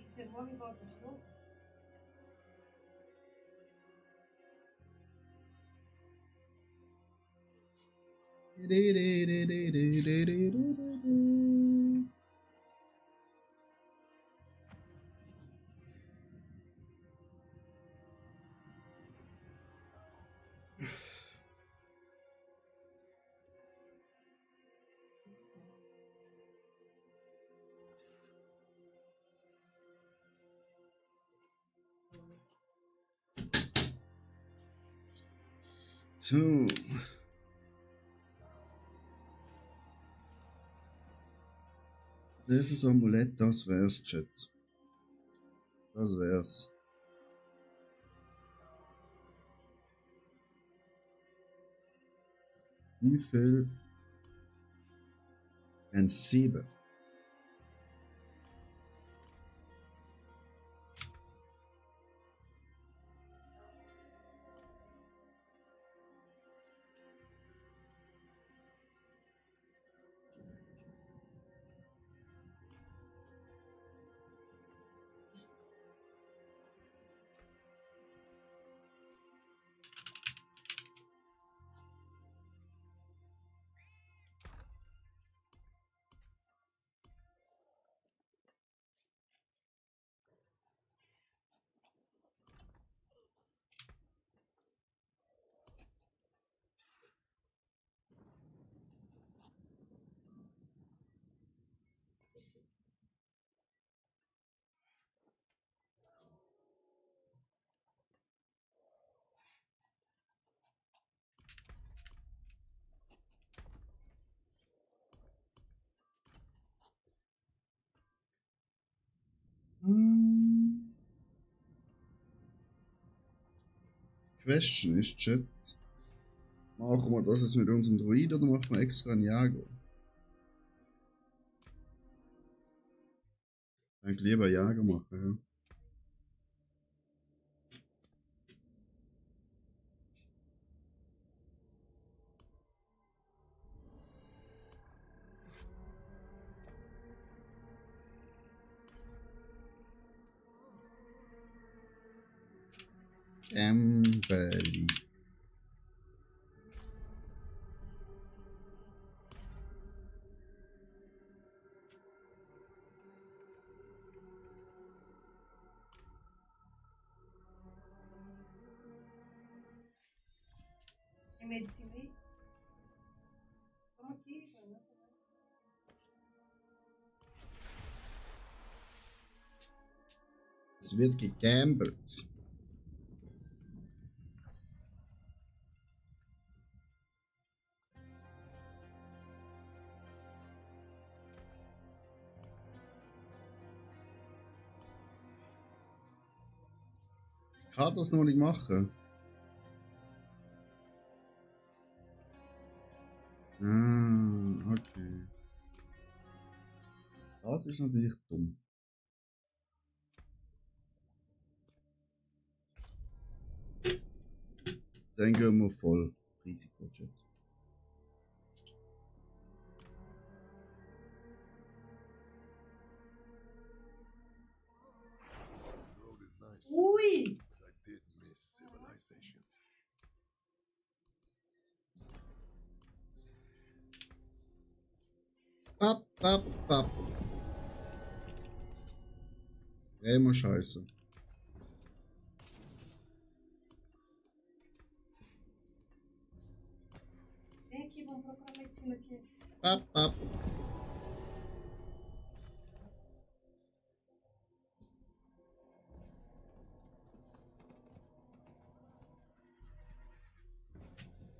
ser bom e volta de novo? So. Dieses Amulett, das wär's, Chat. Das wär's. Wie viel? 7. Question ist, Chat. Machen wir das jetzt mit unserem Druid oder machen wir extra einen Jager? Eigentlich lieber Jager machen, ja. Gambeli. Tem medicina aí? Vamos aqui, mano. Es wird gegambelt. Ich kann das noch nicht machen. Ah, okay. Das ist natürlich dumm. Dann gehen wir voll Risiko-Chat. Ui! Papp, papp, papp. Immer scheiße. Vem aqui, vamos procurar medicina aqui. Papp, papp.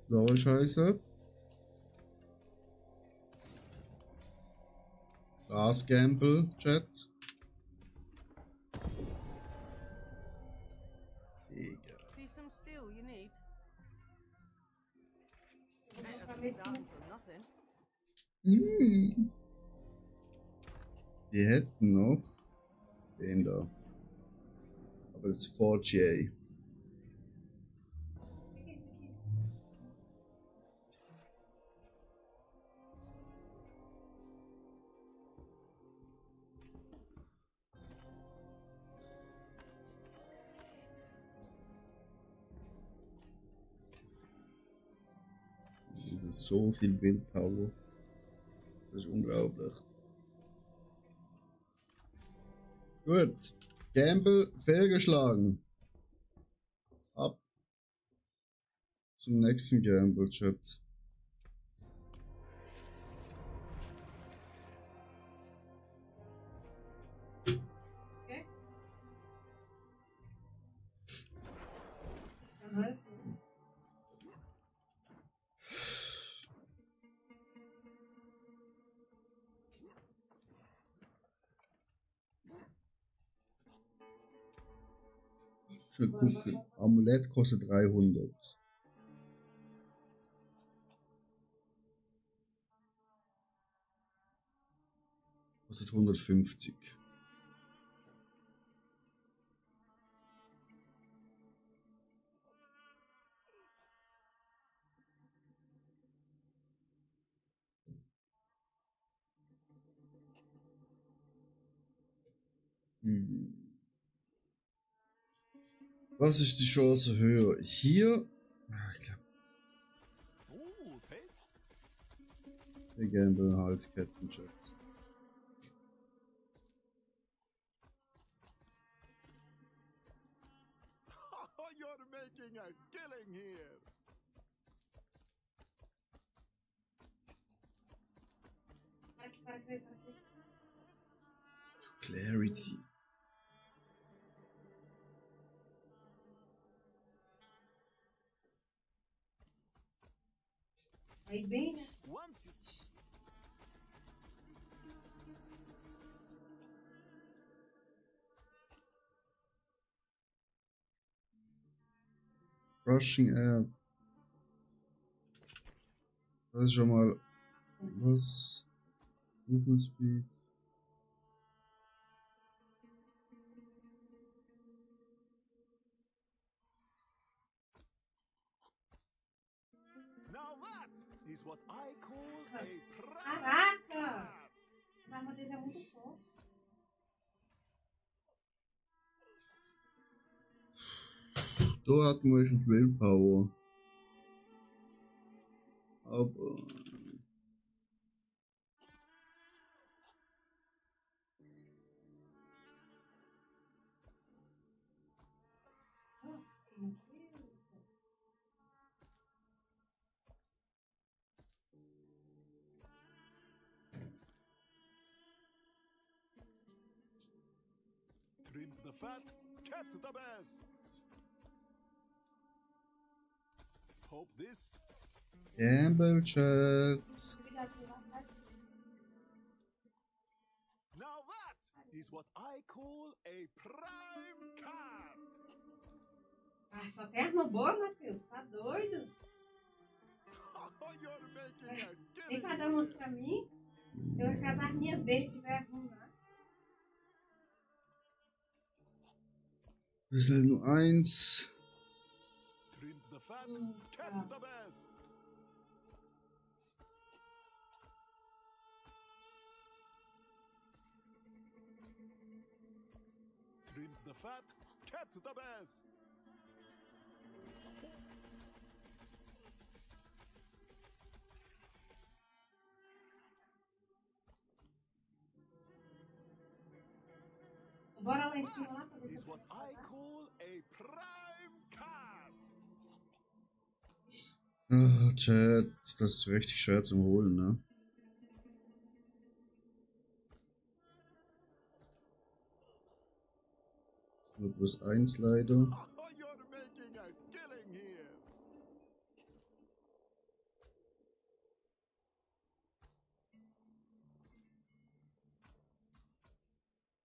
Lol, scheiße. Das Gamble, Chat. Egal. See some steel you need? Vou Ain't procurar nothing medicina. starting from nothing. Wir hätten noch den da. Aber das ist 4GA. O que é isso aqui? ist so viel Willpower. Das ist unglaublich. Gut. Gamble fehlgeschlagen. Ab zum nächsten Gamble-Chat. Okay. Dann weiß ich. Schon gucken. Amulett kostet 300. Kostet 150. Was ist die Chance höher? Hier? Ich glaube, wir gambeln halt Kettenjet. You're making a killing here. Para que. Clarity. Aí bem, né? Once you Rushing Air. Das ist schon mal was. Movement Speed. Now that is what I call a prime Caraca! card. Essa arma deles é muito forte. Da hatten wir schon Willpower. Aber. Nossa, meu Deus do céu. Trim the fat, cat the best. Hope this. Gamble Chat. Cuidado com o rapaz. Now that is what I call a prime card. Ah, só tem arma boa, Matheus. Tá doido? You're making a Tem killing que dar umas here. pra mim? Eu com as arminhas verdes vai arrumar. Das ist halt nur 1. Trim the fat, cat Tá. the best. Trim the fat, cat the best. Bora lá em cima lá pra ver se Is eu what posso I passar. call a prime card. Ah, Chat. Das ist richtig schwer zum Holen, ne? Das ist nur plus 1 leider. You're making a killing here.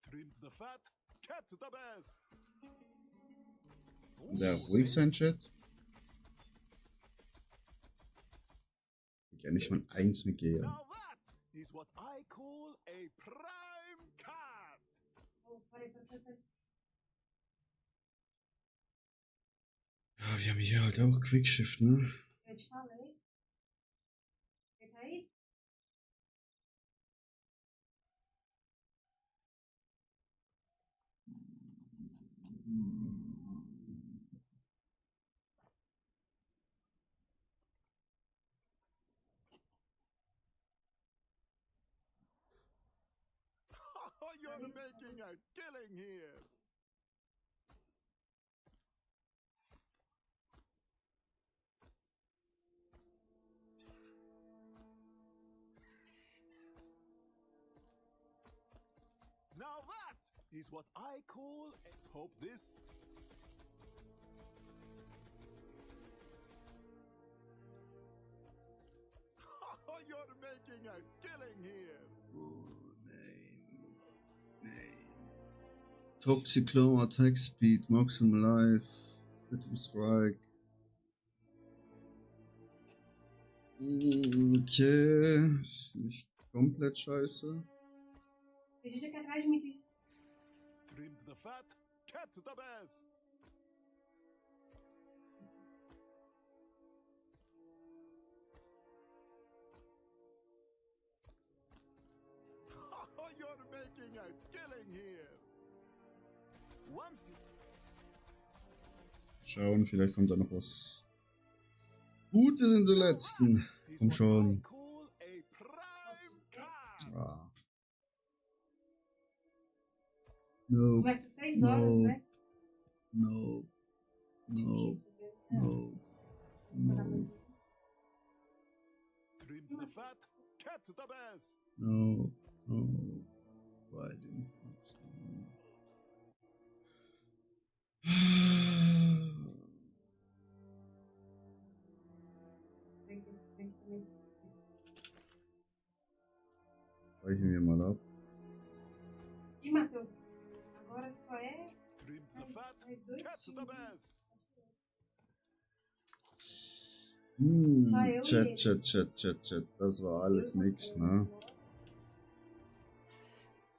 Trim the fat, cat the best. Ja, ruhig sein, Chat. Ja, nicht mal 1 mit Gear. Now that is what I call a prime card. Oh, peraí. Ja, wir haben hier halt auch Quickshift, ne? Eu te falei. Ele tá aí? you're making a killing here. Now that is what I call a hope this. You're making a killing here. Oh, nein. Nein. Toxic Claw, Attack Speed, Maximum Life, Critical Strike. Okay. Ist nicht komplett scheiße. Tem gente aqui atrás de mim. Tem... Trimmed the fat, kept the best. You're making a killing here. Once you Schauen, vielleicht kommt da noch was Gutes in der letzten. Komm is what I schon. call a prime card. Ah. No, Começa às 6 horas, No. né? no, no, no, no, Trimmed the fat, kept the best. no, no. Why didn't I understand? Weichen wir mal ab. E Matheus, agora só é Trimmed the fat, mais dois kept the times. best. Só eu e Chat. Das war alles nix, ne?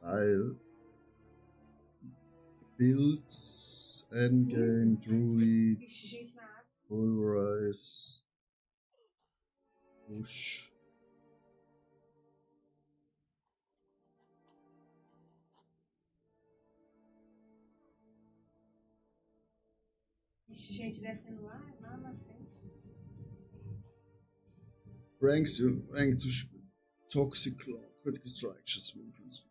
Weil Builds, Endgame, Druid, Vixe, gente na água. Pulverize, Push. Vixe, gente descendo lá na frente. Ranks to Toxic Claw, Critical Strike, Shots Movements.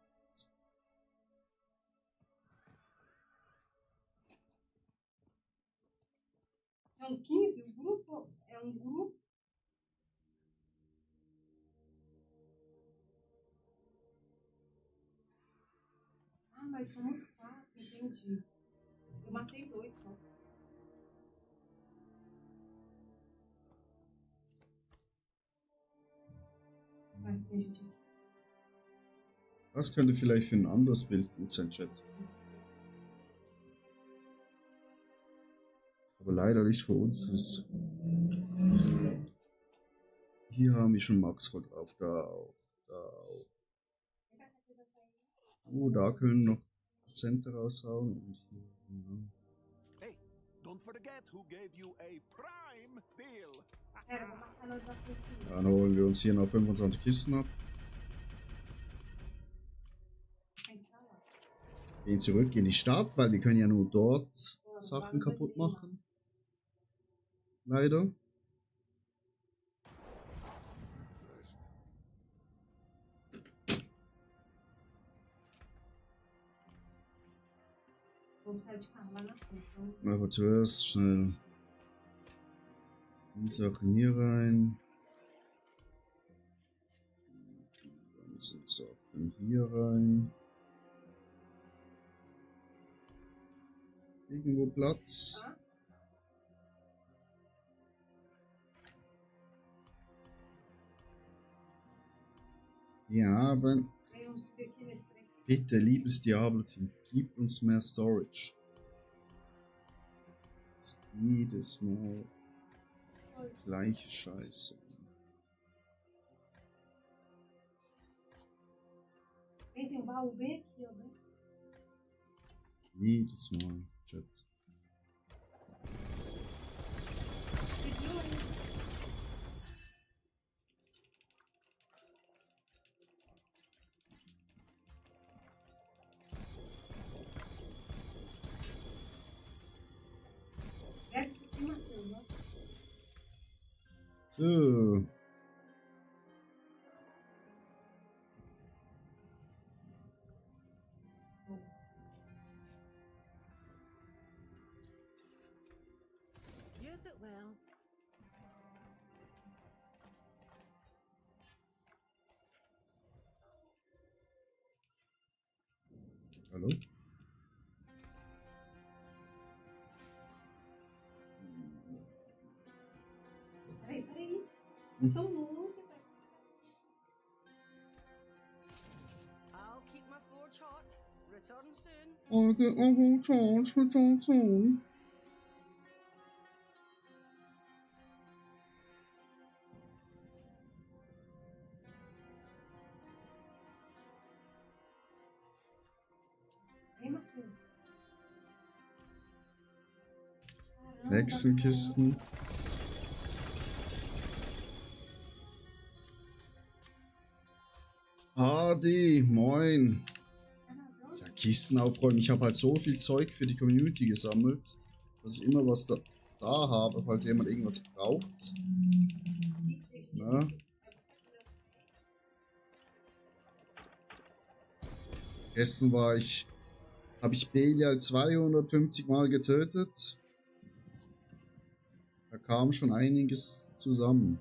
São 15, o grupo é um grupo. Ah, mas somos 4, entendi. Eu matei 2 só. Mas tem gente aqui. Das könnte vielleicht für ein anderes Bild gut sein, Chat. Aber leider nicht für uns. Hier haben wir schon Maxroll drauf, da auch, da auch. Oh, da können noch Prozente raushauen. Und hier, ja. Hey, don't forget who gave you a prime deal. Pera, vou marcar nós da frente. Dann holen wir uns hier noch 25 Kisten ab. Tem que estar lá. Gehen zurück in die Stadt, weil wir können ja nur dort Sachen kaputt machen. Leider. Vou ficar de carro lá na frente. Então, Aber zuerst schnell die Sachen hier rein. Die ganzen Sachen hier rein. Irgendwo Platz. tá? Wir haben, Aí vamos subir aqui nesse trem. bitte, liebes Diablo-Team, gib uns mehr Storage. Das ist jedes Mal die gleiche Scheiße. Vem, tem um baú bem aqui, ó. Bem. Jedes Mal, Chat. Pediu aí. Bebe isso aqui, Matheus, ó. So. Use it well. Hallo? Peraí. Tão longe, velho. I'll keep my forge hot. Return soon. Ei, Matheus. Caramba, Hexenkisten. Hardy, moin. Ja, Kisten aufräumen. Ich habe halt so viel Zeug für die Community gesammelt, dass ich immer was da habe, falls jemand irgendwas braucht. Na? Gestern habe ich Belial 250 Mal getötet. Da kam schon einiges zusammen.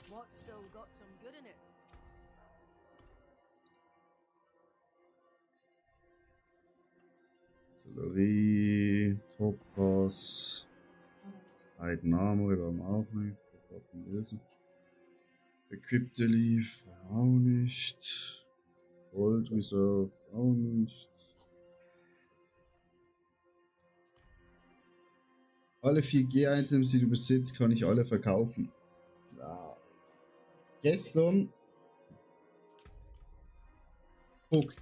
What's still got some good in it? Sellerie, Topaz, Heidenarmory warum auch nicht. Equipped Leaf auch nicht. Gold Reserve auch nicht. Alle 4G-Items, die du besitzt, kann ich alle verkaufen. Ja. Gestern. Guck.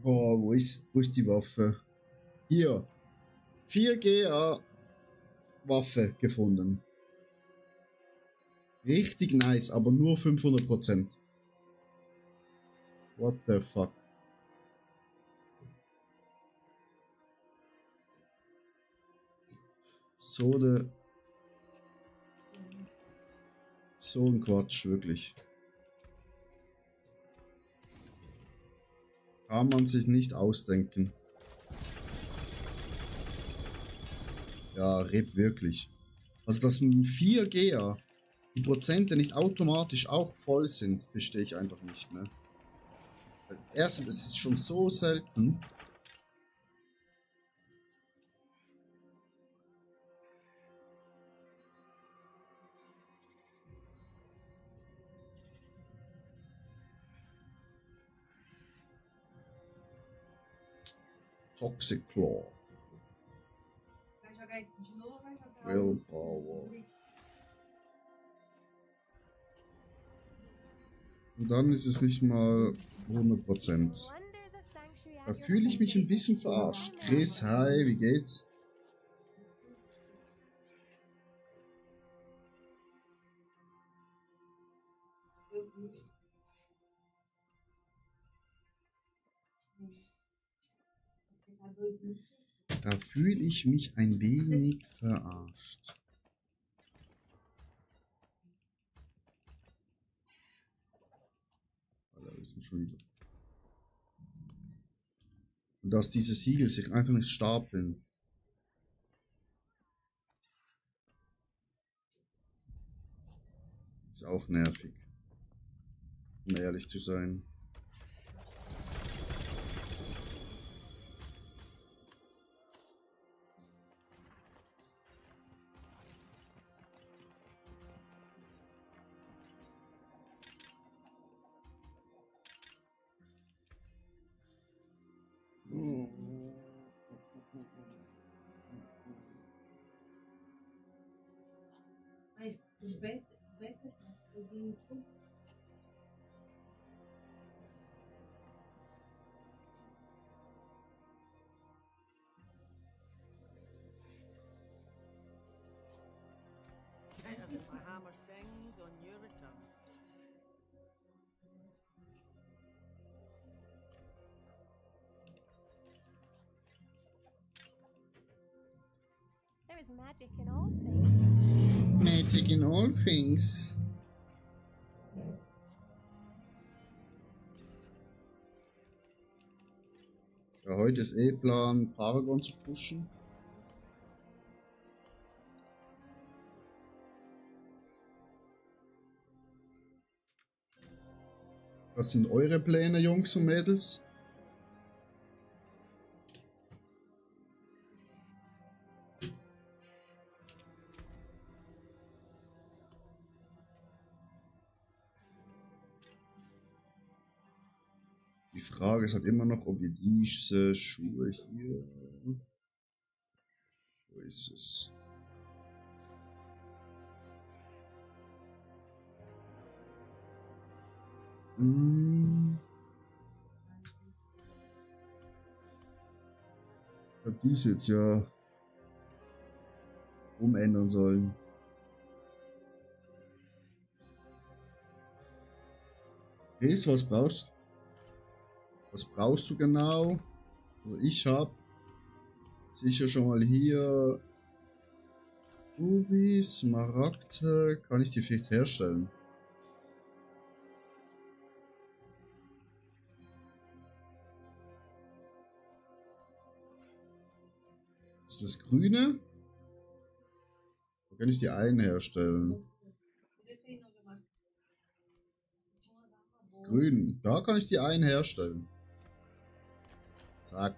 Oh, wo ist die Waffe? Hier. 4G Waffe gefunden. Richtig nice, aber nur 500%. What the fuck? So ein Quatsch, wirklich. Kann man sich nicht ausdenken. Ja, RIP wirklich. Also, dass mit dem 4G die Prozente nicht automatisch auch voll sind, verstehe ich einfach nicht, ne? Erstens, es ist schon so selten. Toxic Claw. Vai jogar isso de novo ou vai jogar Willpower. Und dann ist es nicht mal 100%. Da fühle ich mich ein bisschen verarscht. Chris, hi, wie geht's? Da fühle ich mich ein wenig verarscht. Wir sind schon wieder. Und dass diese Siegel sich einfach nicht stapeln. Ist auch nervig. Um ehrlich zu sein. Mas o beta eu vi no YouTube. My hammer sings on your return. There is magic in all things. Magic in all things. Heute ist eh Plan, Paragon zu pushen. Was sind eure Pläne, Jungs und Mädels? Die Frage ist halt immer noch, ob ihr diese Schuhe hier... Wo ist es? Ich habe dies jetzt ja umändern sollen. Chris, was brauchst du genau? Also ich habe sicher schon mal hier Rubis, Smaragde. Kann ich die vielleicht herstellen? Ist das Grüne? Da kann ich die einen herstellen. Grün. Da kann ich die einen herstellen. Zack.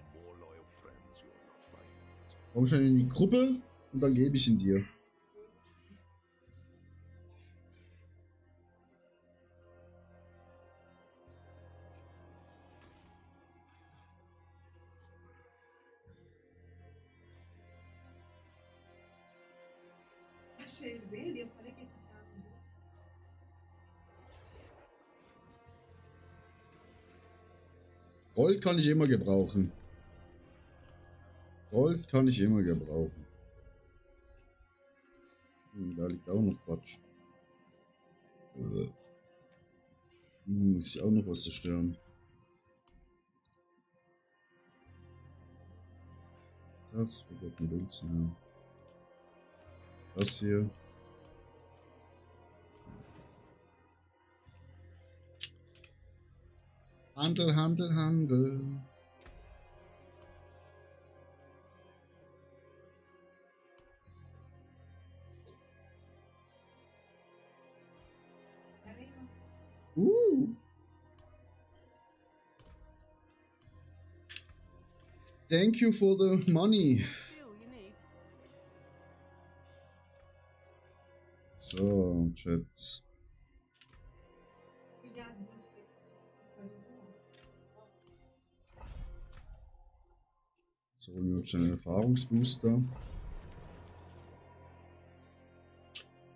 Komm schnell in die Gruppe und dann gebe ich ihn dir. Achei ele bem ali, eu falei que ele tava. Gold kann ich immer gebrauchen. Gold kann ich immer gebrauchen. Da liegt auch noch Quatsch. Muss ich auch noch was zerstören. Das wird ein Bild sein. Das hier. Handel, Handel, Handel. Thank you for the money. Fuel you need. So, Chats. So, holen wir uns einen Erfahrungsbooster.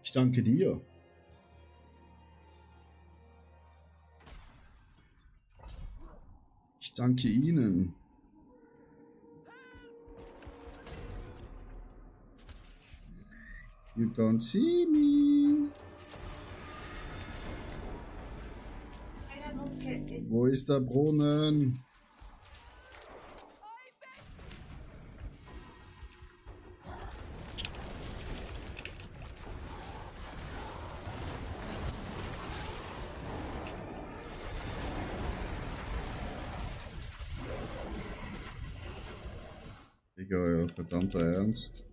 Ich danke dir. Ich danke Ihnen. You don't see me. Wo ist der Brunnen? Digga, euer verdammter Ernst.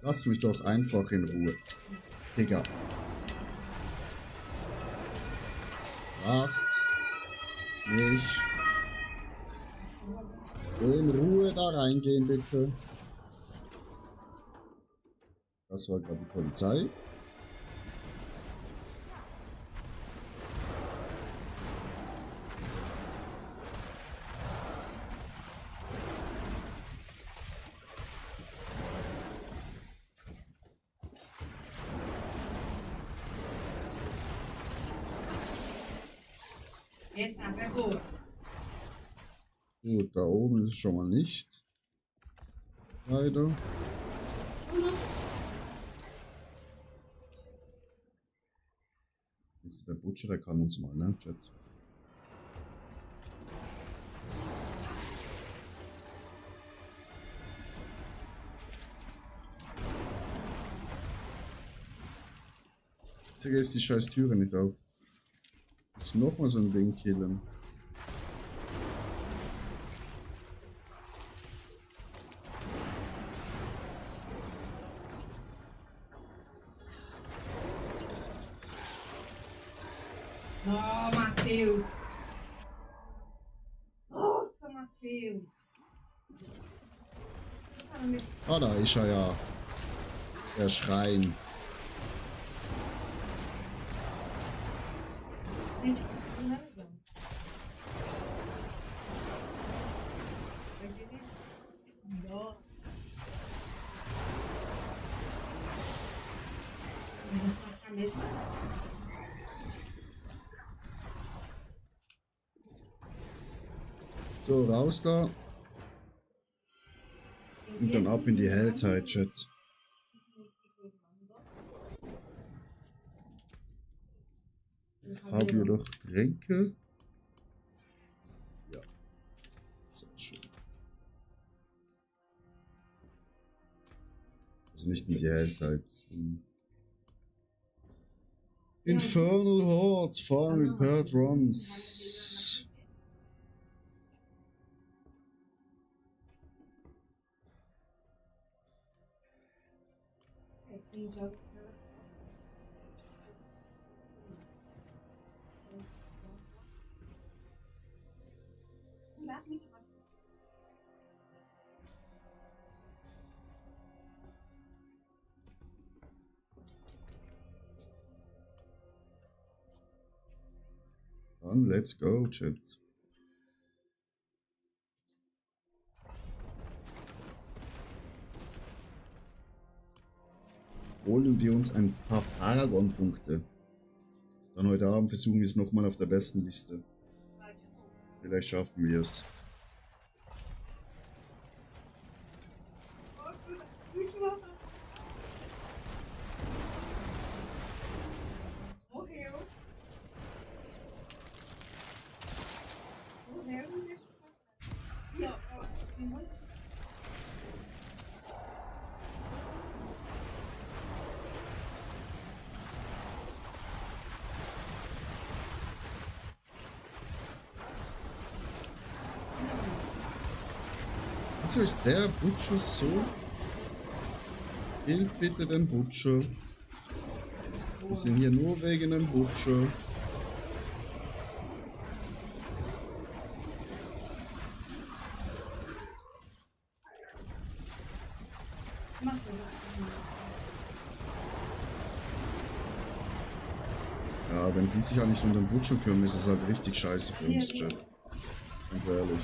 Lass mich doch einfach in Ruhe. Digga. Lasst mich in Ruhe da reingehen, bitte. Das war gerade die Polizei. Essa é boa. Gut, da oben ist es schon mal nicht. Leider. Jetzt der Butcher, der kann uns mal, ne, Chat? Jetzt ist die scheiß Türe nicht auf. Jetzt nochmal so ein Ding killen. Oh, Matheus. Nossa, Matheus. Ah, da ist er ja. Der Schrein. Gente, que não é legal. Vai querer? Dó. Eu vou colocar mesmo. So, raus da. Und dann ab in die Helltide, Chat. Haben wir doch Tränke? Ja. Sehr schön. Also nicht in die Helltide. Infernal Horde, Farm Repaired Runs. Tem jogos que elas não dá pra gente matar. Dann let's go, Chat. Holen wir uns ein paar Paragon-Punkte. Dann heute Abend versuchen wir es nochmal auf der besten Liste. Vielleicht schaffen wir es. Morreu. Morreu e deixa eu passar. E ó, tem muito. Wieso ist der Butcher so? Killt bitte den Butcher. Wir sind hier nur wegen dem Butcher. Ja, wenn die sich ja nicht um den Butcher kümmern, ist es halt richtig scheiße für uns, Chat. Ganz ehrlich.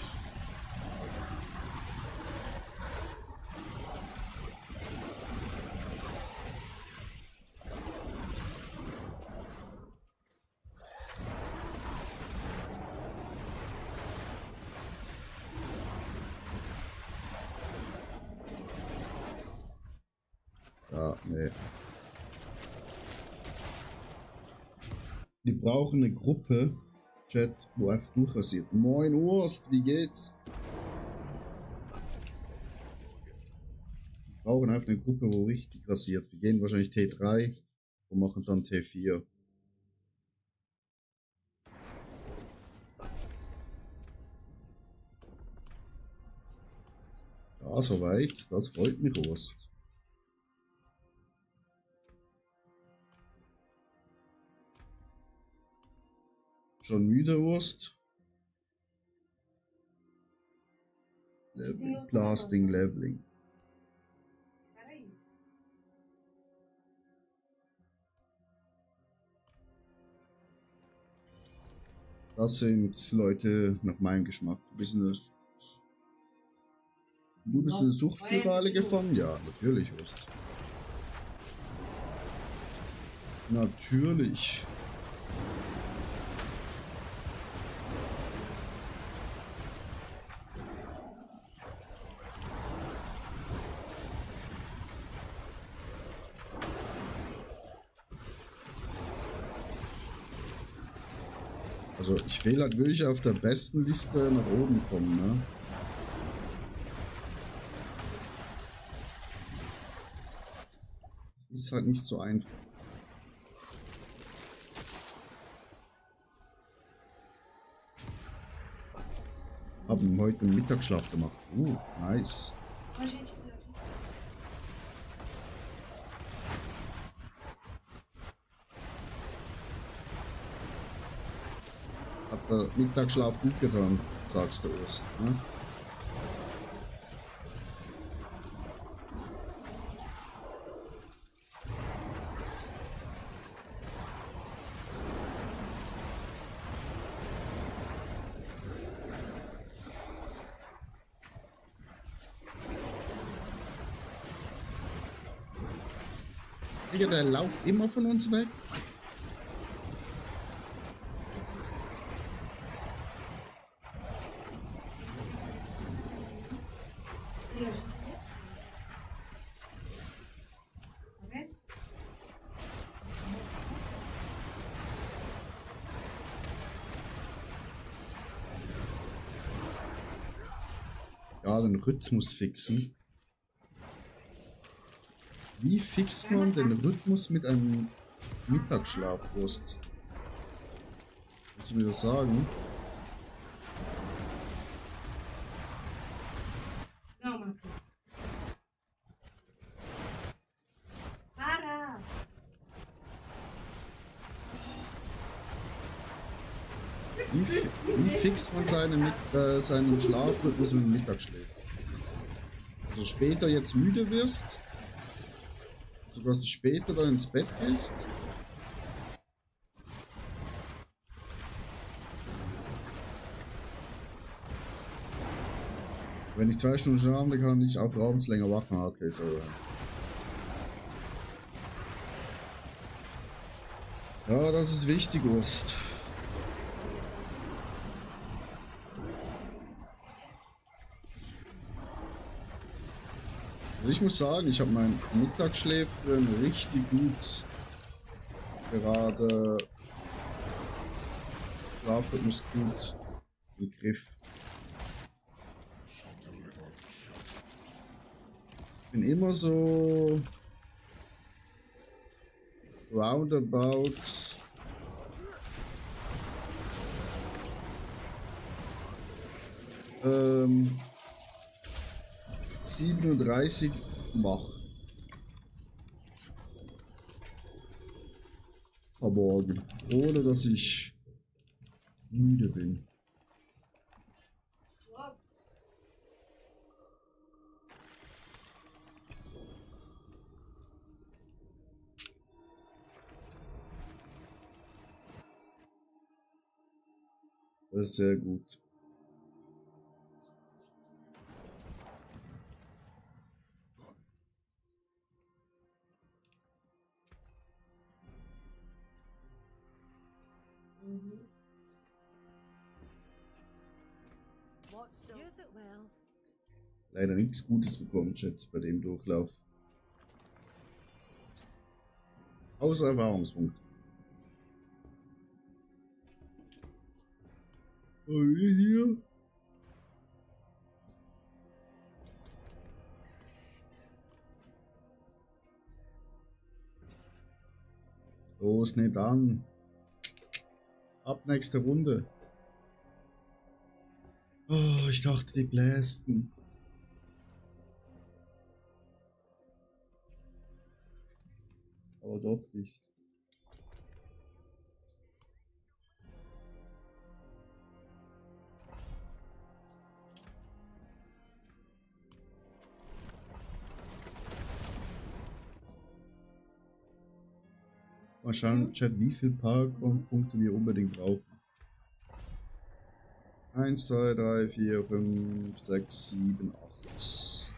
Ja, nee. Wir brauchen eine Gruppe, Chat, wo einfach durchrasiert. Moin Urst, wie geht's? Wir brauchen einfach eine Gruppe, wo richtig rasiert. Wir gehen wahrscheinlich T3 und machen dann T4. Ja, soweit. Das freut mich, Urst. Schon müde, Urst? Leveling, Blasting, Leveling. Peraí. Das sind Leute nach meinem Geschmack. Du bist eine Suchtspirale gefangen? Ja, natürlich, Urst. Natürlich. Also ich will halt wirklich auf der besten Liste nach oben kommen, ne? Es ist halt nicht so einfach. Haben heute einen Mittagsschlaf gemacht. Nice. A gente. Hat der Mittagsschlaf gut getan, sagst du Ost. Ne? Digga, der lauft immer von uns weg. E a gente. Tá vendo? Ja, den Rhythmus fixen. Wie fixt man den Rhythmus mit einem Mittagsschlaf, Ost? Kannst du mir das sagen? Não, Marcos. Para! Wie fixt man seinen Schlafrhythmus mit dem Mittagsschläf? Also später jetzt müde wirst, also dass du später dann ins Bett gehst. Wenn ich 2 Stunden schlafe, dann kann ich auch abends länger wach machen. Okay, so. Ja, das ist wichtig, Ost. Also ich muss sagen, ich habe mein Mittagsschläfchen richtig gut gerade Schlafrhythmus gut im Griff. Ich bin immer so roundabout 37 wach. Am Morgen. Ohne dass ich müde bin. Das ist sehr gut. What's still? Use it well. Leider nichts Gutes bekommen, Chat, bei dem Durchlauf. Außer Erfahrungspunkt. Hier. Los, nehmt an. Ab nächste Runde. Oh, ich dachte, die blästen. Aber doch nicht. Mal schauen, Chat, wie viel Powerpunkte wir unbedingt brauchen. 1, 2, 3, 4, 5, 6, 7, 8.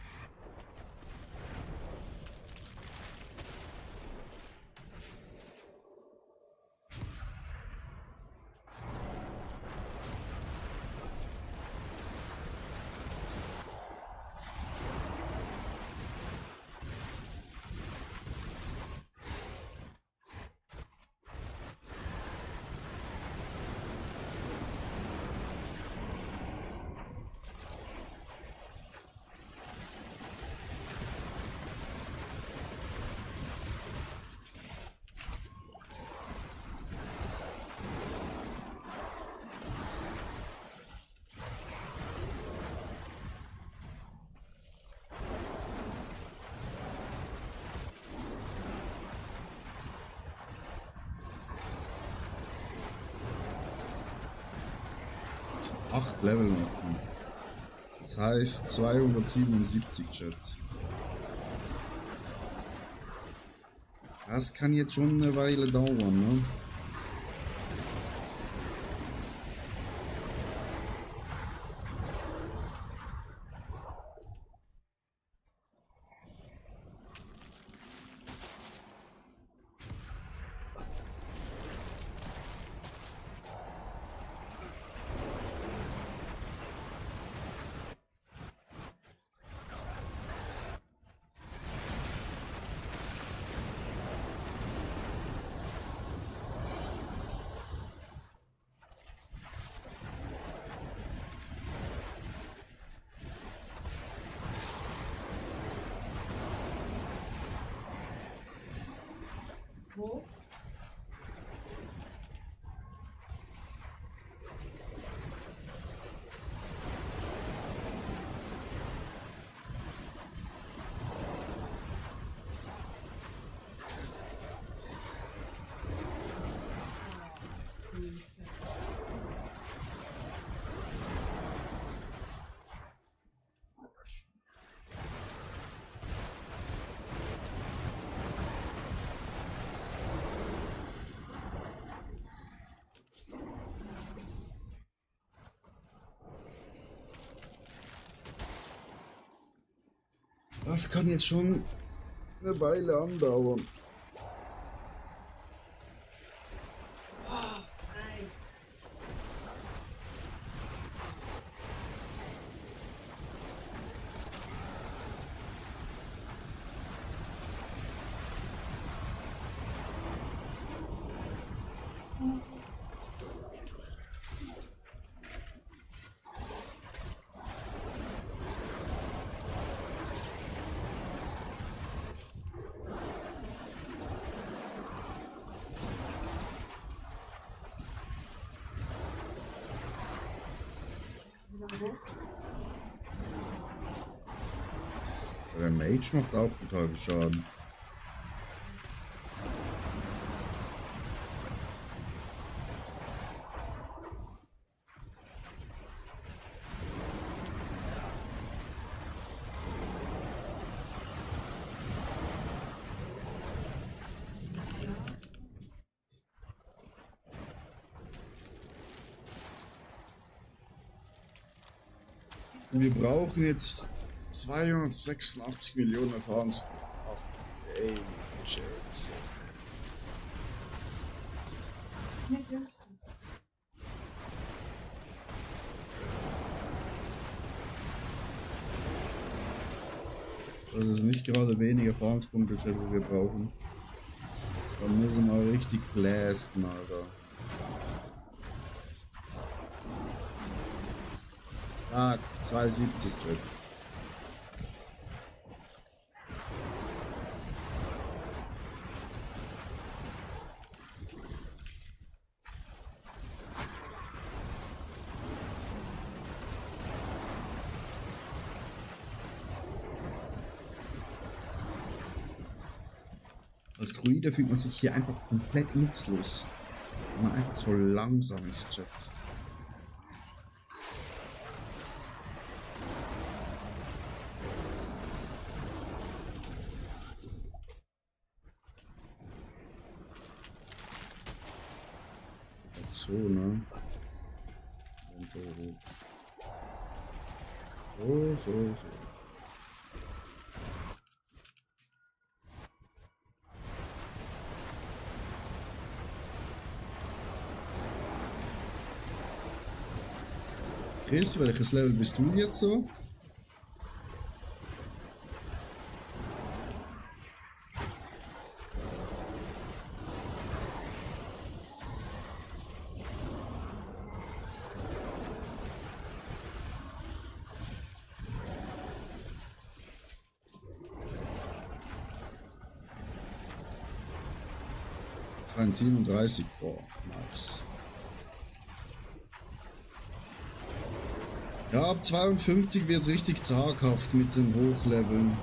8 Level machen. Das heißt 277 Chat. Das kann jetzt schon eine Weile dauern, ne? Wo? Das kann jetzt schon eine Weile andauern. Nein. Der Mage macht auch total viel Schaden. Wir brauchen jetzt 286 Millionen Erfahrungspunkte. Ey, Scheiße. Das ist nicht gerade wenige Erfahrungspunkte, die wir brauchen. Da müssen wir mal richtig blästen, Alter. Tag, 270 Chat. Als Druide fühlt man sich hier einfach komplett nutzlos. Wenn man einfach so langsam ist, Chat. So, ne? Und so. So. Chris, welches Level bist du jetzt so? Ein 37, boah, nice. Ja, ab 52 wird es richtig zaghaft mit dem Hochleveln.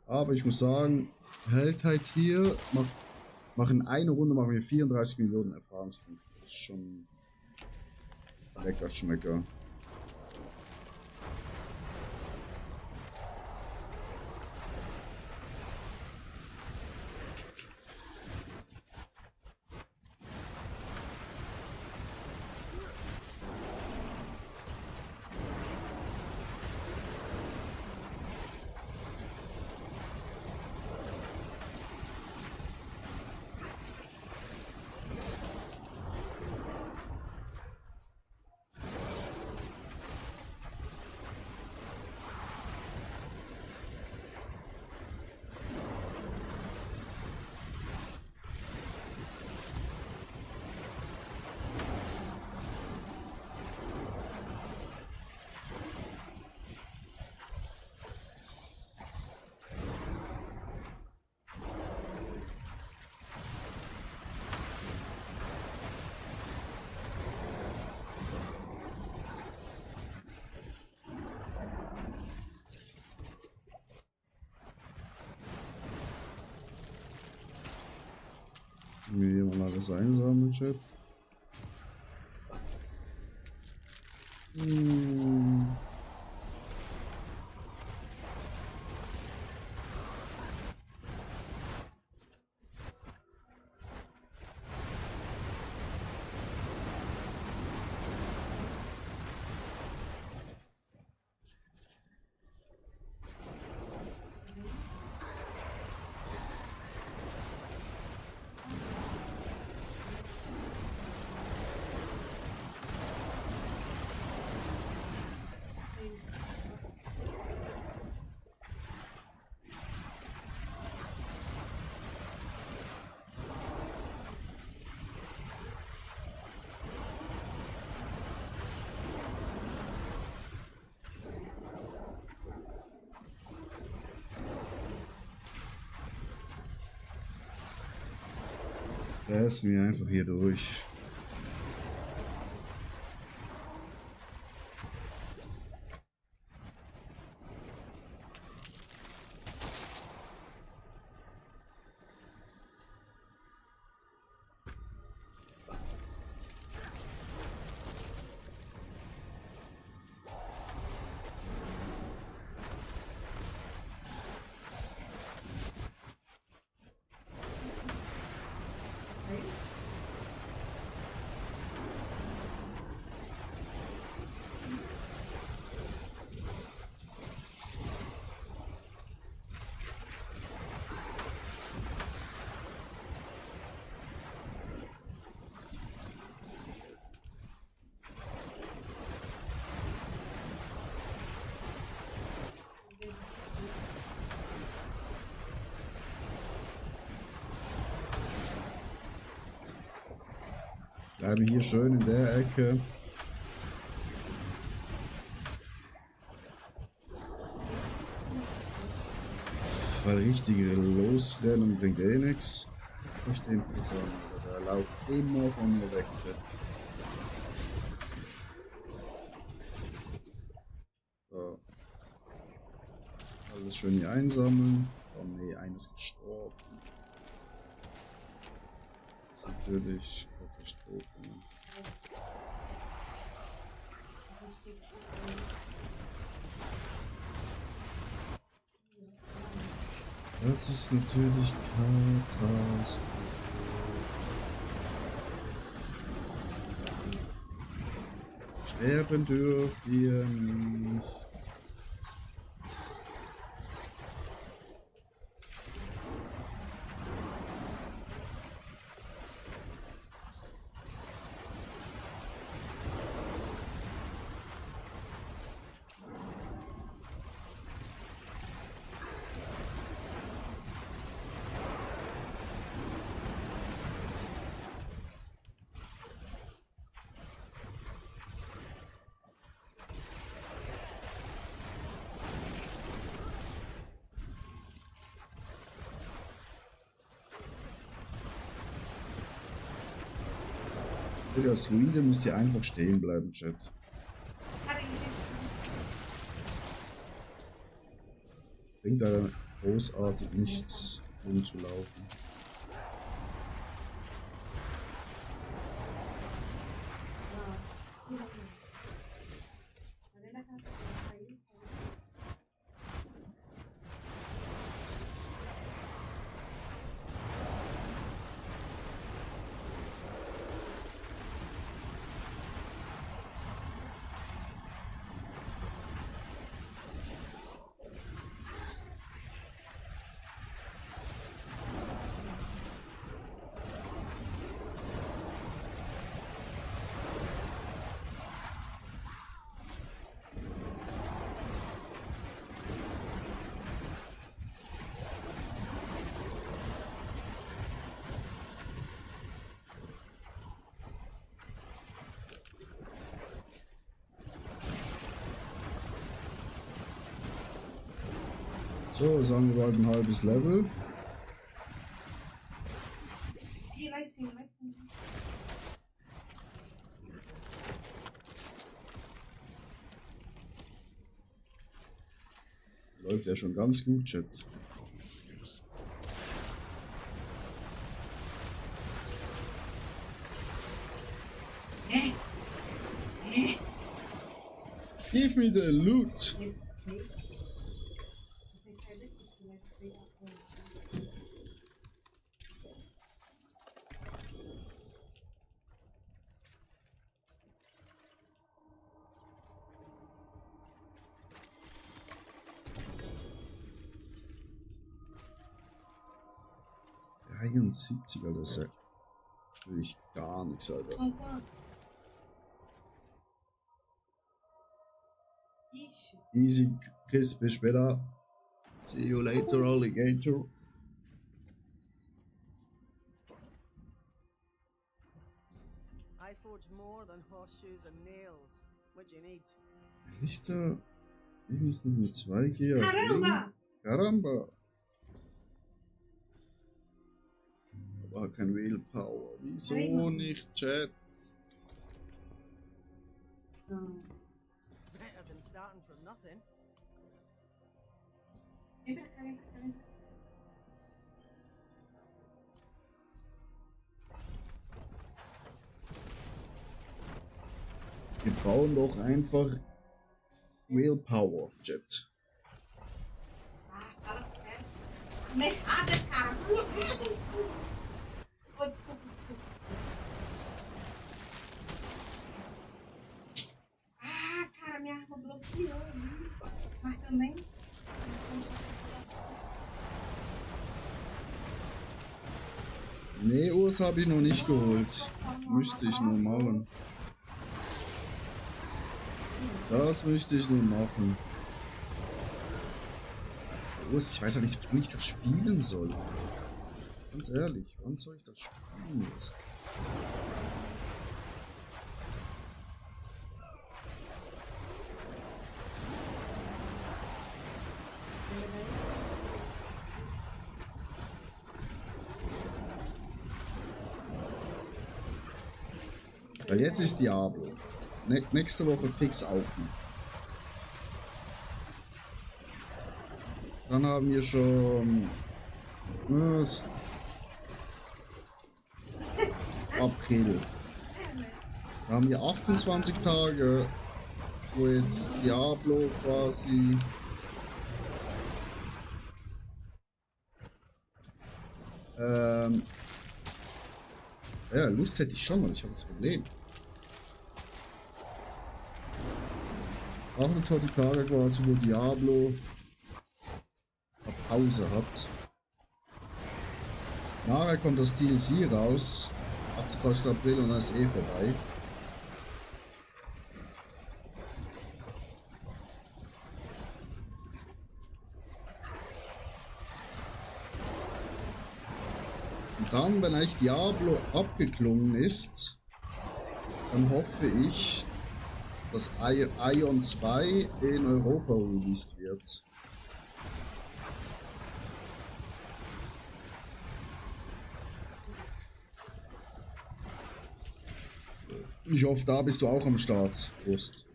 Aber ich muss sagen, hält halt hier, machen eine Runde, machen wir 34 Millionen Erfahrungspunkte. Das ist schon lecker Schmecker. Mir mal alles einsammeln, Chat. Lass mir einfach hier durch. Bleiben hier schön in der Ecke. Weil richtige Losrennen bringt eh nichts. Ich den Person, der lauft immer von mir weg, Chat. So. Alles schön hier einsammeln. Oh ne, eines gestorben. Das ist natürlich Katastrophe. Das ist natürlich Katastrophe. Sterben dürft ihr nicht. Als Druide müsst ihr einfach stehen bleiben, Chat. Bringt da großartig nichts rumzulaufen. So, sagen wir bald ein halbes Level. Ih, lá em cima, lá em cima. Läuft ja schon ganz gut, Chat. Give me the loot. Esse aqui. Tem que sair daqui, que vai ser a coisa. Der 71, Alter, das ist ja wirklich gar nichts, Alter. São quantos? Ixi. Easy, Chris, bis später. See you later, Alligator. I forge more than horseshoes and nails. What do you need? Richter, ich muss noch mit 2 gehen. Caramba! Caramba! Aber kein Willpower. Wieso Nein. nicht, Chat? Não. Better than starting from nothing. Vem pra cá, vem pra cá, vem pra cá. Wir brauchen doch einfach Willpower, Chat. Ah, fala sério. Merda, cara. Merda. Oh, desculpa, desculpa. Ah, cara, minha arma bloqueou ali. Mas também. Nee, Urs habe ich noch nicht geholt. Müsste ich nur machen. Das müsste ich nur machen. Urs, ich weiß ja nicht, wann ich das spielen soll. Ganz ehrlich, wann soll ich das spielen jetzt? Weil jetzt ist Diablo. Nächste Woche fix auch noch. Dann haben wir schon April. Da haben wir 28 Tage, wo jetzt Diablo quasi ja, Lust hätte ich schon, aber ich habe das Problem. 28 Tage quasi, wo Diablo eine Pause hat. Nachher kommt das DLC raus, 28. April, und dann ist eh vorbei. Und dann, wenn eigentlich Diablo abgeklungen ist, dann hoffe ich, dass Ion 2 in Europa released wird. Ich hoffe, da bist du auch am Start, Prost.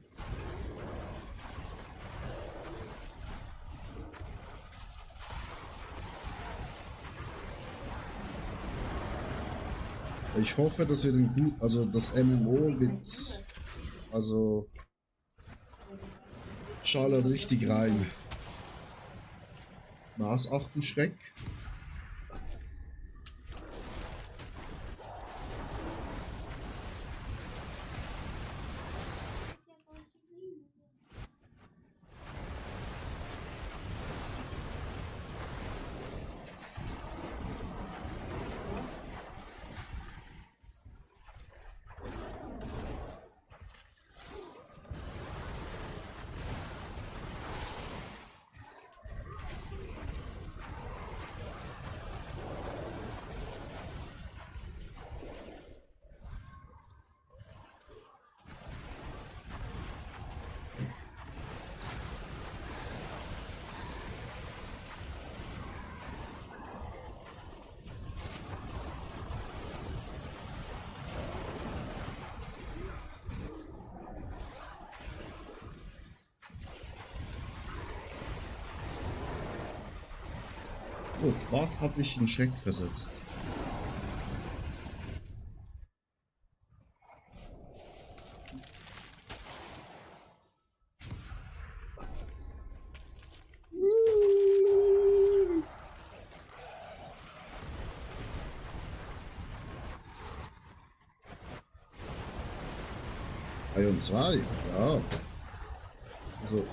Ich hoffe, dass wir den gut, also das MMO wird, also schallert richtig rein. Was? Ach du Schreck. Was hat dich in Schreck versetzt? Ion 2, ja. Also,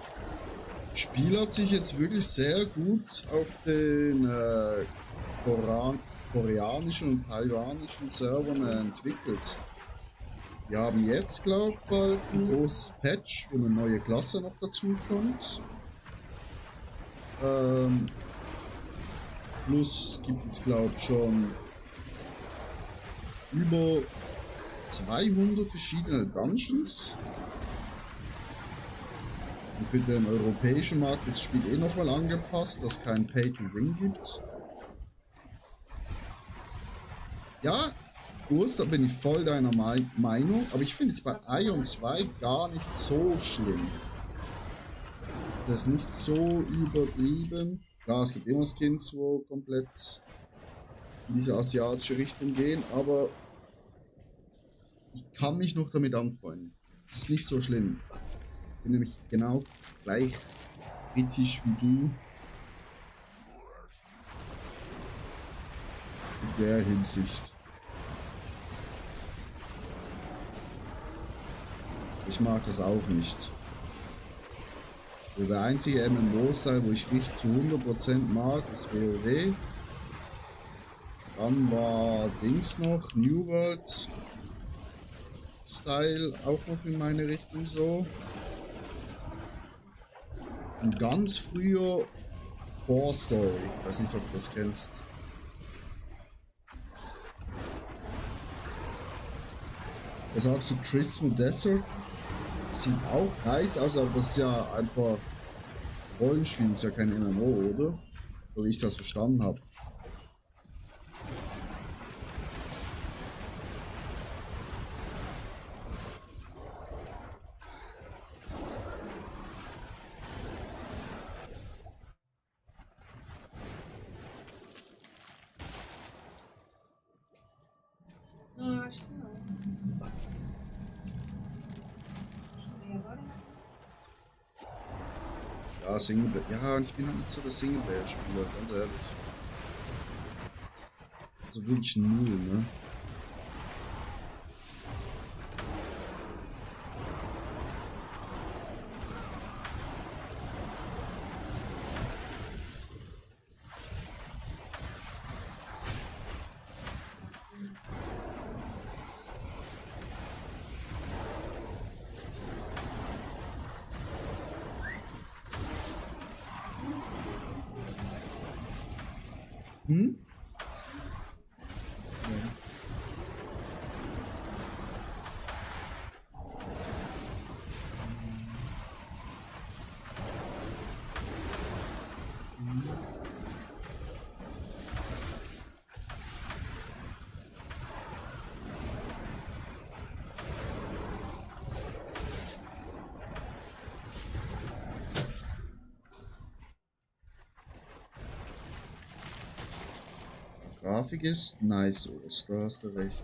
Spiel hat sich jetzt wirklich sehr gut auf den koreanischen und taiwanischen Servern entwickelt. Wir haben jetzt, glaube ich, bald ein großes Patch, wo eine neue Klasse noch dazu kommt. Plus gibt es, glaube ich, schon über 200 verschiedene Dungeons. Und für den europäischen Markt wird das Spiel eh nochmal angepasst, dass es kein Pay-to-Win gibt. Ja, Urs, da bin ich voll deiner Meinung, aber ich finde es bei Ion 2 gar nicht so schlimm. Das ist nicht so übertrieben. Klar, es gibt immer Skins, wo komplett in diese asiatische Richtung gehen, aber ich kann mich noch damit anfreunden. Es ist nicht so schlimm. Ich bin nämlich genau gleich kritisch wie du. In der Hinsicht. Ich mag das auch nicht. Der einzige MMO-Style, wo ich nicht zu 100% mag, ist WoW. Dann war Dings noch, New World Style auch noch in meine Richtung so. Und ganz früher 4Story. Ich weiß nicht, ob du das kennst. Was sagst du, Trismo Desert? Sieht auch nice aus, aber das ist ja einfach Rollenspiel, ist ja kein MMO, oder? So wie ich das verstanden habe. Não, acho que não. E agora? Ja, Singleplayer. Ja, und ich bin halt nicht so der Singleplayer-Spieler, ganz ehrlich. Also wirklich null, ne? Hm? Grafik ist nice, Urs, da hast du recht.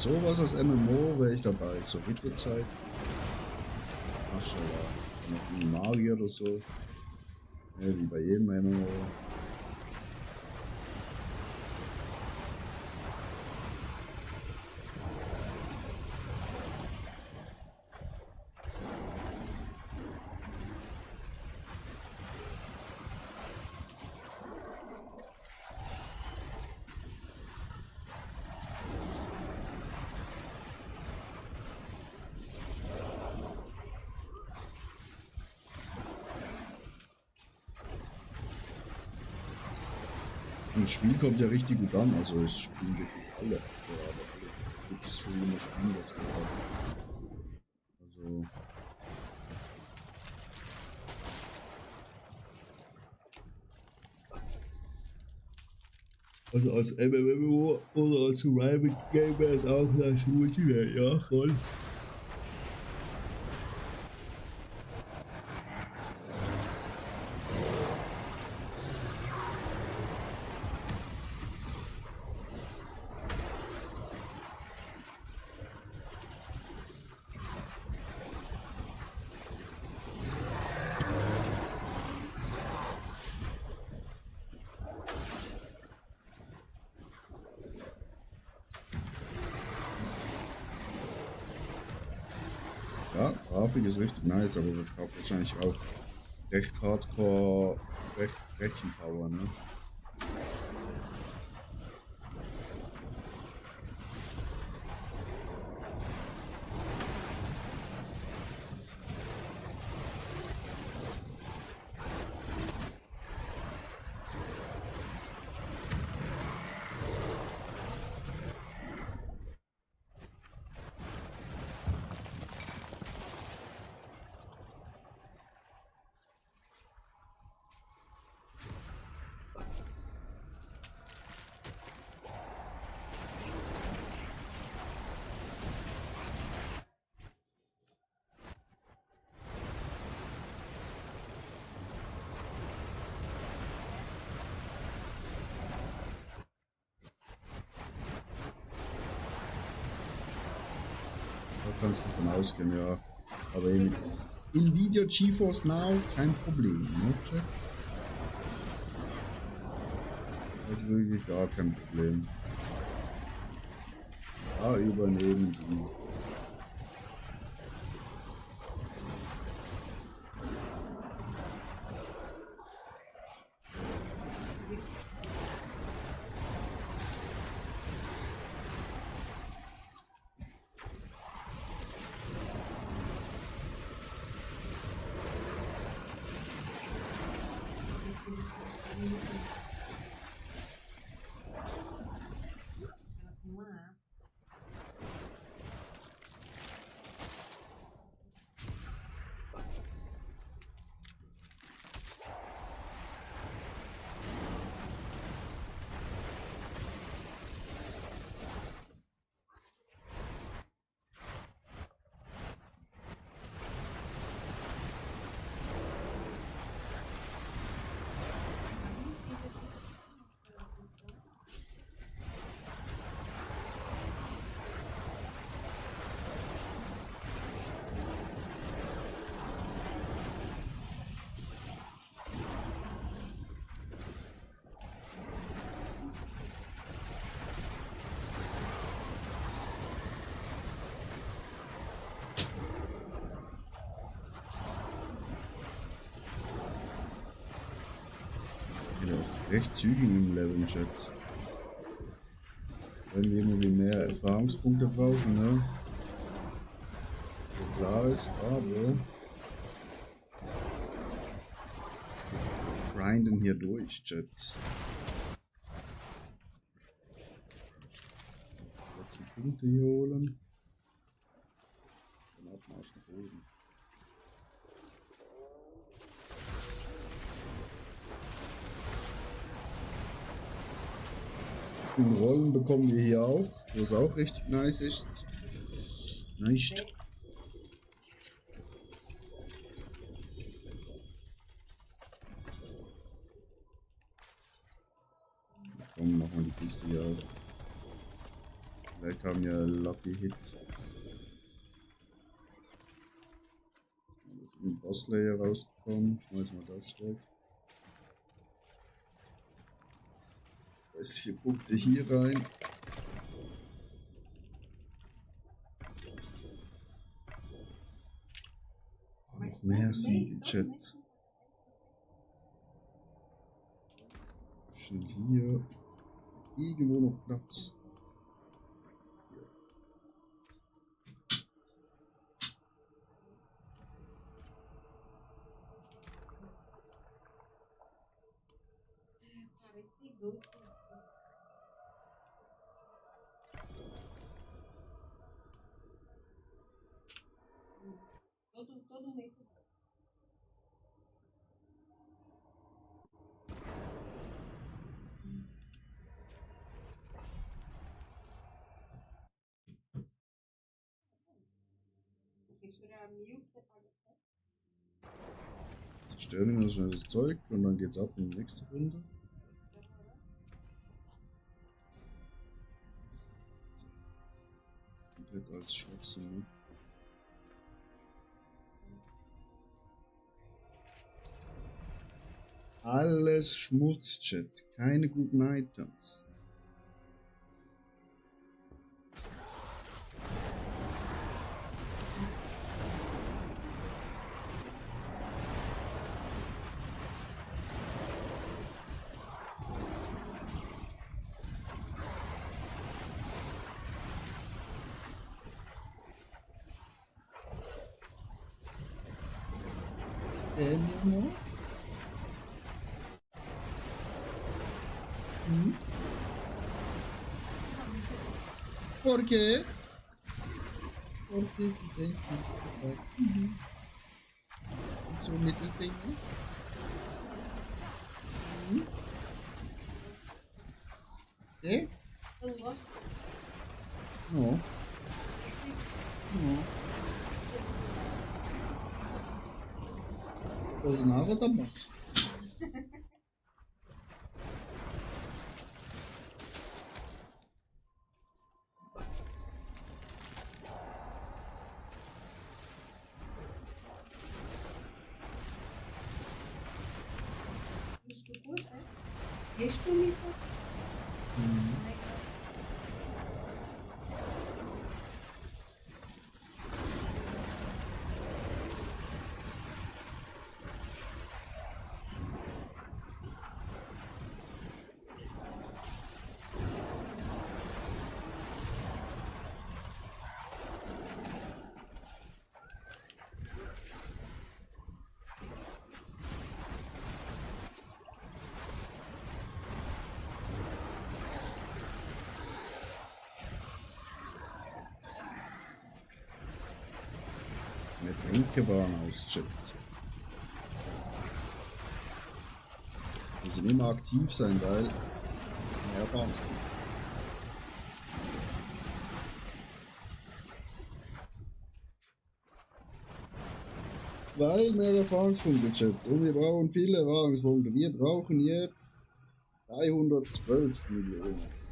sowas als MMO wäre ich dabei. So Ritterzeit. Maschallah. Noch ein Magier oder so. Ja, wie bei jedem MMO. Das Spiel kommt ja richtig gut an, also es spielen wirklich alle. Gerade alle Streamer spielen das gerade. Also als MMO oder als Survival Game wäre es auch das Multiplayer, ja, voll. Ja, Grafik ist richtig nice, aber wir brauchen wahrscheinlich auch recht hardcore Rechenpower, ne? Da kannst du davon ausgehen, ja. Aber mit Nvidia GeForce Now kein Problem, ne, Chat? Das ist wirklich gar kein Problem. Da übernehmen die. Recht zügig im Level, Chat. Wenn wir irgendwie mehr Erfahrungspunkte brauchen, ne? So klar ist, aber wir grinden hier durch, Chat. Letzten Punkte hier holen. Dann Abmarsch nach oben. Den Rollen bekommen wir hier auch, was auch richtig nice ist. Nicht. Komm, machen wir die Kiste hier auf. Vielleicht haben wir Lucky Hit. Ein Boss-Layer rausgekommen. Schmeißen wir das weg. Da ist hier Punkte hier rein. Noch mehr Siegel, Chat. Schon hier. Irgendwo noch Platz. Todo mês. Para 1000 você paga só. Zerstören wir schnell das Zeug und dann geht's ab in die nächste Runde. Komplett als Schwachsinn, ne? Alles Schmutz, Chat. Keine guten Items. ¿Por qué? Porque si se so ein Mittelding. Eh? Eu não gosto. No. No. Pues nada tampoco. Este me Eine Trinkebahn auscheckt. Wir müssen immer aktiv sein, weil mehr Erfahrungspunkte. Weil mehr Erfahrungspunkte, Chat. Und wir brauchen viele Erfahrungspunkte. Wir brauchen jetzt 312 Millionen.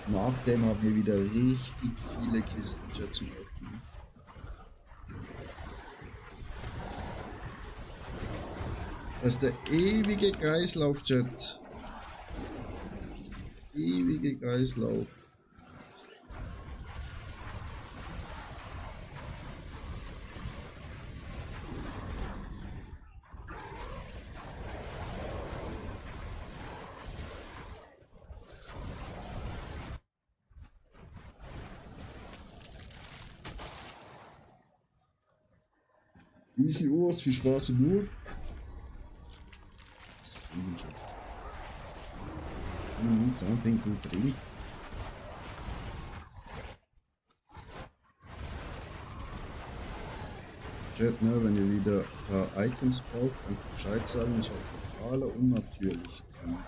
Nachdem haben wir wieder richtig viele Kisten zum Öffnen. Das ist der ewige Kreislauf, Chat. Ewige Kreislauf. Easy Urs, viel Spaß im Nur. Das ist Freundschaft. something to drink. Chat, ne, wenn ihr wieder ein paar Items braucht, einfach Bescheid sagen. Ich habe totale unnatürlich dran.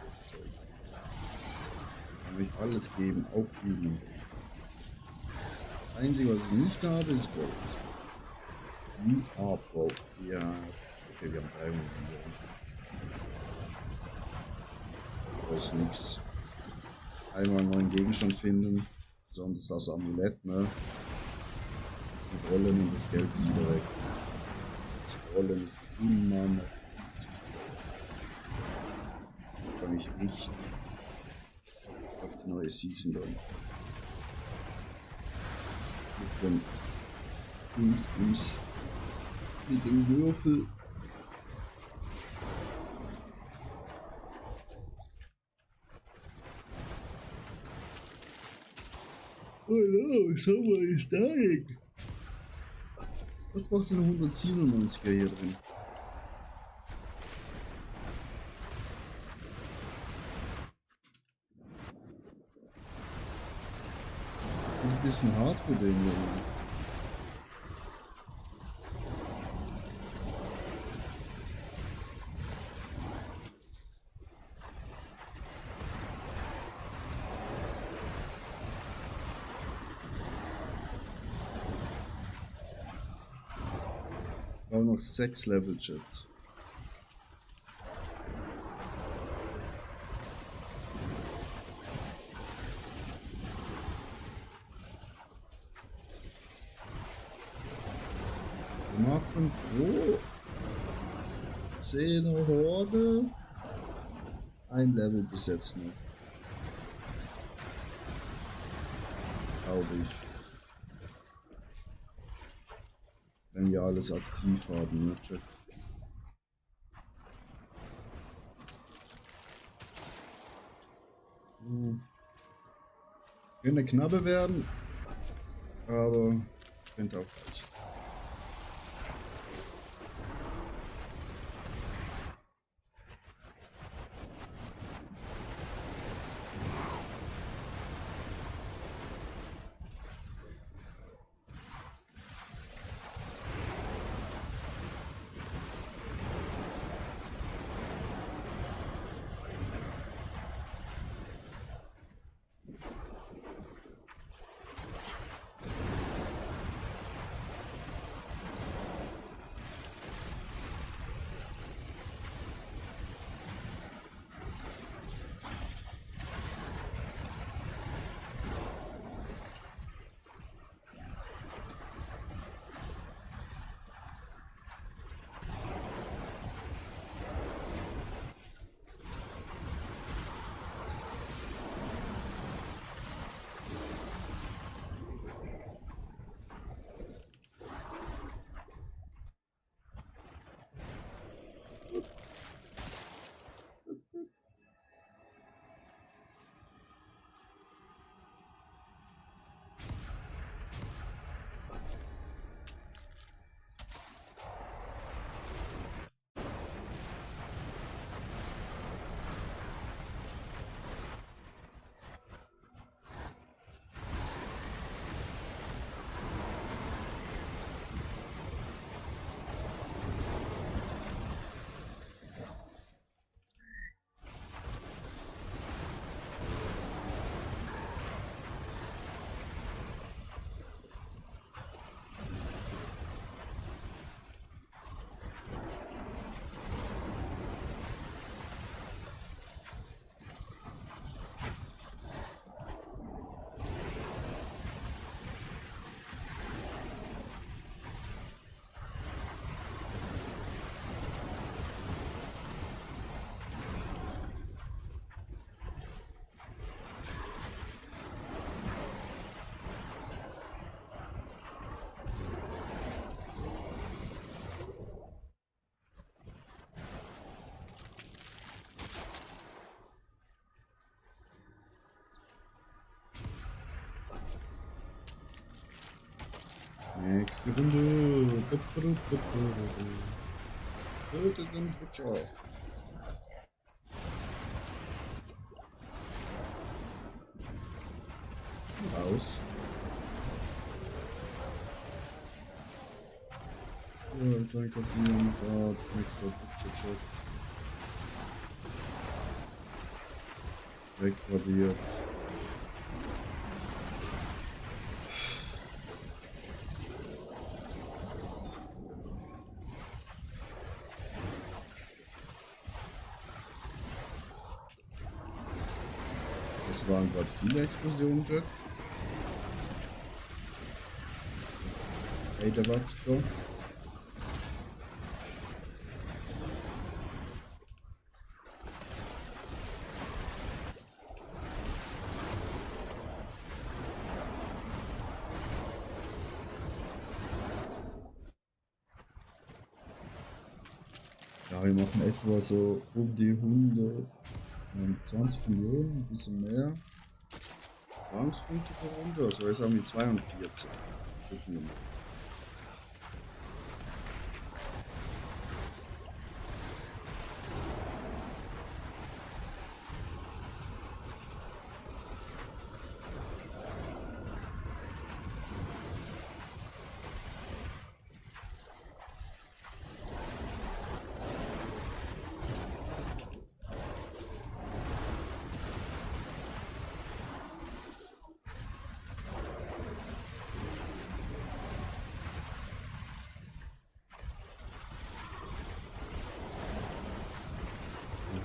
Kann euch alles geben, auch Übung. Das Einzige, was ich nicht habe, ist Gold. We are broke. Ja, okay, wir haben 300 Millionen. Das ist nix. Einmal einen neuen Gegenstand finden, besonders das Amulett, ne? Das sind Rollen und das Geld ist wieder weg. Das Rollen ist immer noch zu viel. Da kann ich richtig auf die neue Season dann. Mit dem Dingsbums, mit dem Würfel. Oh no, someone is dying. Was macht so eine 197er hier drin? Ein bisschen hart für den hier. Auch noch 6 Level Chat. Wir machen pro 10er Horde ein Level bis jetzt noch. Glaube ich. Wenn wir alles aktiv haben, ne, Chat. Könnte knappe werden, aber könnte auch reichen. Nächste Runde. Tötet den Butcher. aus. Ja, jetzt einkassieren, da, nächster Picture-Check. Wegradiert. Das waren gerade viele Explosionen, Jack. Hey, der Watzko. Ja, wir machen etwa so um die 120 Millionen, ein bisschen mehr Erfahrungspunkte pro Runde. Also jetzt haben wir 42. Gucken wir mal.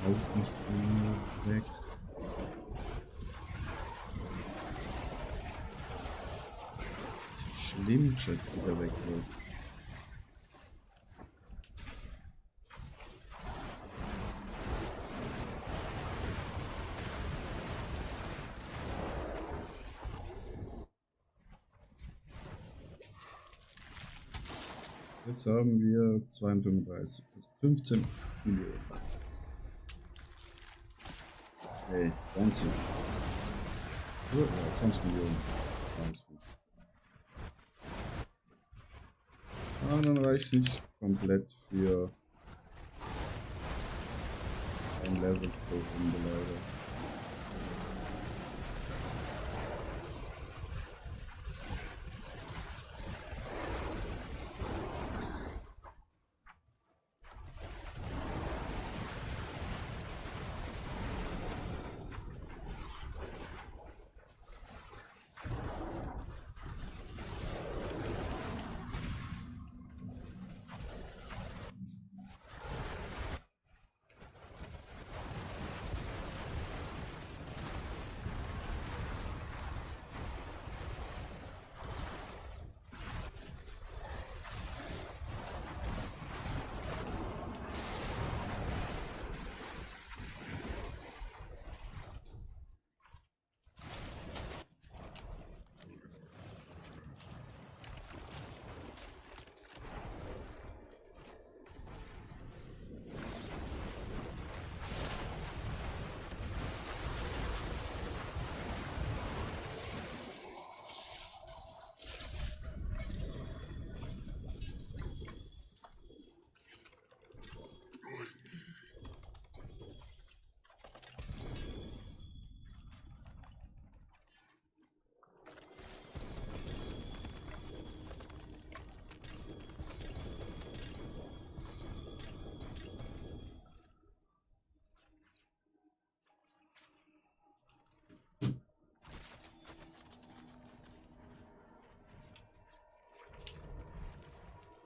Lauf nicht von mir weg. Das ist schlimm, Jack, wieder weg will. Jetzt haben wir 32, also 15 Millionen. Hey, 20. Ja, 20 Millionen. Ah, dann reicht es nicht komplett für ein Level pro Runde leider.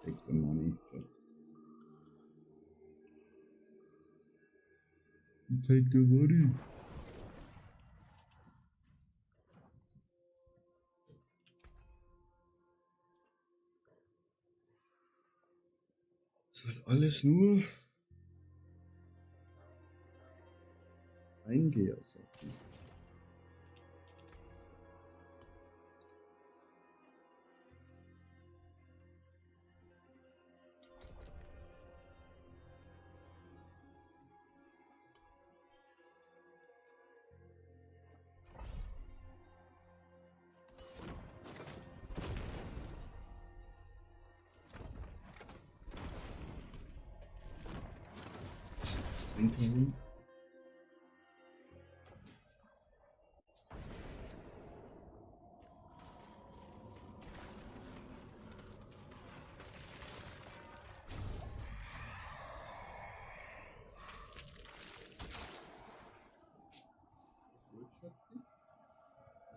Take the money. Take the money. Das ist alles nur Eingeher, sagt ich. Trinken.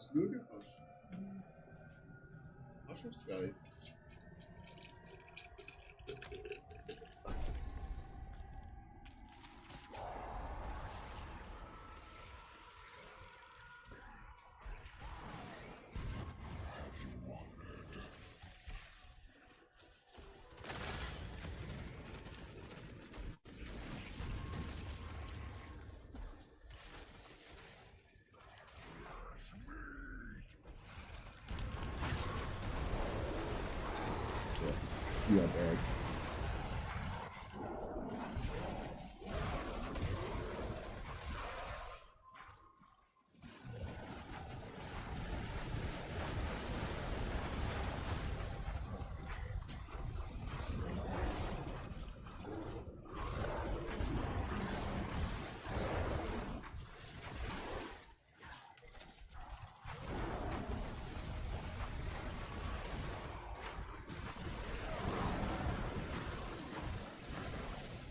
Hab's nur gefasst. Fasch aufs Geil. Ja, Berg.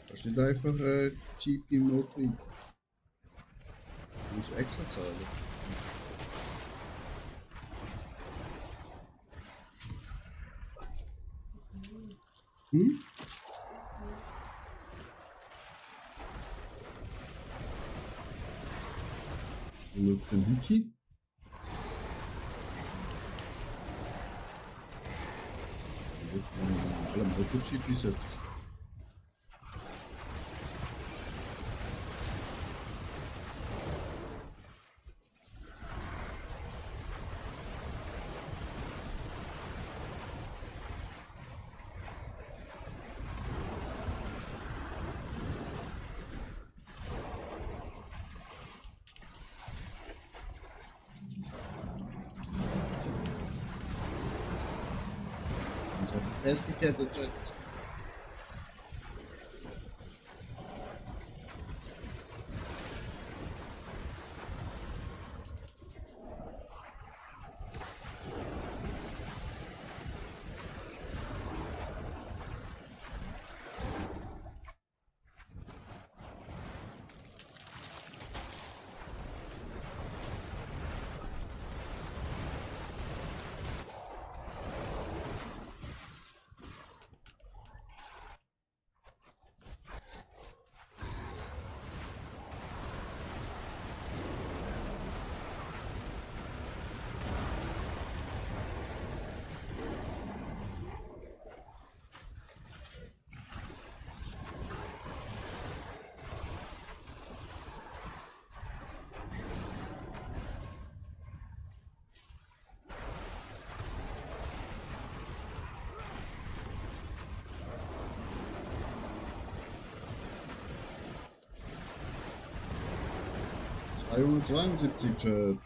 Da steht einfach Jeep im Notbeat. Du musst extra zahlen. Hm? Look den Hiki. Alle Auto-Jeep reset. Ich habe festgekettet, Chat. ...272, Chat.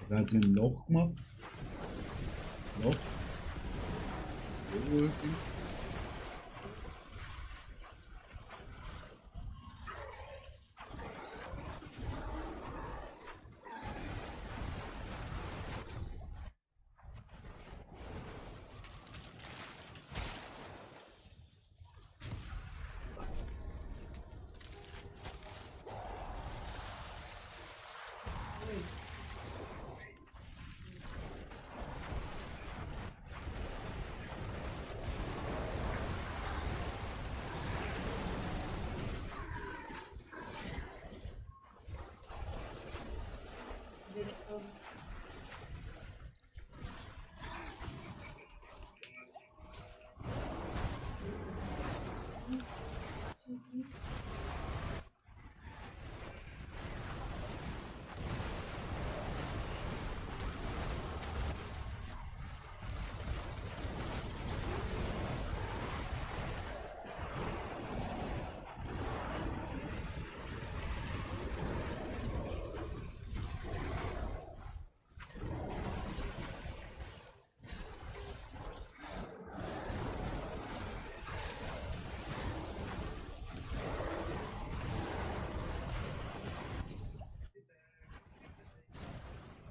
Da hat sie ein Loch gemacht. Loch. So,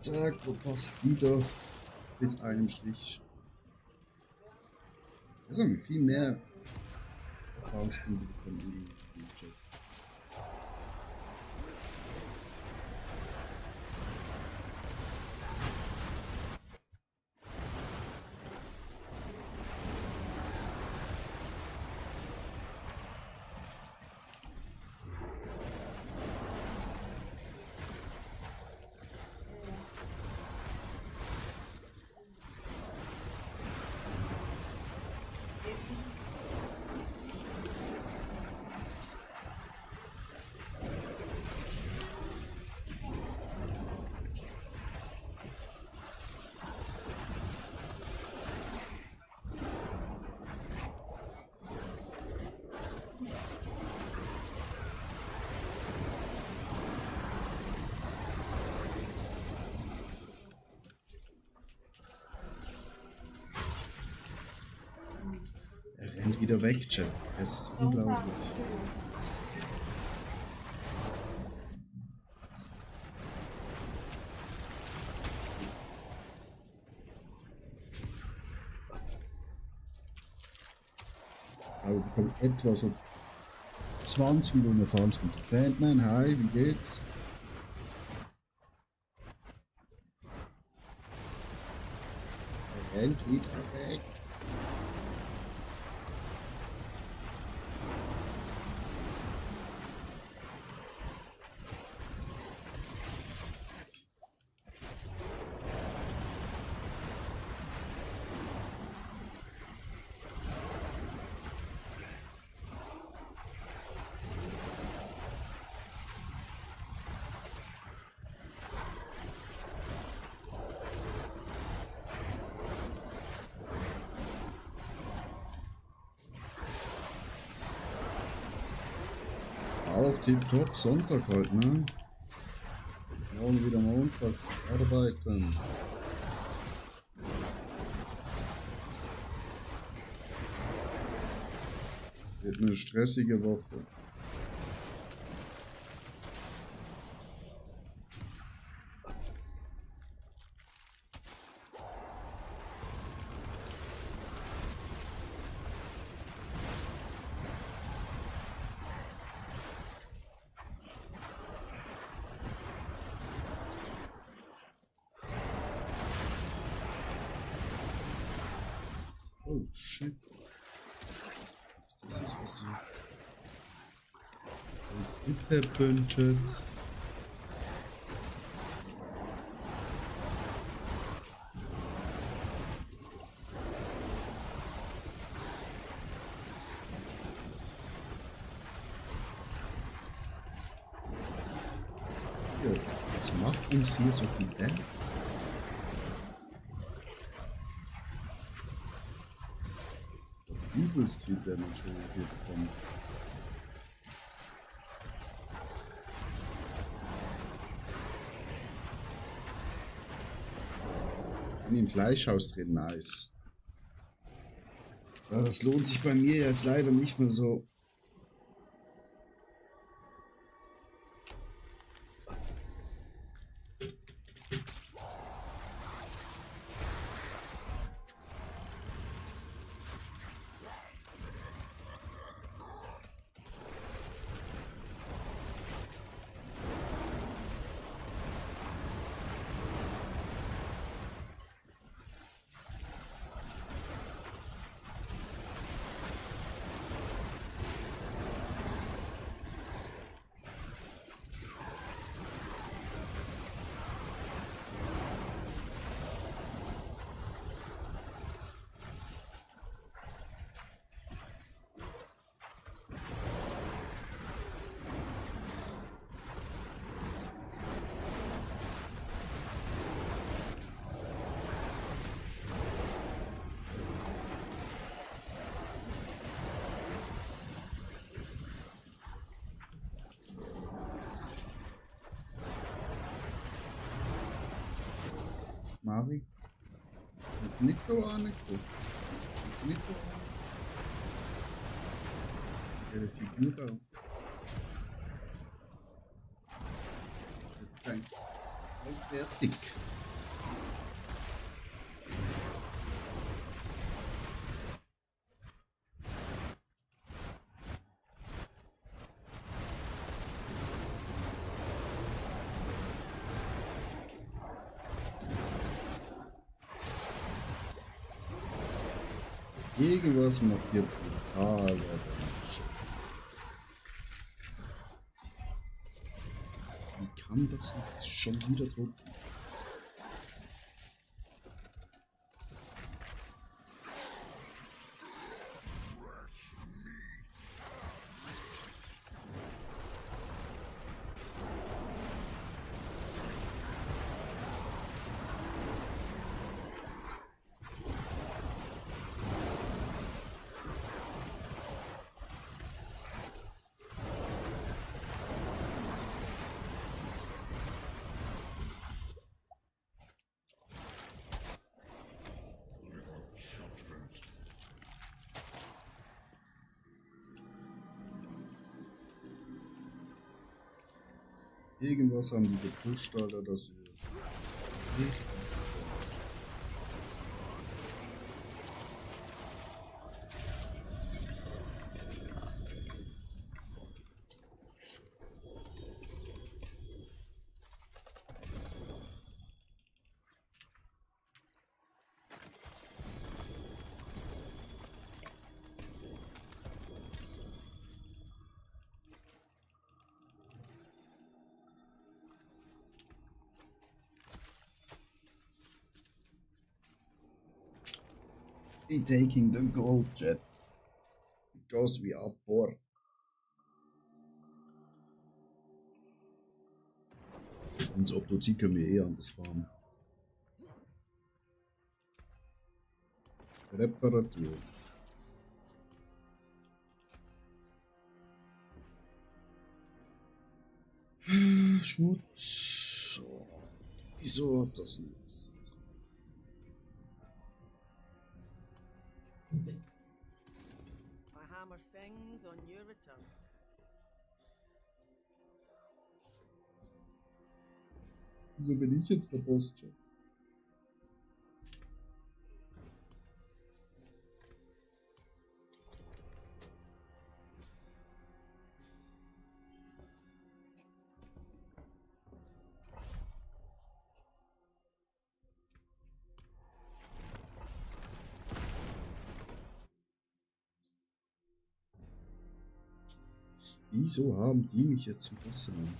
Zack, und passt wieder bis einem Strich. Das haben wir viel mehr Erfahrungspunkte bekommen in die Job. Er rennt wieder weg, Chat. Es ist unglaublich. Aber wir bekommen etwa so 20 Millionen Erfahrungspunkte. Sandman, hi, wie geht's? Er rennt wieder weg. Auch tipptopp, Sonntag halt, ne? Morgen wieder Montag, arbeiten. Wird eine stressige Woche. Oh shit. Was ist passiert? Bitte, Bündchet. Was macht uns hier so viel Damage? Übelst viel Damage, wo wir hier bekommen. In dem Fleischhaus drin, nice. Ja, das lohnt sich bei mir jetzt leider nicht mehr so. Mari? Jetzt nicht so angeguckt. Jetzt nicht so angeguckt. Ja, die Figur da. Jetzt kein. Fertig. Irgendwas macht hier brutal Damage. Wie kann das jetzt schon wieder drücken? Irgendwas haben die gepusht, Alter, dass wir richtig gut. We taking the gold jet because we are poor. Ins Optozi können wir eh anders fahren. Reparatur. Schmutz. So. Wieso hat das nichts? My hammer sings on your return. Wieso bin ich jetzt der Boss-Chat? Wieso haben die mich jetzt zum Boss gemacht?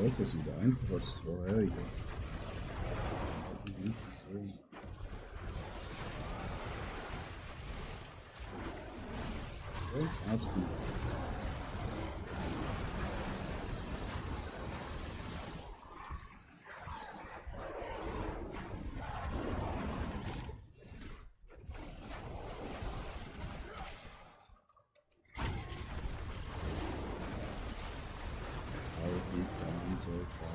ist das wieder einfacher als vorherige. Okay, Aspen. Die ganze Zeit.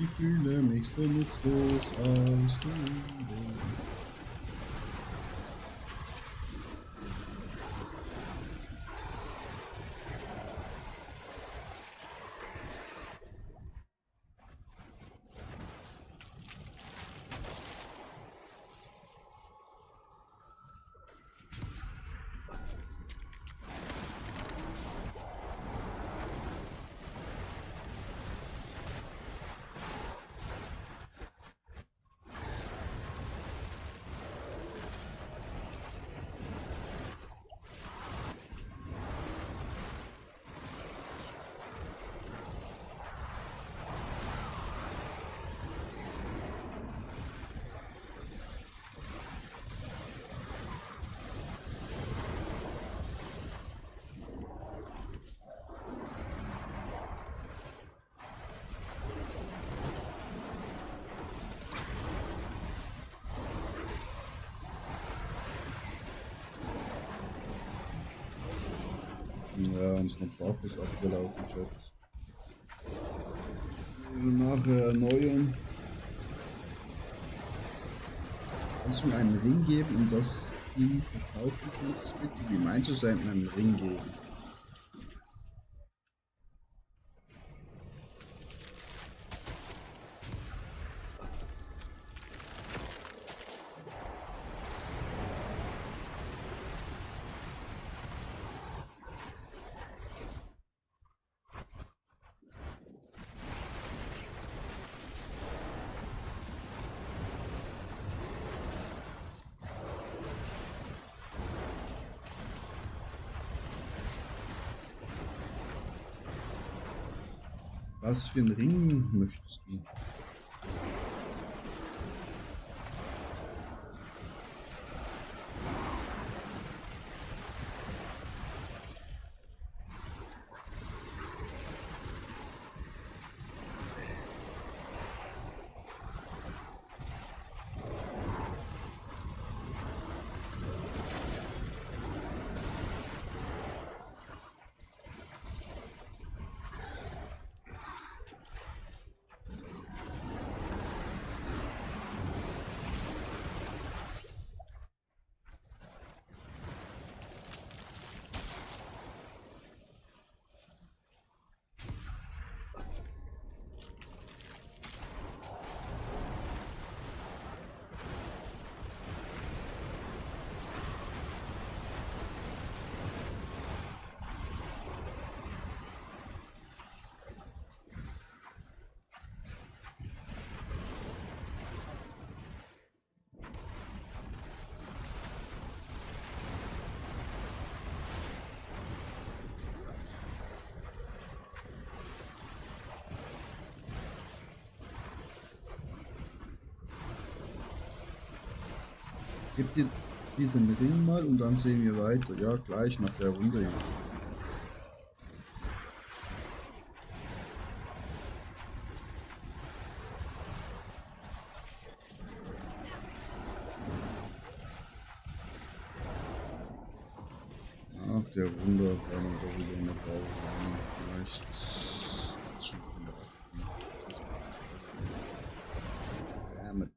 Ich fühle mich so nutzlos als du. Ja, unsere Buff ist abgelaufen, Schatz. Nachher erneuern. Kannst du mir einen Ring geben, um das Ding verkaufen kannst, bitte? Wie meinst du, soll mir einen Ring geben? Was für einen Ring möchtest du? Gib dir diesen Ring mal und dann sehen wir weiter. Ja, gleich nach der Runde hier. Nach der Runde werden wir sowieso eine Pause. Vielleicht ist schon Damit.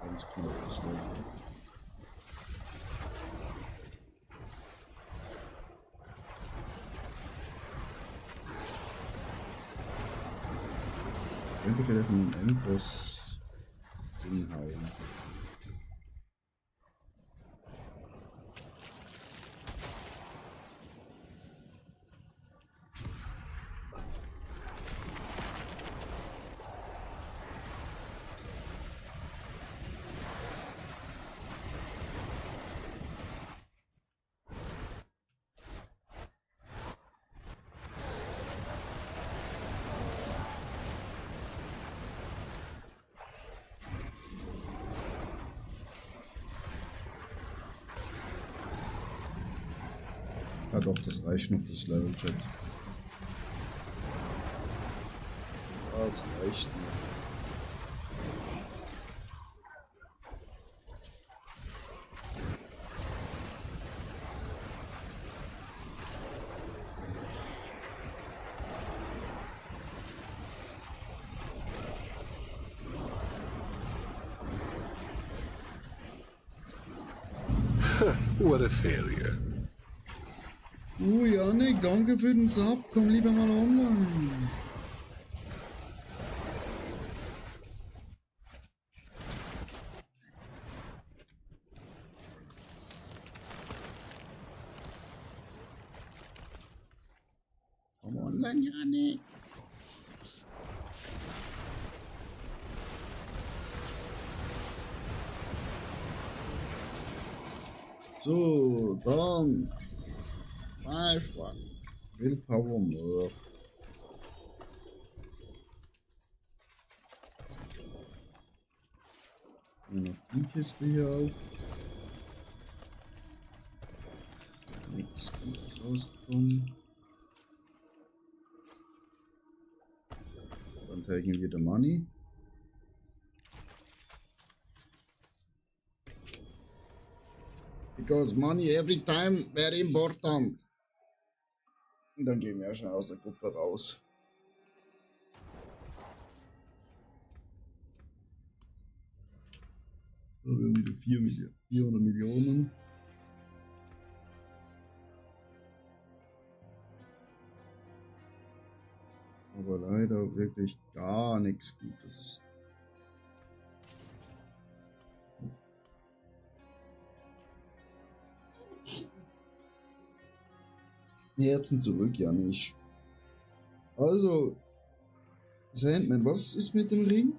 Ganz knapp ist noch. Könnte vielleicht einen Endboss hinhauen. Ja doch, das reicht noch fürs Level, Chat. Das reicht noch. What a failure. Janik, danke für den Sub. Komm lieber mal online. Komm online, Janik. So, dann 5-1. Willpower more. Noch die Kiste hier auf. Es ist nichts Gutes rausgekommen. Dann taken wir the money. Because money every time very important. Und dann gehen wir ja schon aus der Gruppe raus. So, wir haben wieder 400 Millionen. Aber leider wirklich gar nichts Gutes. Herzen zurück, ja nicht. Also, Sandman, was ist mit dem Ring?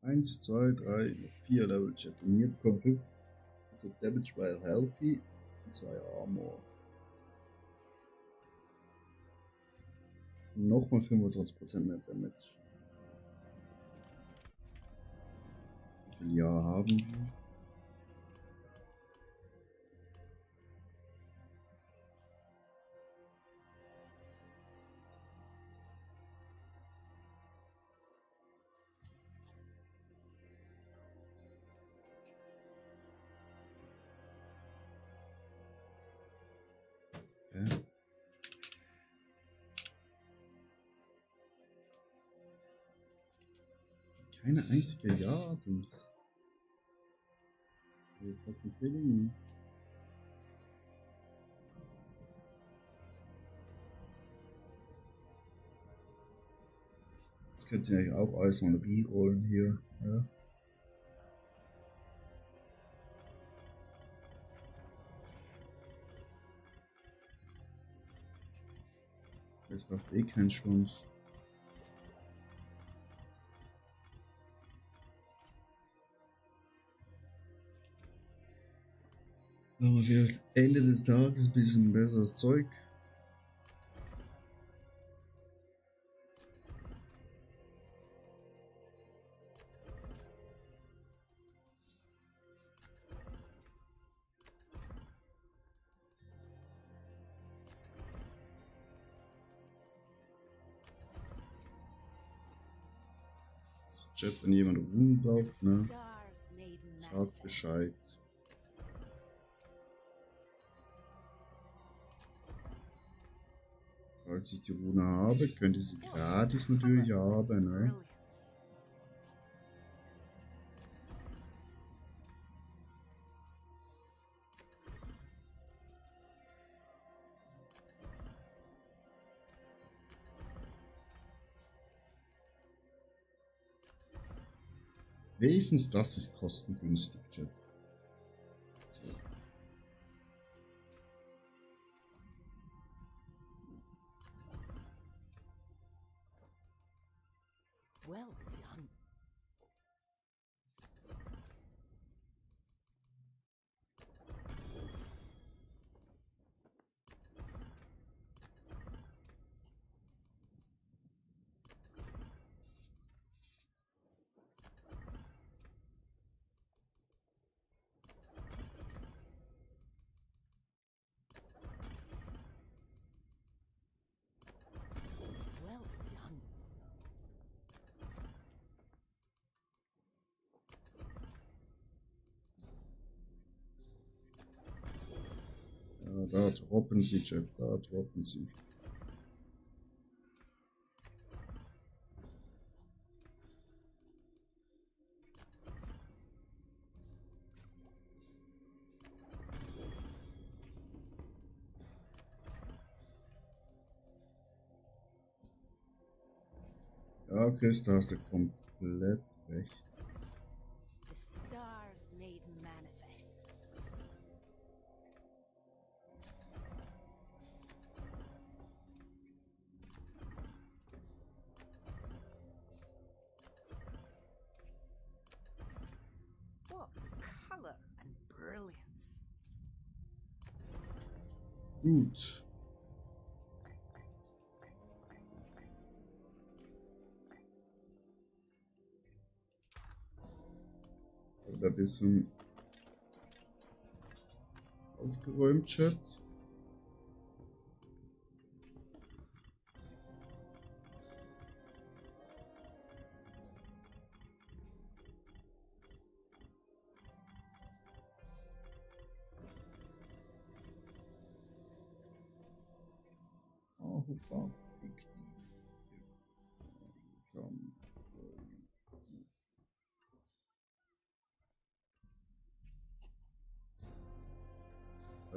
Eins, zwei, drei, 4 Level Chat. Und hier bekommen 5 Damage while healthy und 2 Armor. Und nochmal 25% mehr Damage. Wie viel Jahr haben wir? Ja. Keine einzige Jahrtums. Wir fucking killing me. Das könnte ich eigentlich auch alles mal rollen hier. Ja. Das macht eh keinen Schwanz. Aber für Ende des Tages ein bisschen besseres Zeug. Das Chat, wenn jemand Ruhen braucht, ne? Sagt Bescheid. Falls ich die Rune habe, könnte ich sie gratis natürlich haben, ne? Wenigstens das ist kostengünstig, Chat. So. Well done. Well done. Ja, da droppen sie, Chat, da droppen sie. Ja, Chris, da hast du komplett recht. The stars made manifest. What colour and brilliance. Gut. wäre ein bisschen aufgeräumt, Chat.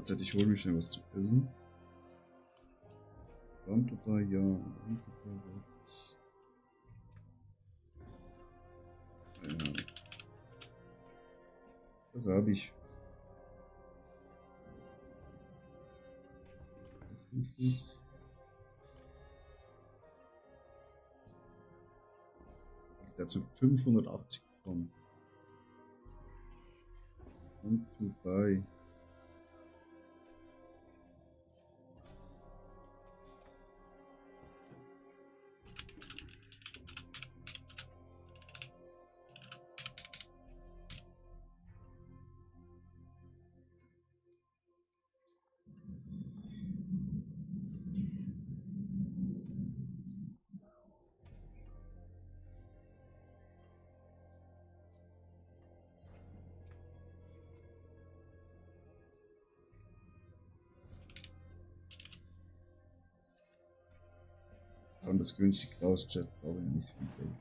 Warte, ich hole mir schnell was zu essen. Total, ja. Das habe ich. Das ist gut. Der hat zu 580 bekommen. Und Dubai. Und das günstig raus, Chat, brauche ich nicht viel Geld.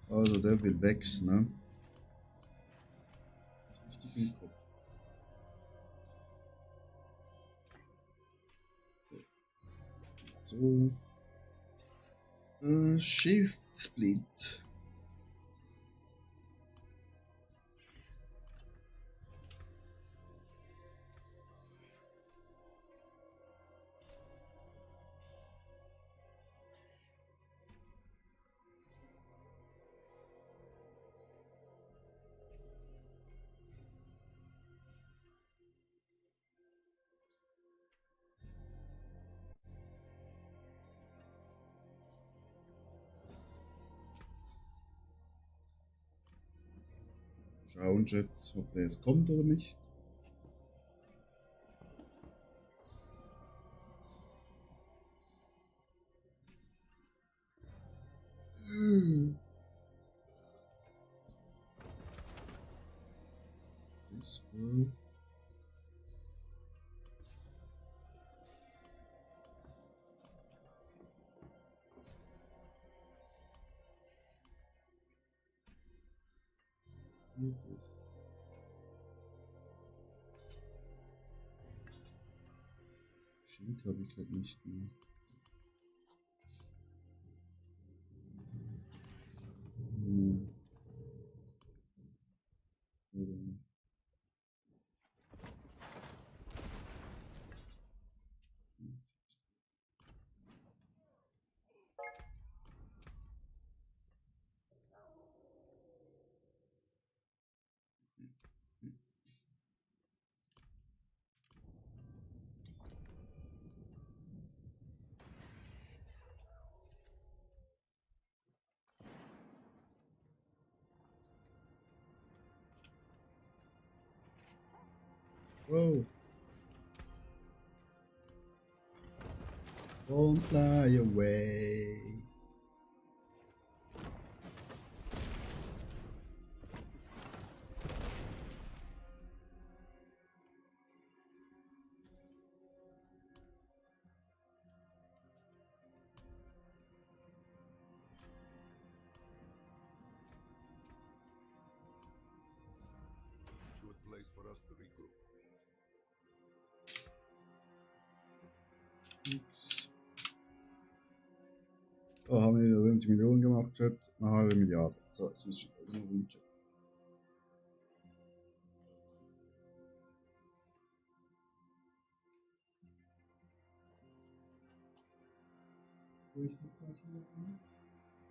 Also der will wechseln, ne? Das ist richtig im Kopf. So. Shift Split. Schauen, Chat, ob der jetzt kommt oder nicht. Schild habe ich glaube nicht mehr. Whoa. Don't fly away. Good place for us to regroup. Nix. So, haben wir wieder 70 Millionen gemacht, Chat. Eine halbe Milliarde. So, jetzt muss ich das noch rumchecken. Wo ist das hier?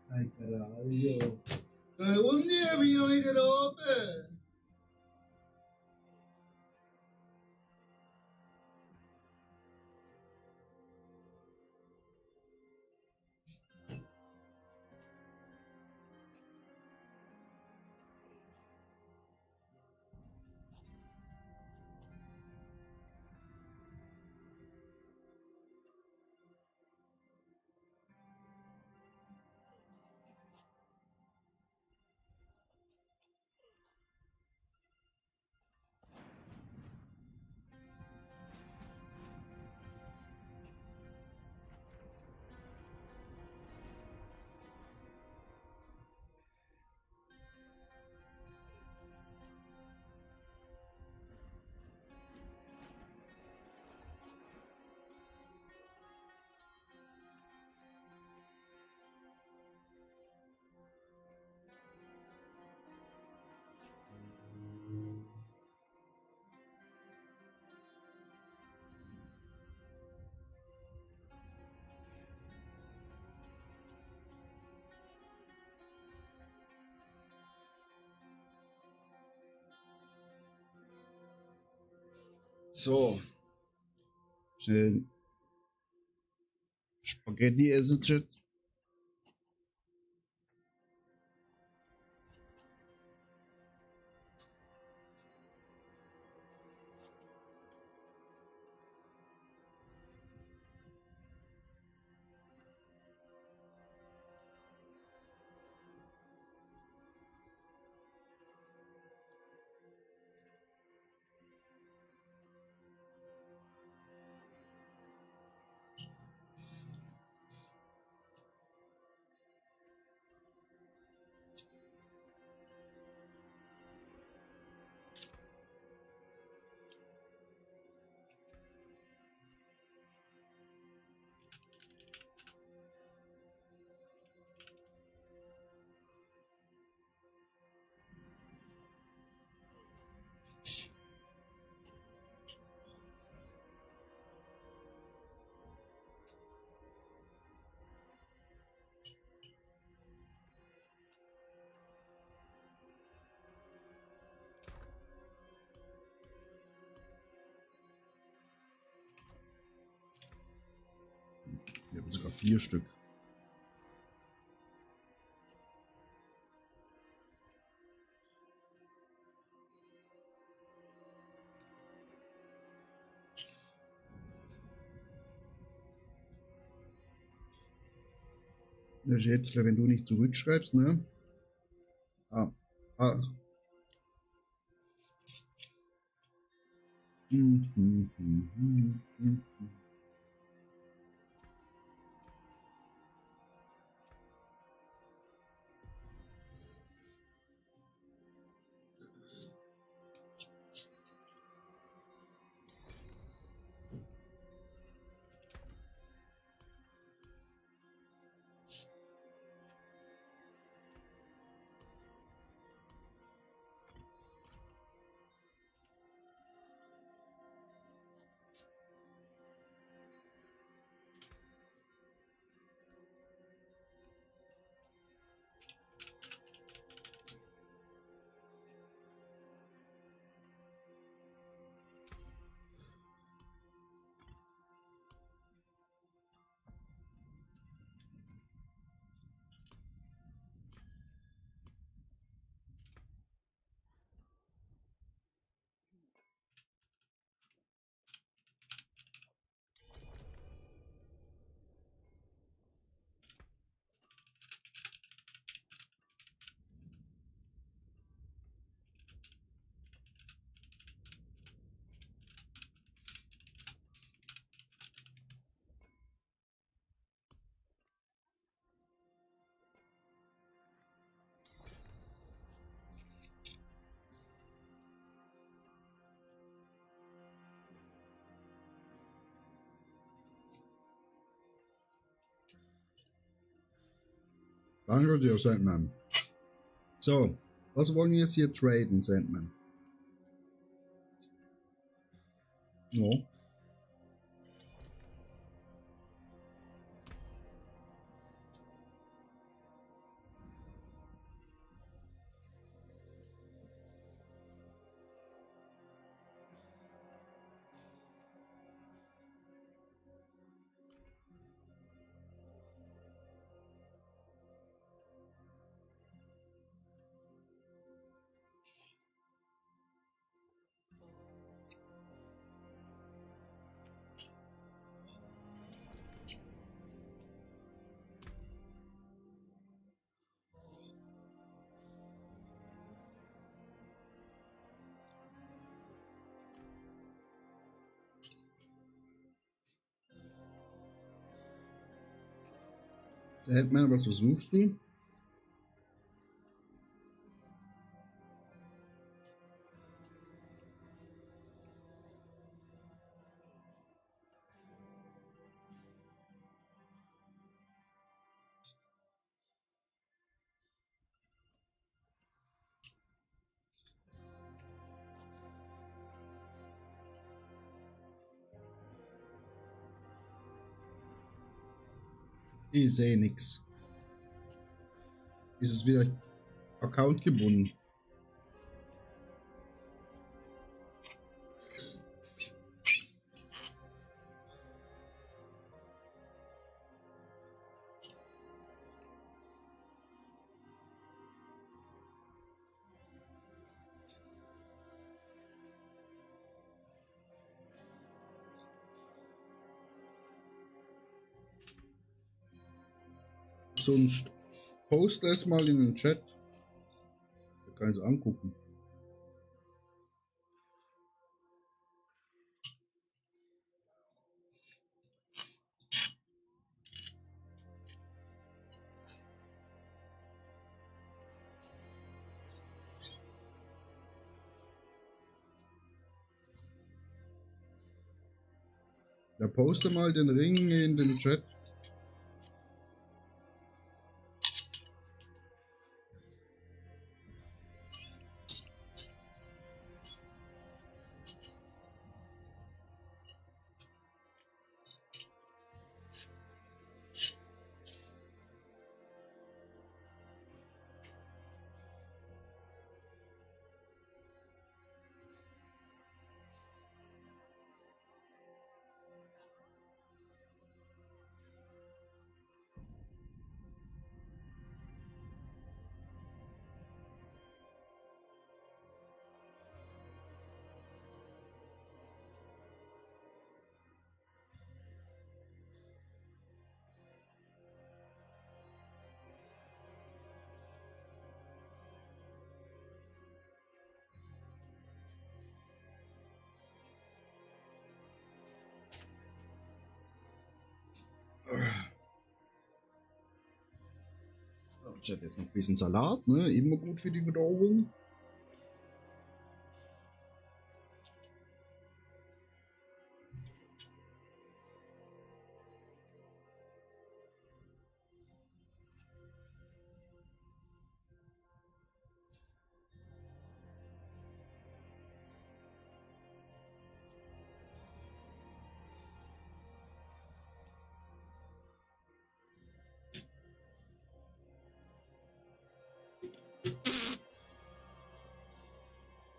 Ay, carajo. Un día vino y de open. So. Schnell Spaghetti essen, Chat. Wir haben sogar 4 Stück. Der Schätzler, wenn du nicht zurückschreibst, ne? Ah. Ah. Danke dir, Sandman. So, was wollen wir jetzt hier traden, Sandman? No. Sandman, was versuchst du? Ich sehe nix. Ist es wieder Account gebunden? Sonst post es mal in den Chat. Da kann ich es angucken. Da poste mal den Ring in den Chat. Ich habe jetzt noch ein bisschen Salat, ne? Immer gut für die Verdauung.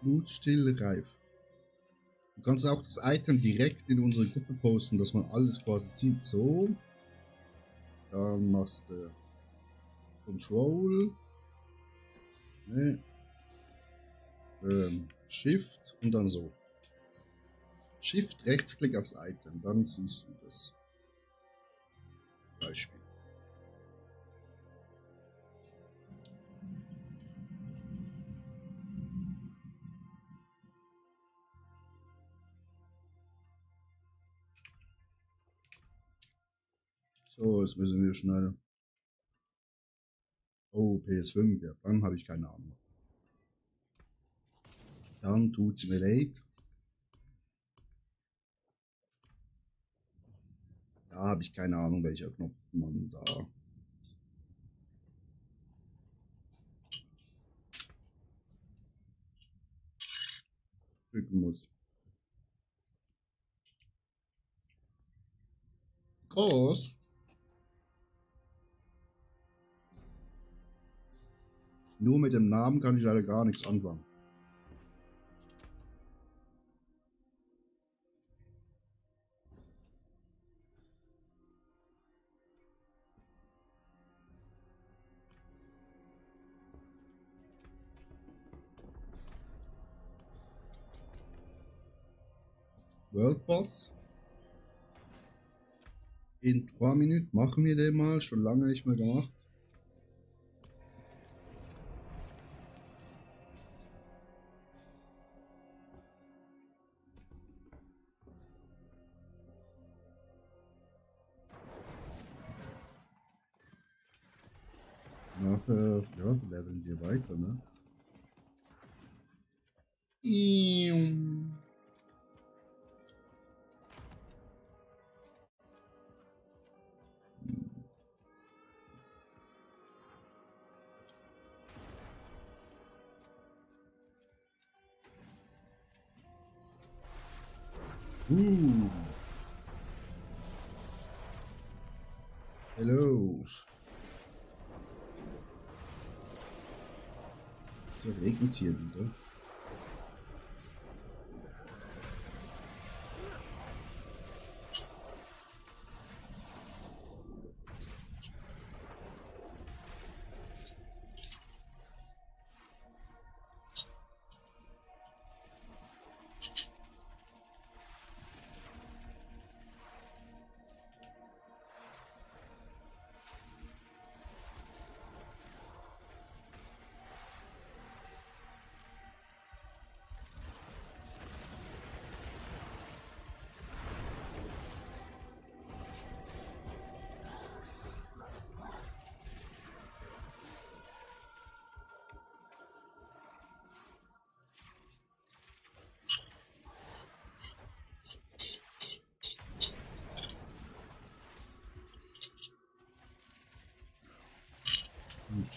Blutstill reif. Du kannst auch das Item direkt in unsere Gruppe posten, dass man alles quasi sieht. So. Dann machst du Control. Ne. Shift und dann so. Shift, Rechtsklick aufs Item, dann siehst du das. Beispiel. So, jetzt müssen wir schnell. Oh, PS5, ja, dann habe ich keine Ahnung. Dann tut's mir leid. Da habe ich keine Ahnung, welcher Knopf man da drücken muss. Groß. Nur mit dem Namen kann ich leider gar nichts anfangen. World Boss. In 3 Minuten machen wir den mal. Schon lange nicht mehr gemacht. Nachher, ja, leveln wir weiter, ne? Hello. So regnet es hier wieder.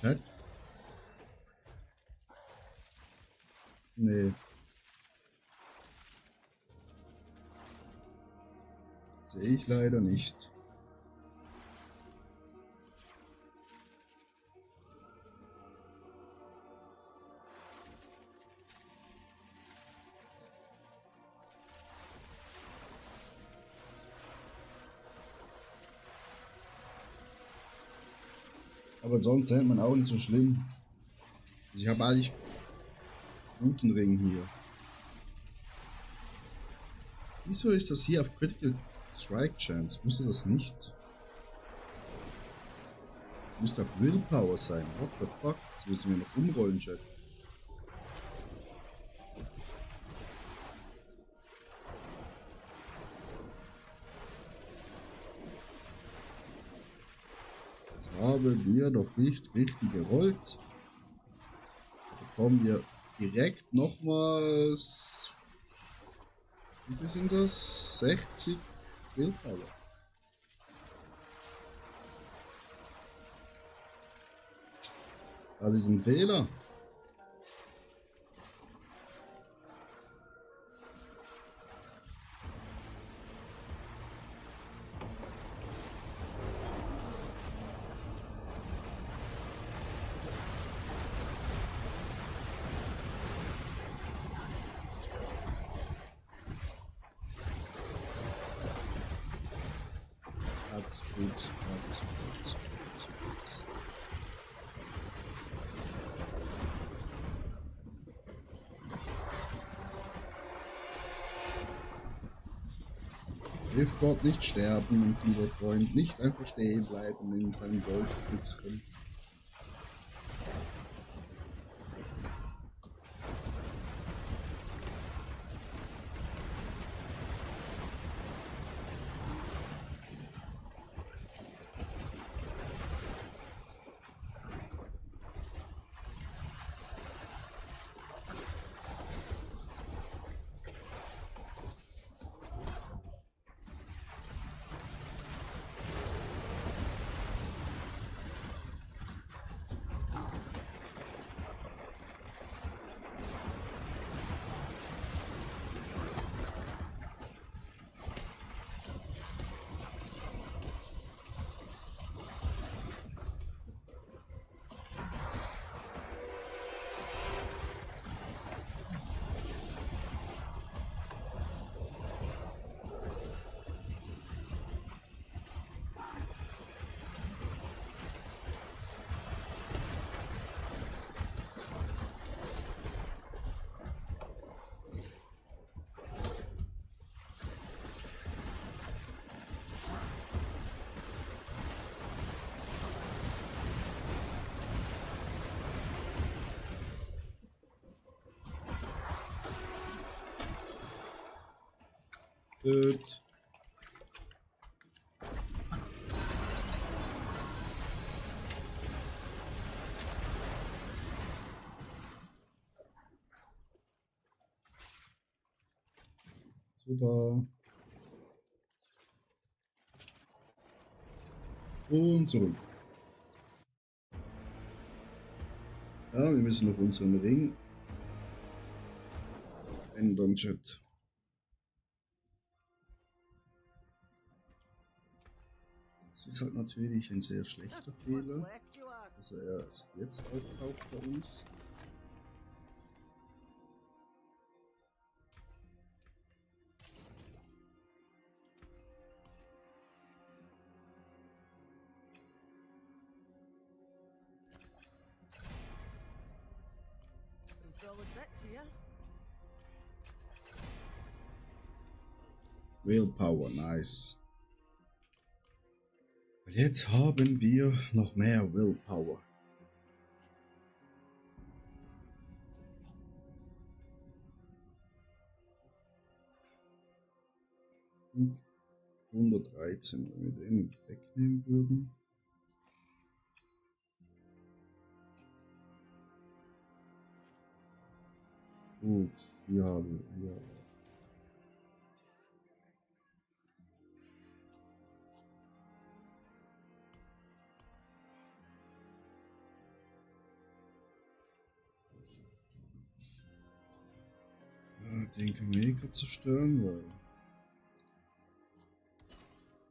Chat? Nee. Sehe ich leider nicht. Aber sonst hält man auch nicht so schlimm. Also ich habe eigentlich guten Ring hier. Wieso ist das hier auf Critical Strike Chance? Müsste das nicht? Das müsste auf Willpower sein. What the fuck? Jetzt müssen wir noch umrollen, Chat. Haben wir noch nicht richtig gerollt. Bekommen wir direkt nochmals, wie viel sind das? 60 Willpower. Das ist ein Fehler. Platz. Riftgott nicht sterben und lieber Freund nicht einfach stehen bleiben in seinem Goldkitzchen. Gut. So da. Und zurück. Ja, wir müssen noch unseren Ring ändern, Chat. Das ist halt natürlich ein sehr schlechter What's Fehler, left, you ask? dass er erst jetzt auftaucht bei uns. Some solid bits here. Willpower, nice. Und jetzt haben wir noch mehr Willpower. Hm, 113, wenn wir den wegnehmen würden. Gut, hier haben wir. Ja, den können wir eh gerade zerstören, weil.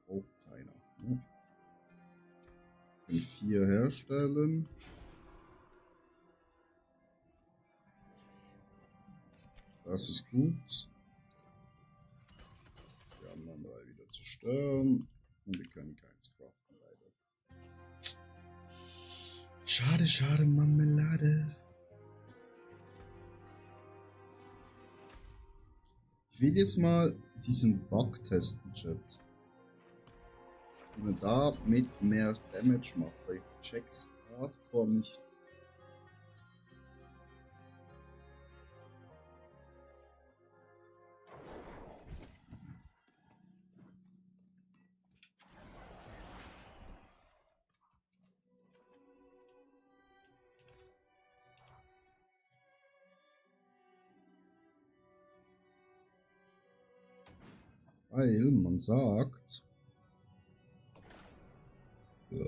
Braucht keiner. Ne? Können 4 herstellen. Das ist gut. Die anderen 3 wieder zerstören. Und wir können keins craften, leider. Schade, schade, Marmelade. Ich will jetzt mal diesen Bug testen, Chat. Wie man da mit mehr Damage macht, weil ich check's hardcore nicht. Weil man sagt, ja.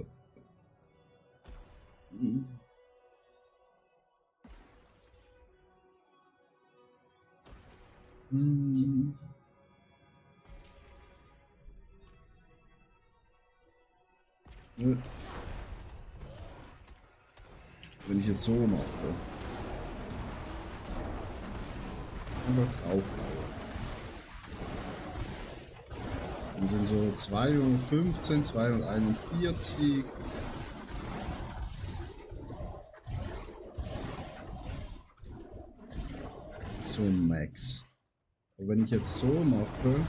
Nö. Wenn ich jetzt so mache, einfach draufhauen. Dann sind so 215, 241. So ein Max. Aber wenn ich jetzt so mache,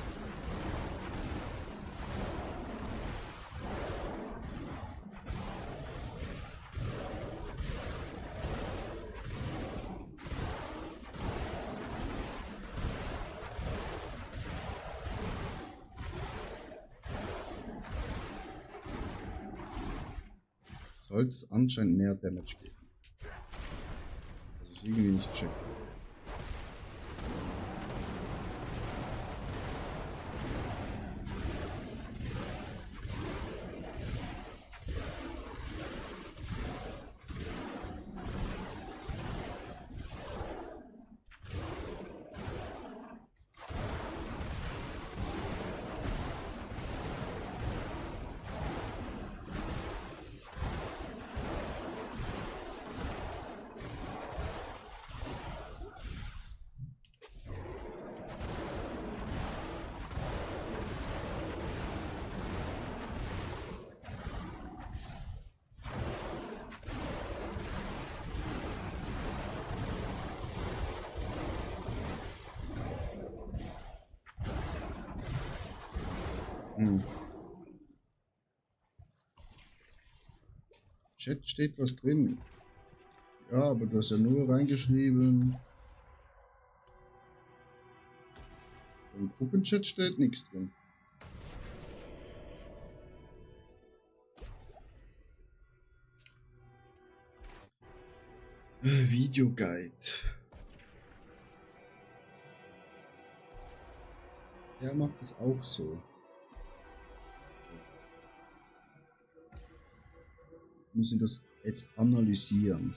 sollte es anscheinend mehr Damage geben. Also ich irgendwie nicht checken. Chat steht was drin. Ja, aber du hast ja nur reingeschrieben. Im Gruppenchat steht nichts drin. Videoguide. Er macht es auch so. Müssen das jetzt analysieren.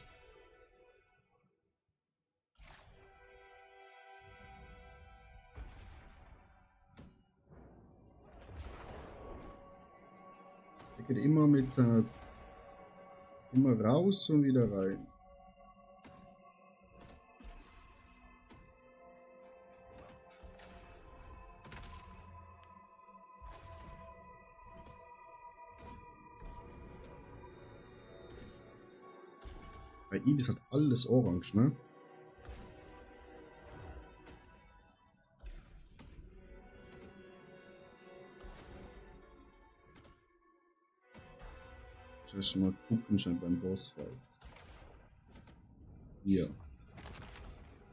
Er geht immer mit seiner immer raus und wieder rein. Bei Ibis hat alles orange, ne? Zuerst mal gucken schon beim Bossfight. Hier.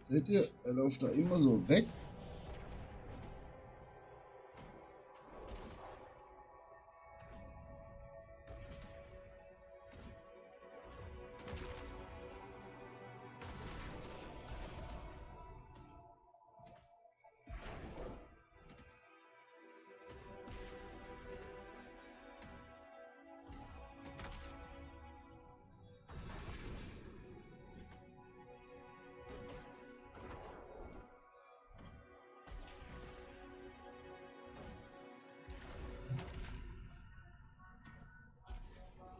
Seht ihr, er läuft da immer so weg.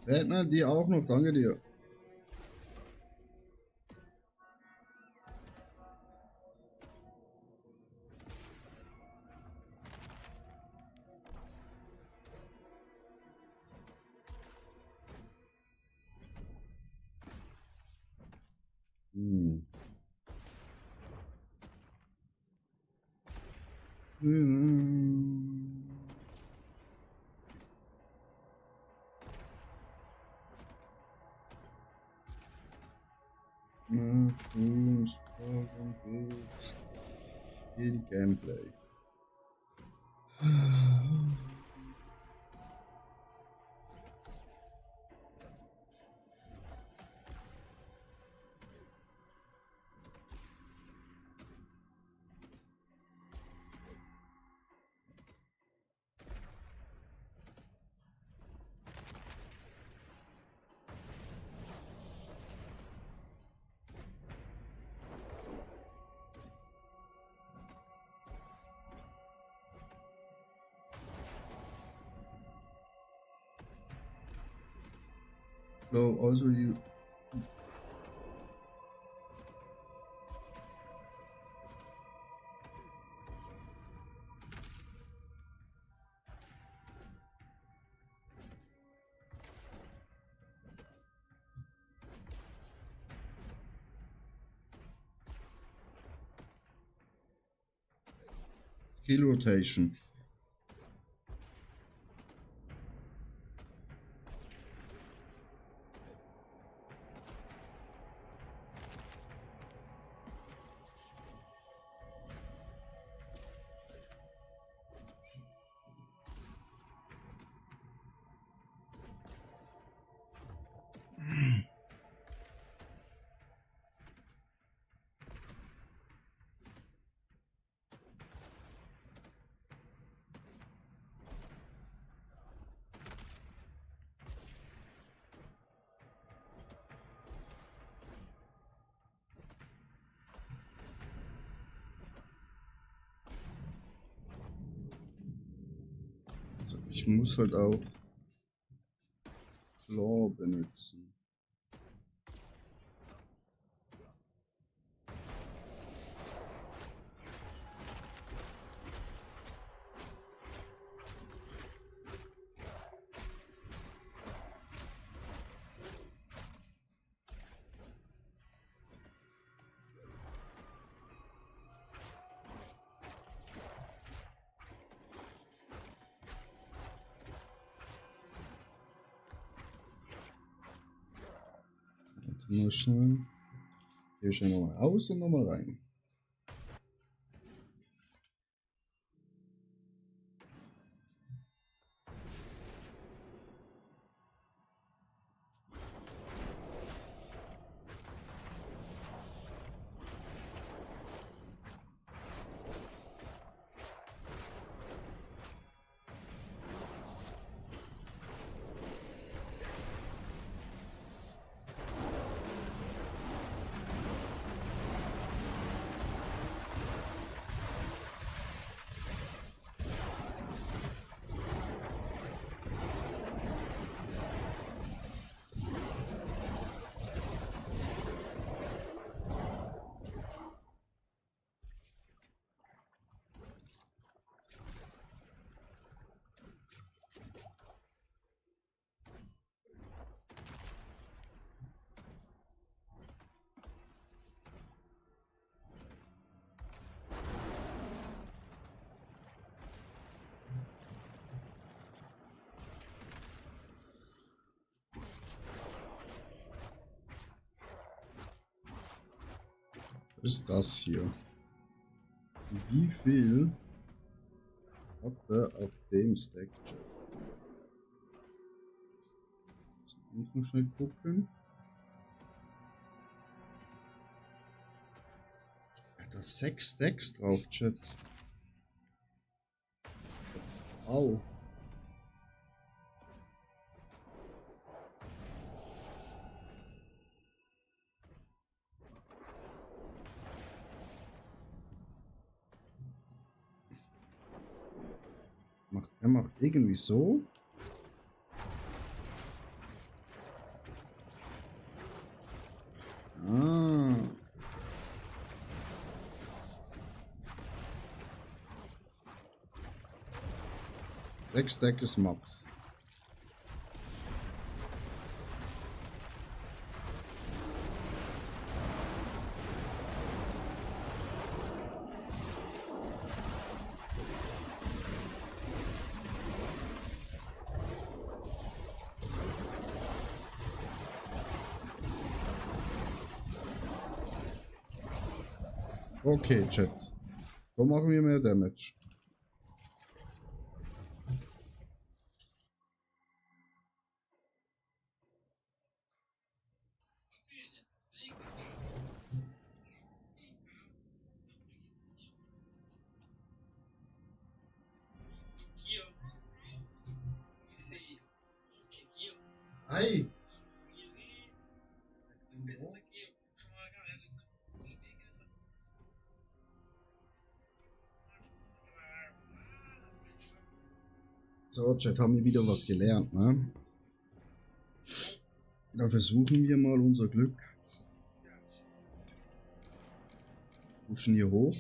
Redner, die auch noch, danke dir. Mushrooms, Program Boots, Kill Gameplay. So, also you. Skill rotation. Also ich muss halt auch Claw benutzen. Mal schnell. Hier schnell nochmal aus und nochmal rein. Was ist das hier? Wie viel hat er auf dem Stack? Jetzt muss ich noch schnell gucken. Er hat da 6 Stacks drauf, Chat. Au. Er macht irgendwie so. Ah. Sechs Stack ist Max. Okay, Chat. So machen wir mehr Damage. Ei! So, Chat, haben wir wieder was gelernt, ne? Dann versuchen wir mal unser Glück. Pushen hier hoch.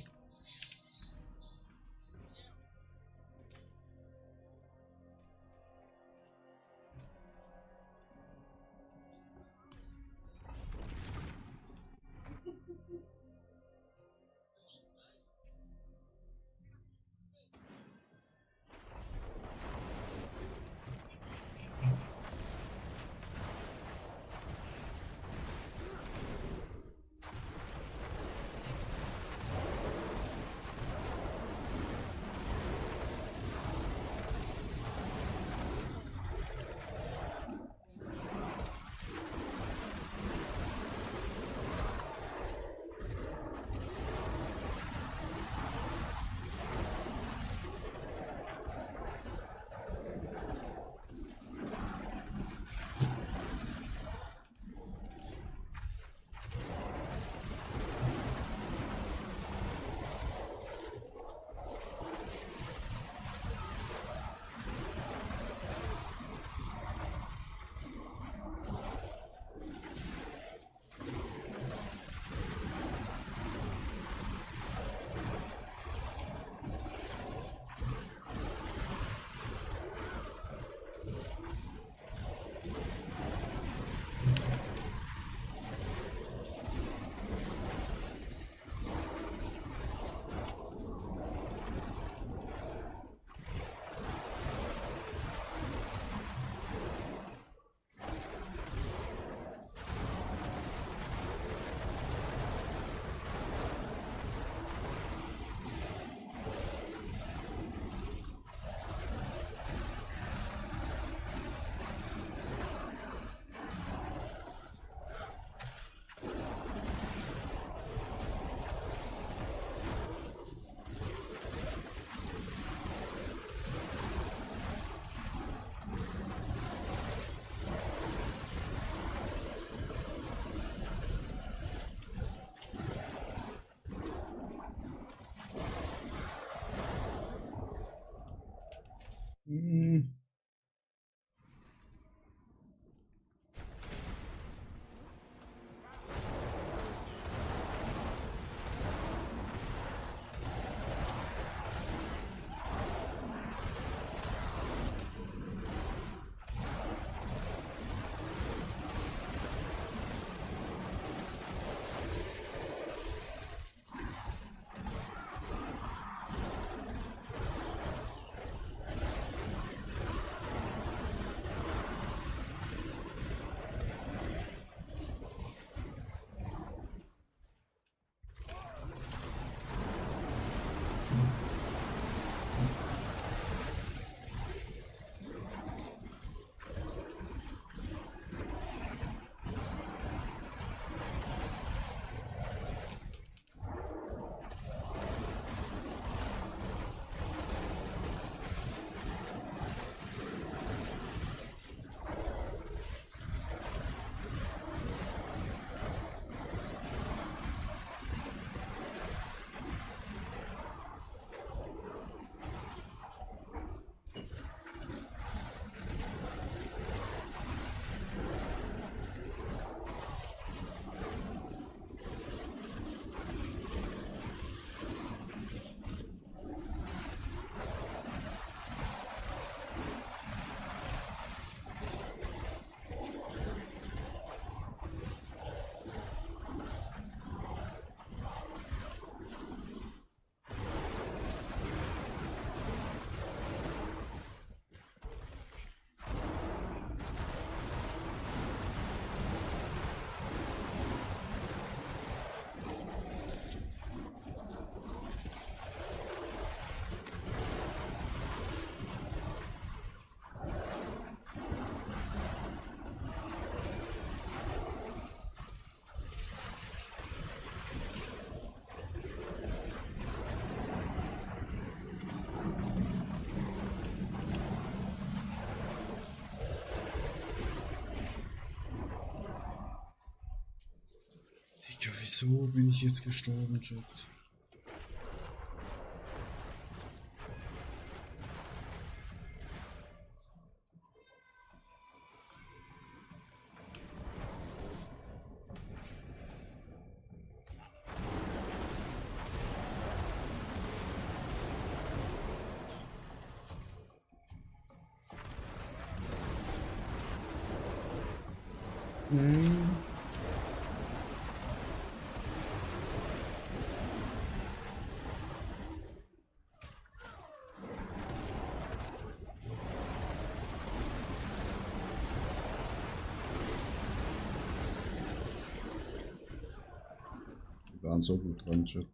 Wieso bin ich jetzt gestorben, Chat? Nein. Wir waren so gut dran, Chat.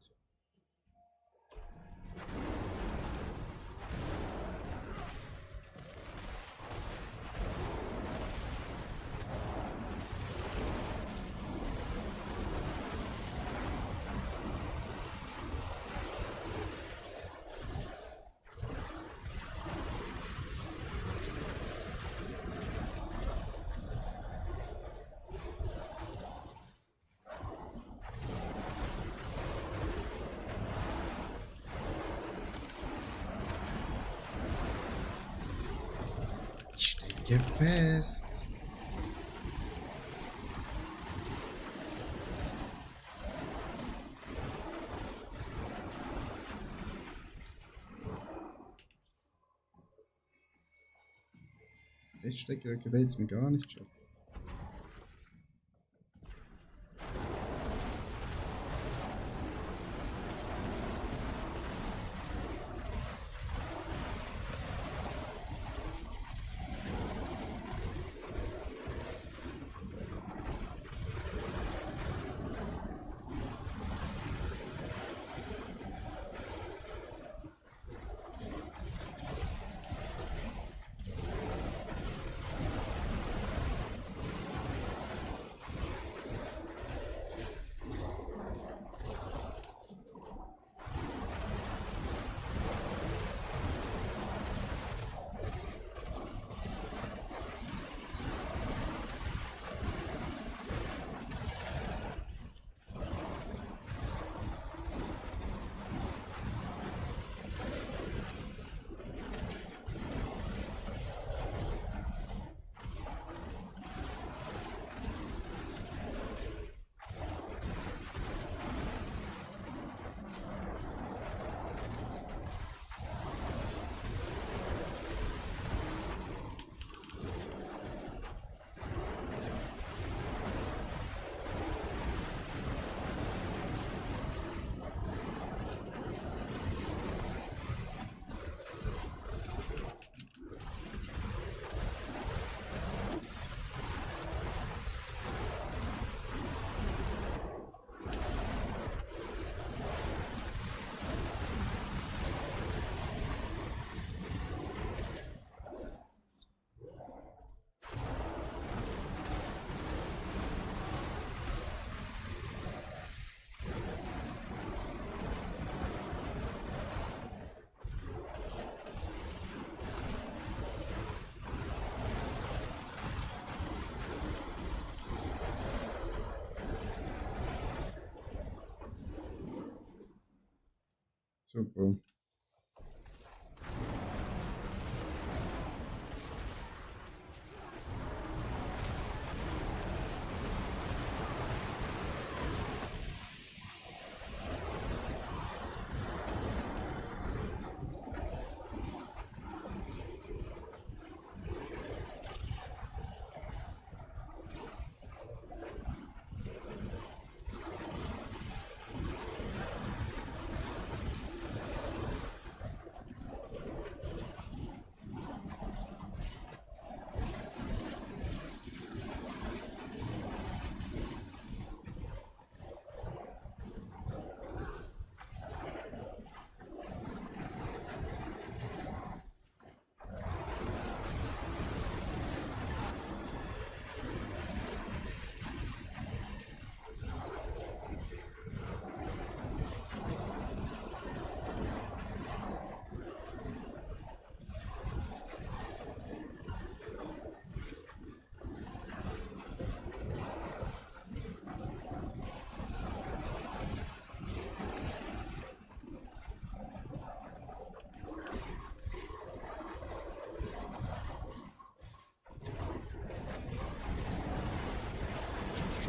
Ich stecke fest. Feststecker gefällt es mir gar nicht schon. Super.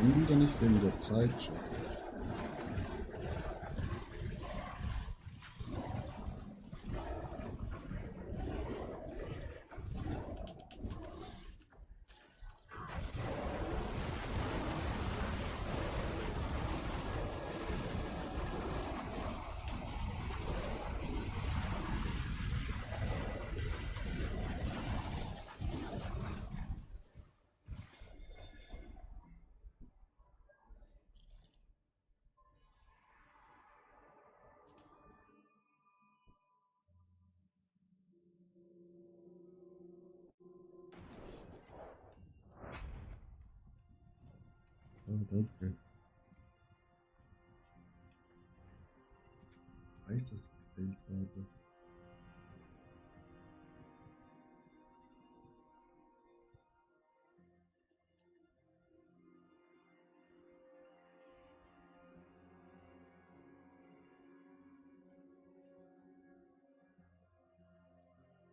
Schon wieder nicht wegen der Zeit schon. Oh, danke. Reicht das gefällt habe.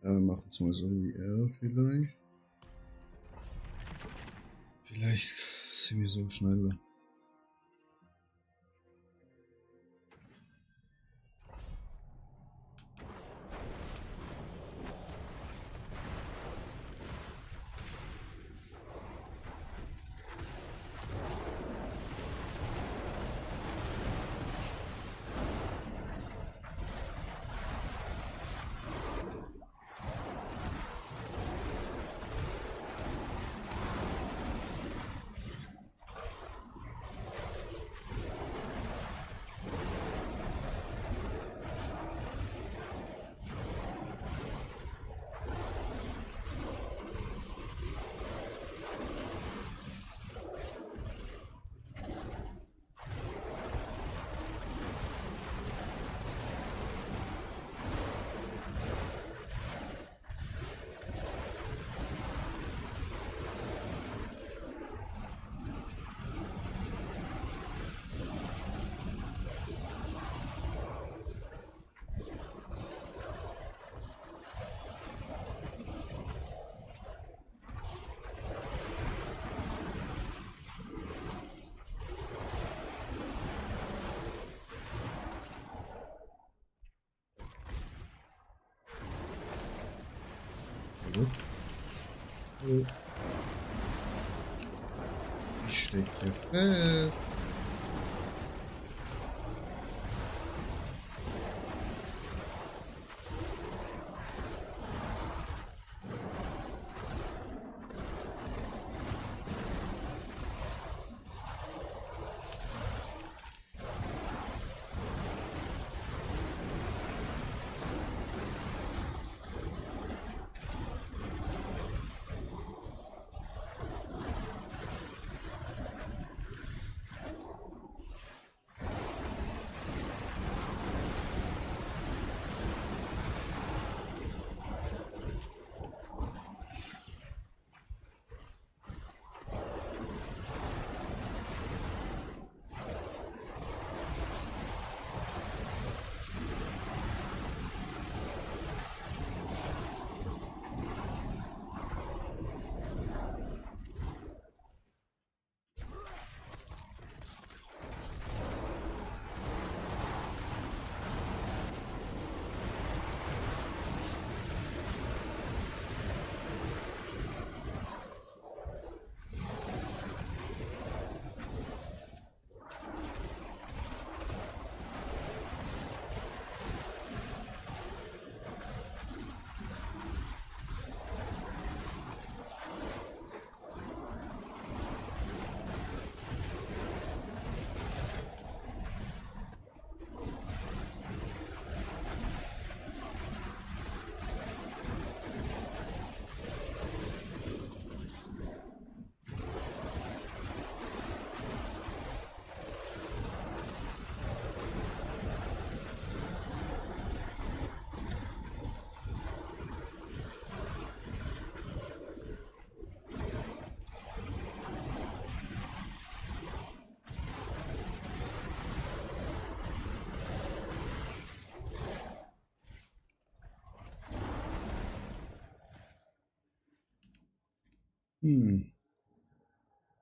Ja, wir machen es mal so wie er vielleicht. Vielleicht sind wir so schneller. Ich stecke fest.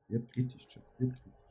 Wird kritisch, Chat, wird kritisch.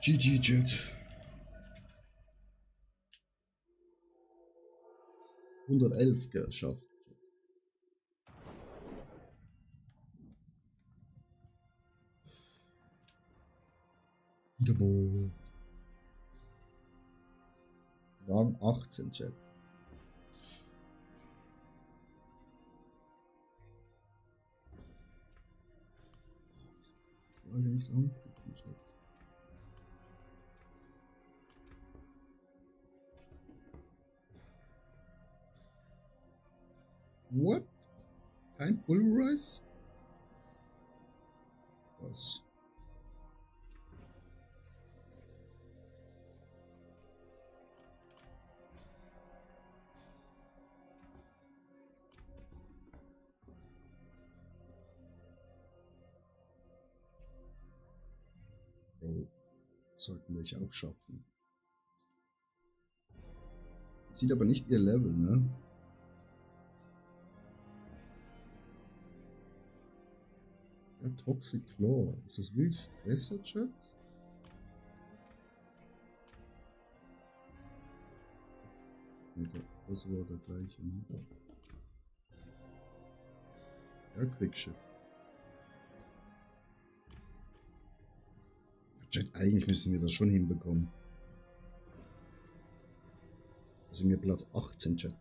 GG Jet. 111 geschafft. Wiederbord. Rang 18, Chat. Alle nicht angucken, Chat. What? Kein Pulverize? Was? Oh, sollten welche auch schaffen. Sieht aber nicht ihr Level, ne? Der Toxic Claw. Ist das wirklich besser, Chat? Nee, das war der gleiche, ne? Ja, Quickshift. Chat, eigentlich müssen wir das schon hinbekommen. Da sind wir Platz 18, Chat.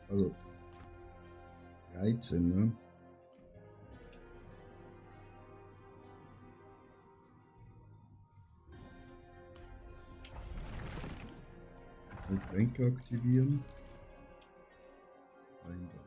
Also 13, ne? Und Tränke aktivieren. Feinde.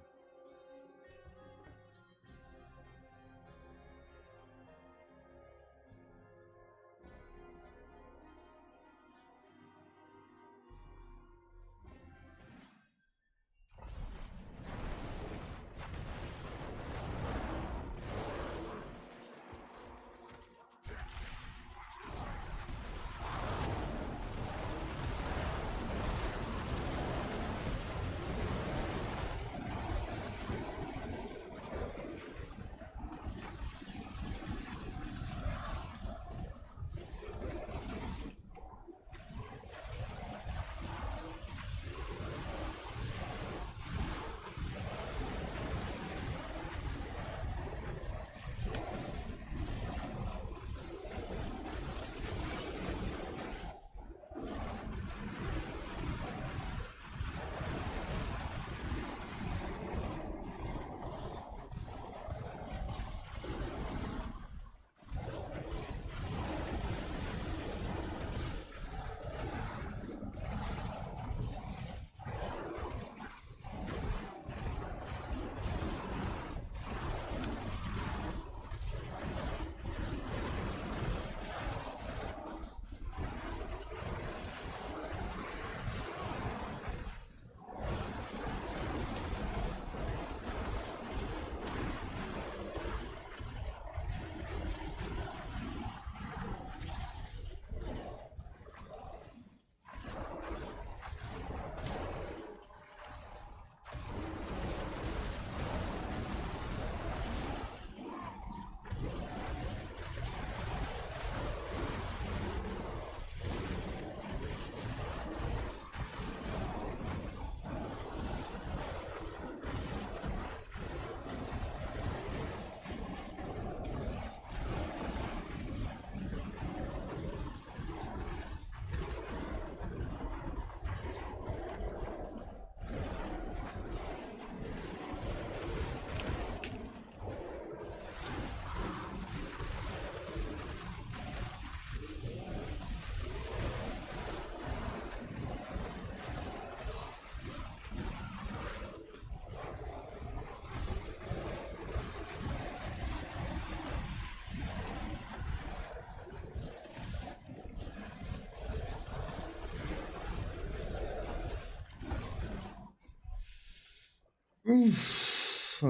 Uff.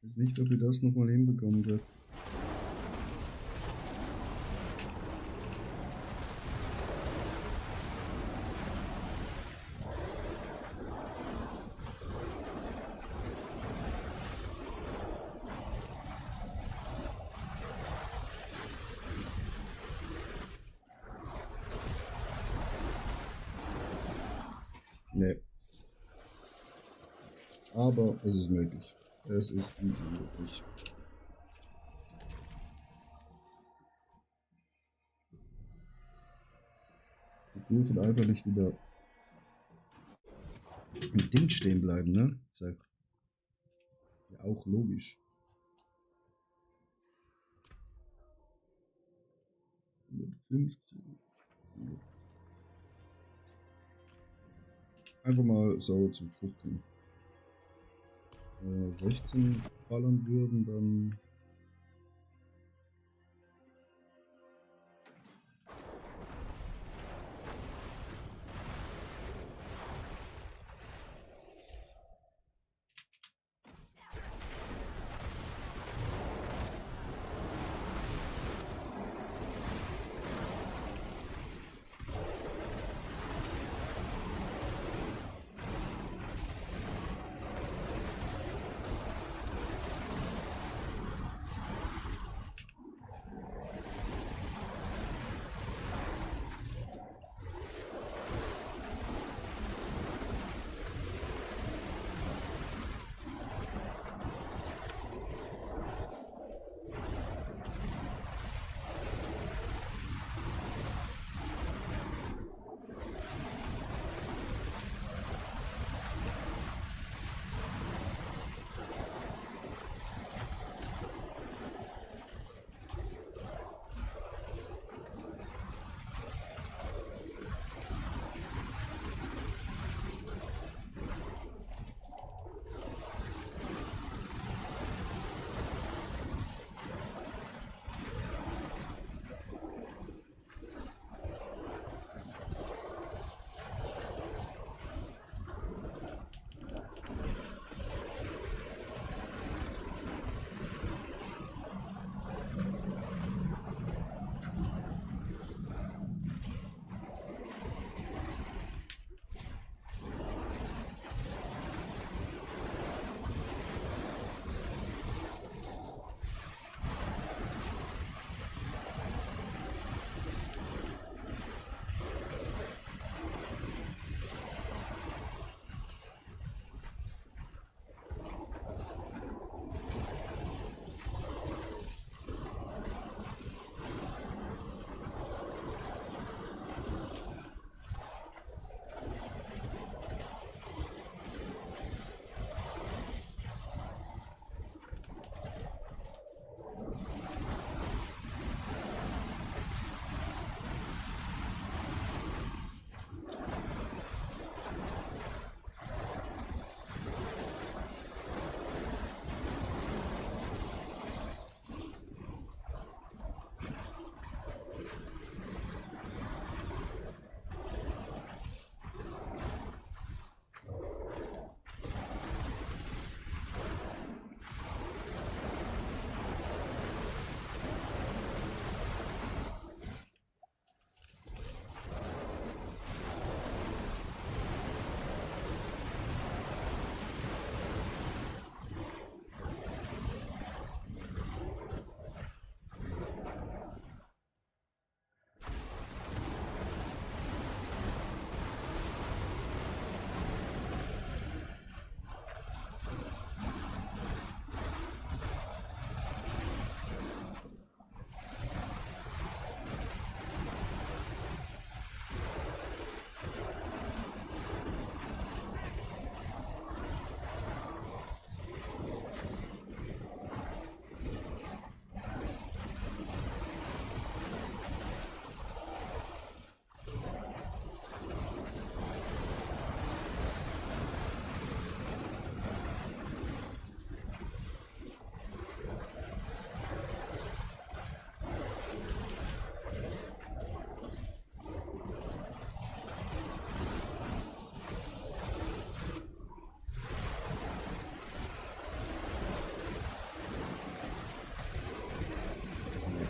Ich weiß nicht, ob ihr das nochmal hinbekommen wird. Nee. Aber es ist möglich. Es ist easy möglich. Wir dürfen einfach nicht wieder im Ding stehen bleiben, ne? Ist ja auch logisch. Einfach mal so zum Gucken. Wenn wir 16 ballern würden, dann.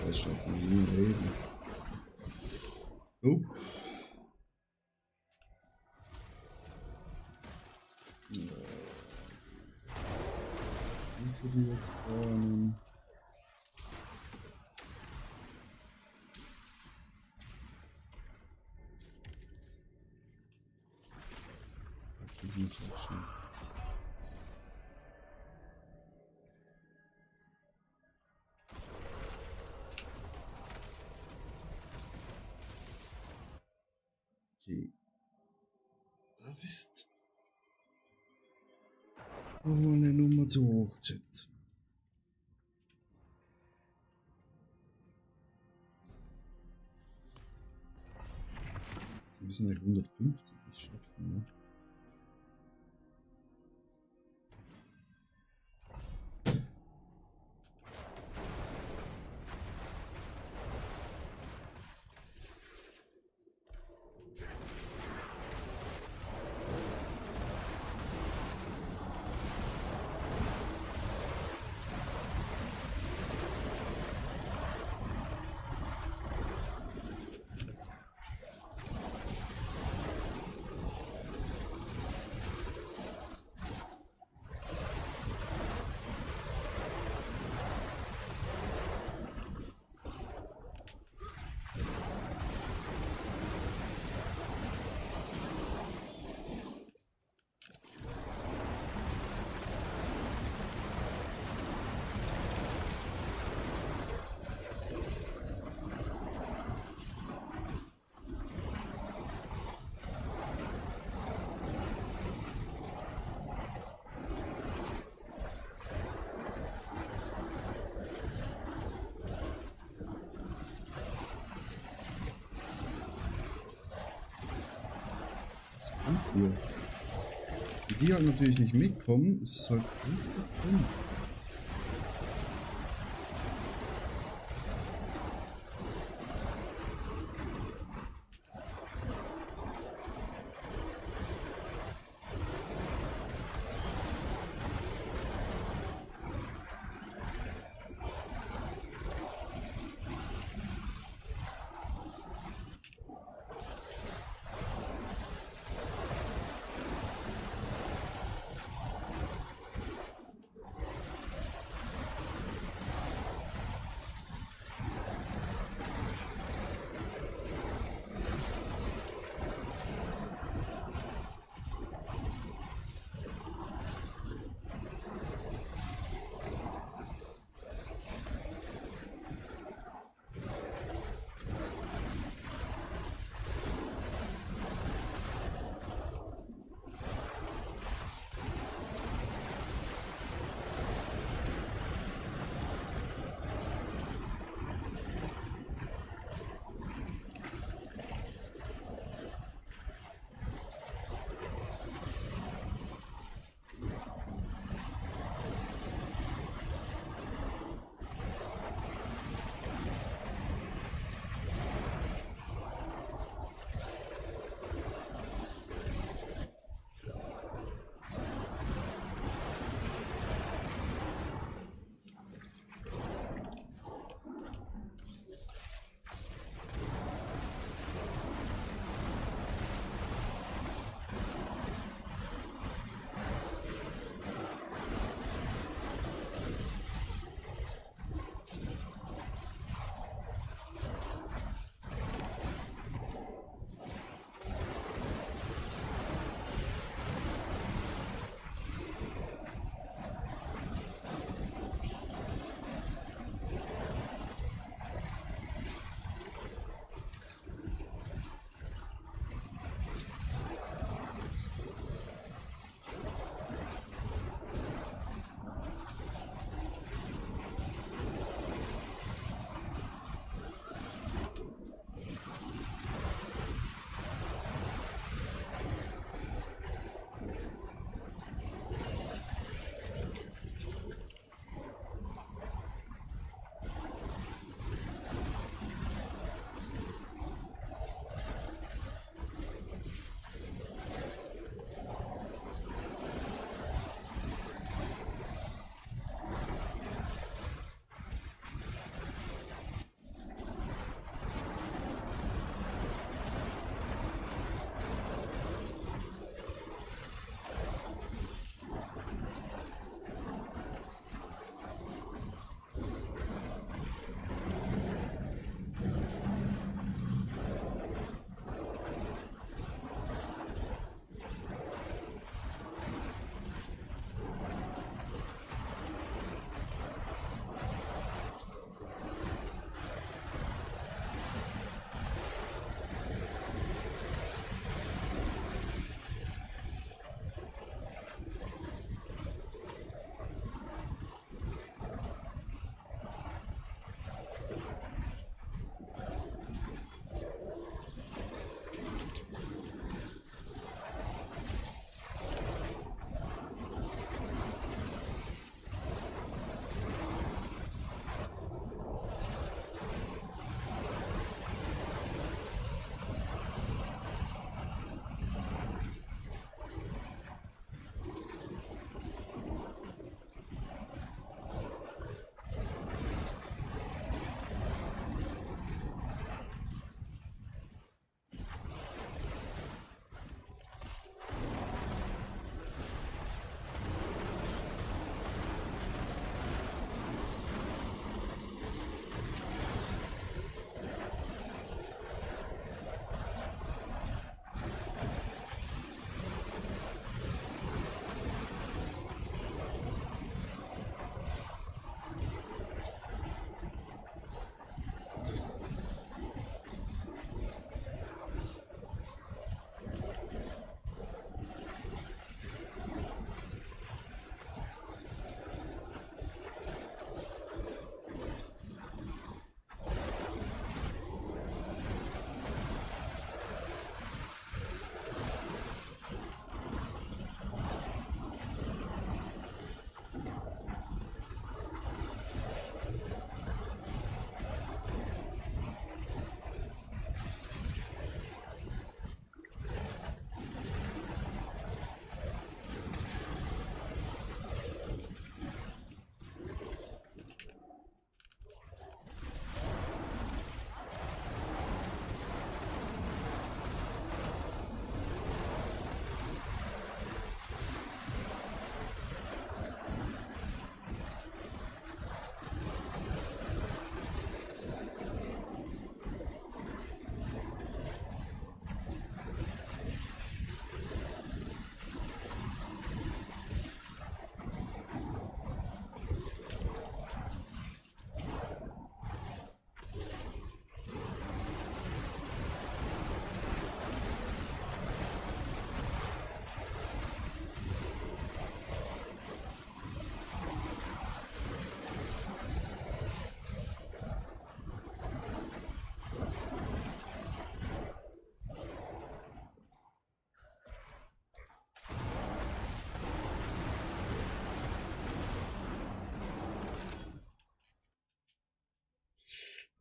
Das schaffen wir nie im Leben. Oh. Nicht so die jetzt spawnen. Ich muss auch schnell. Das ist... Oh, eine Nummer zu hoch, Chat. Wir müssen ja 150 nicht schaffen, ne? Was kommt hier? Die halt natürlich nicht mitkommen, ist halt dumm.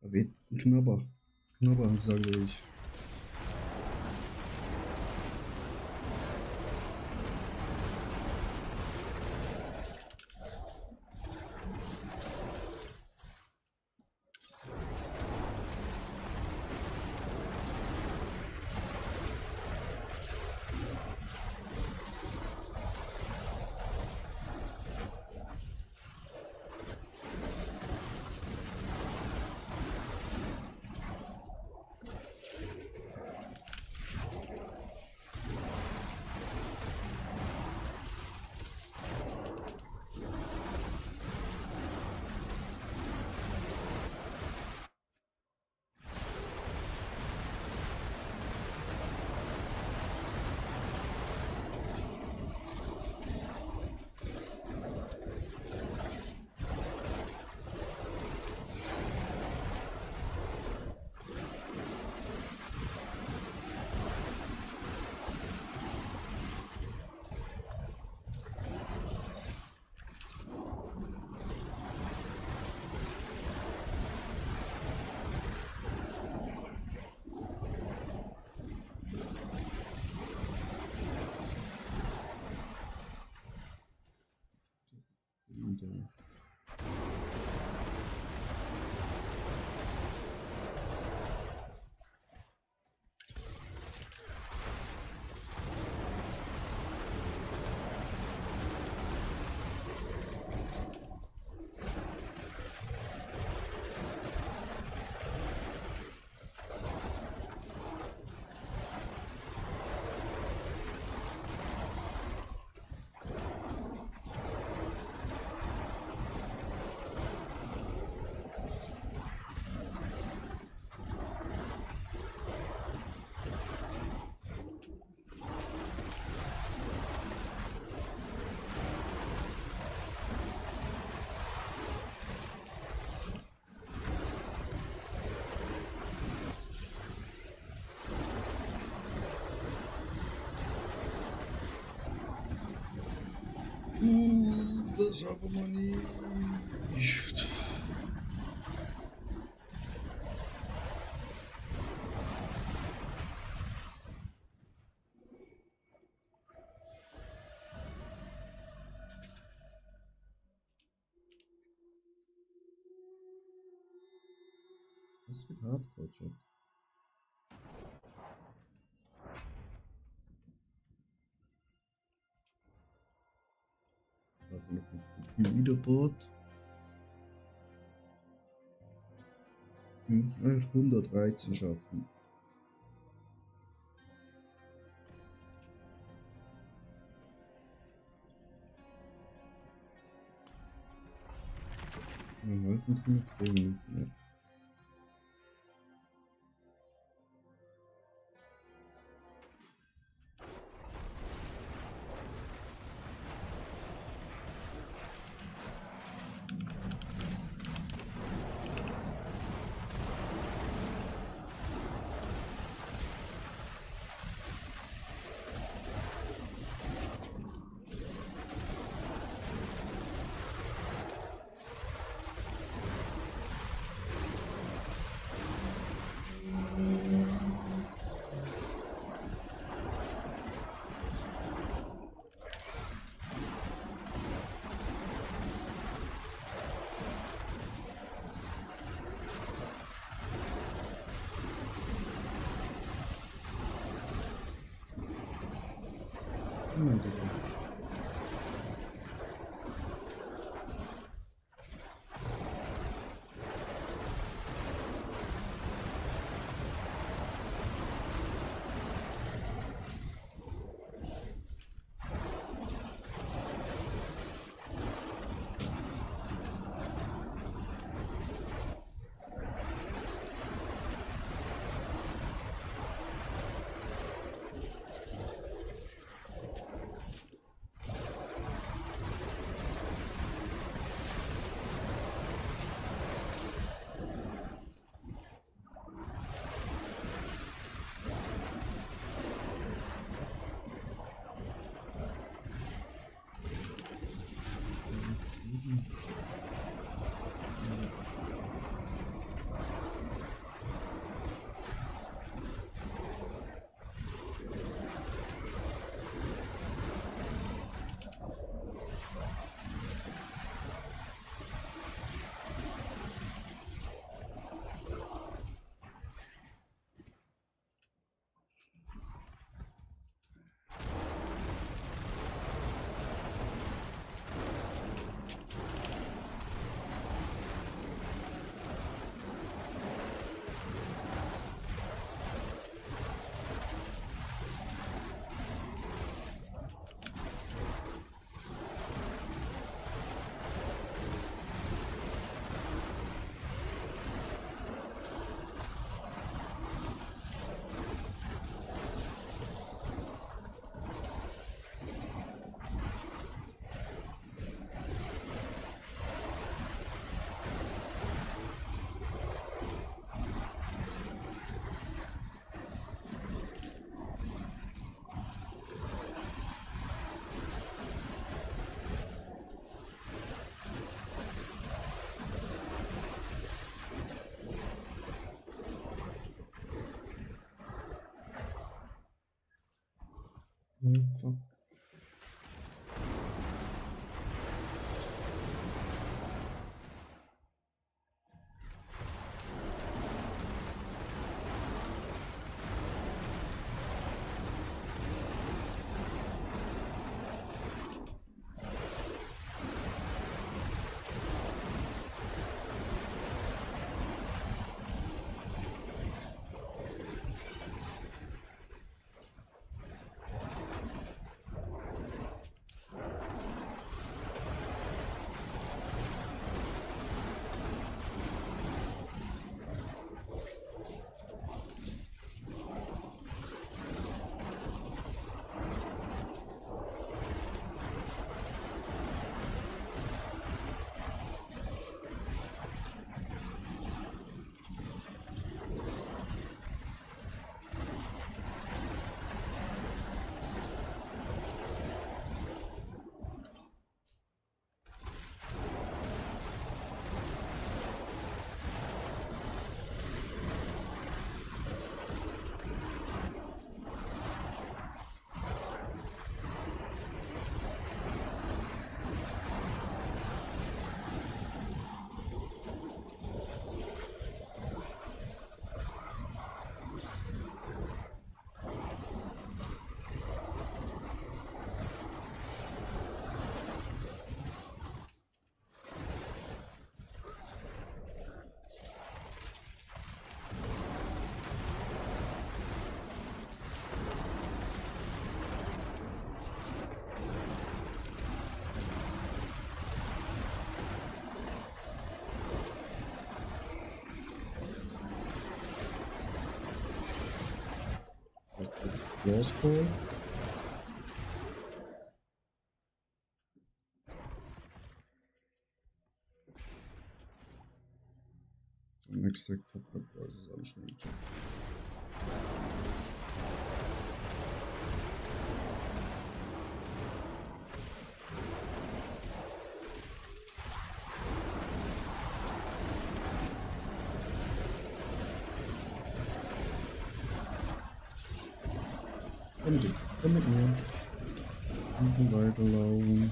Da wird ein Knabber. Knabber, sage ich. Das schaffen wir nicht. Das wird Hardcore-Chat. Warte noch ein Leaderboard. 513 schaffen. Ja, halten wir noch 10 Minuten. Ja. fuck. Crossbow. Next Tag Top das ist anstrengend. Komm mit mir. Wir sind weiterlaufen.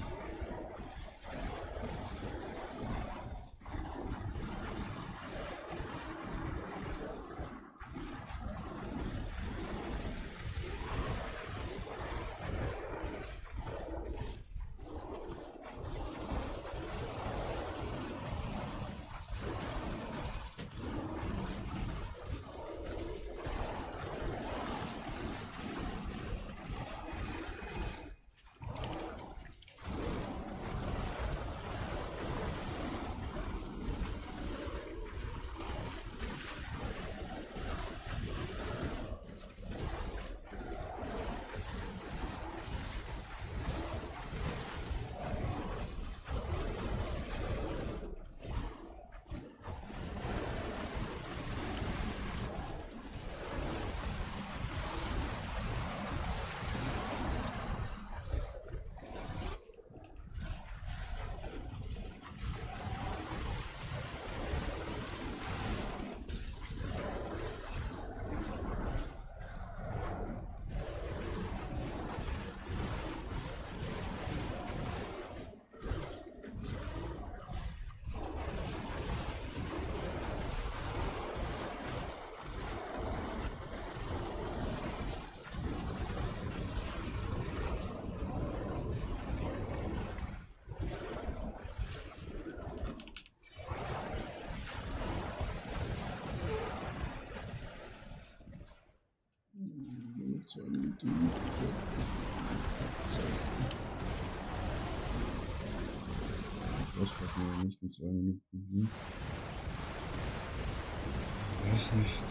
So, das schaffen wir nicht in 2 Minuten. Weiß nicht.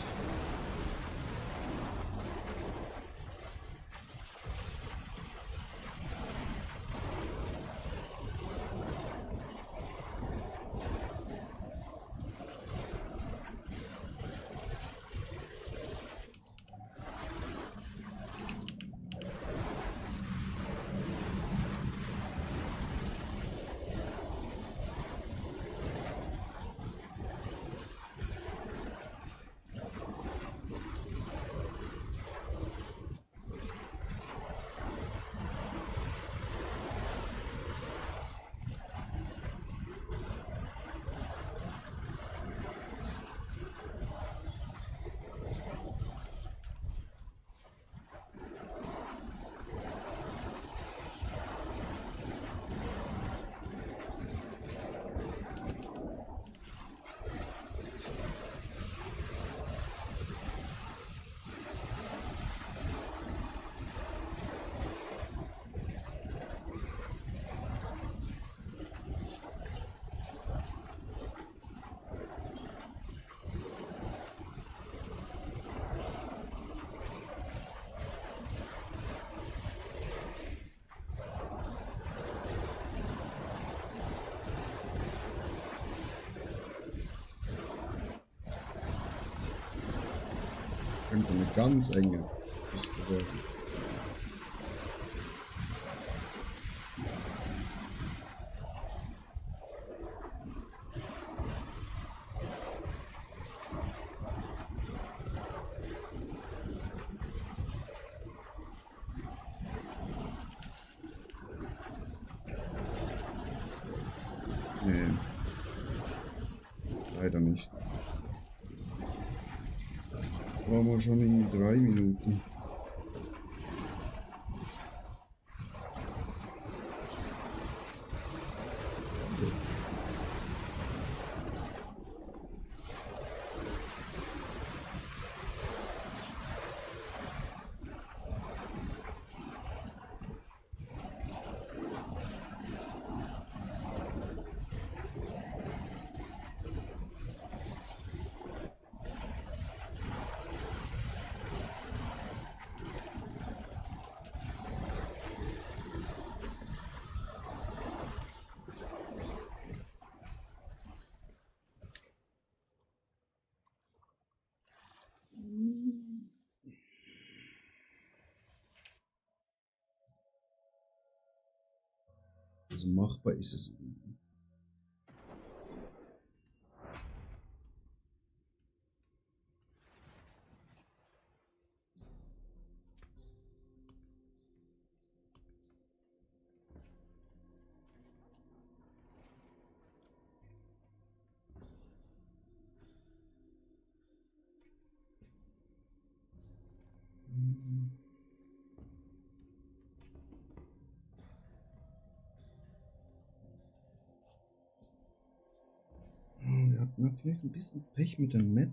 Könnte eine ganz enge Kiste werden. Nee. Leider nicht. Waren wir schon irgendwie 3 Minuten. Also machbar ist es. Wir hatten vielleicht ein bisschen Pech mit der Map.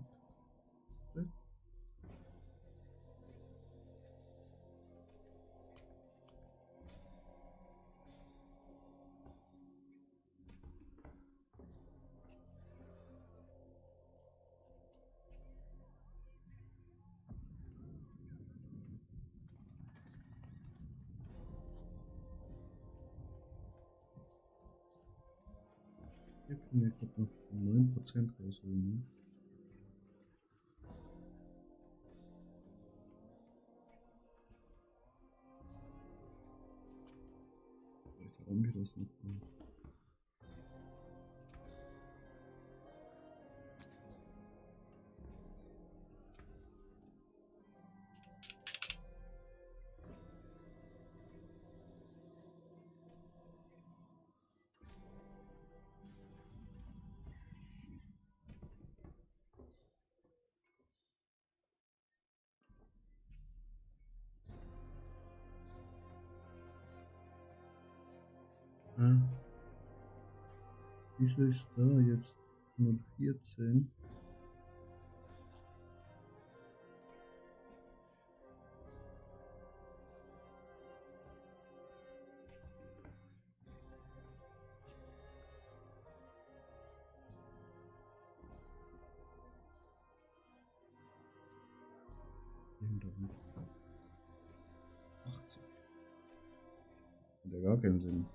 Hier können wir gerade noch 9% rausholen. Ne? Vielleicht haben wir das noch. Ja. Wie viel ist da jetzt? 114. Da 80. Hat ja gar keinen Sinn.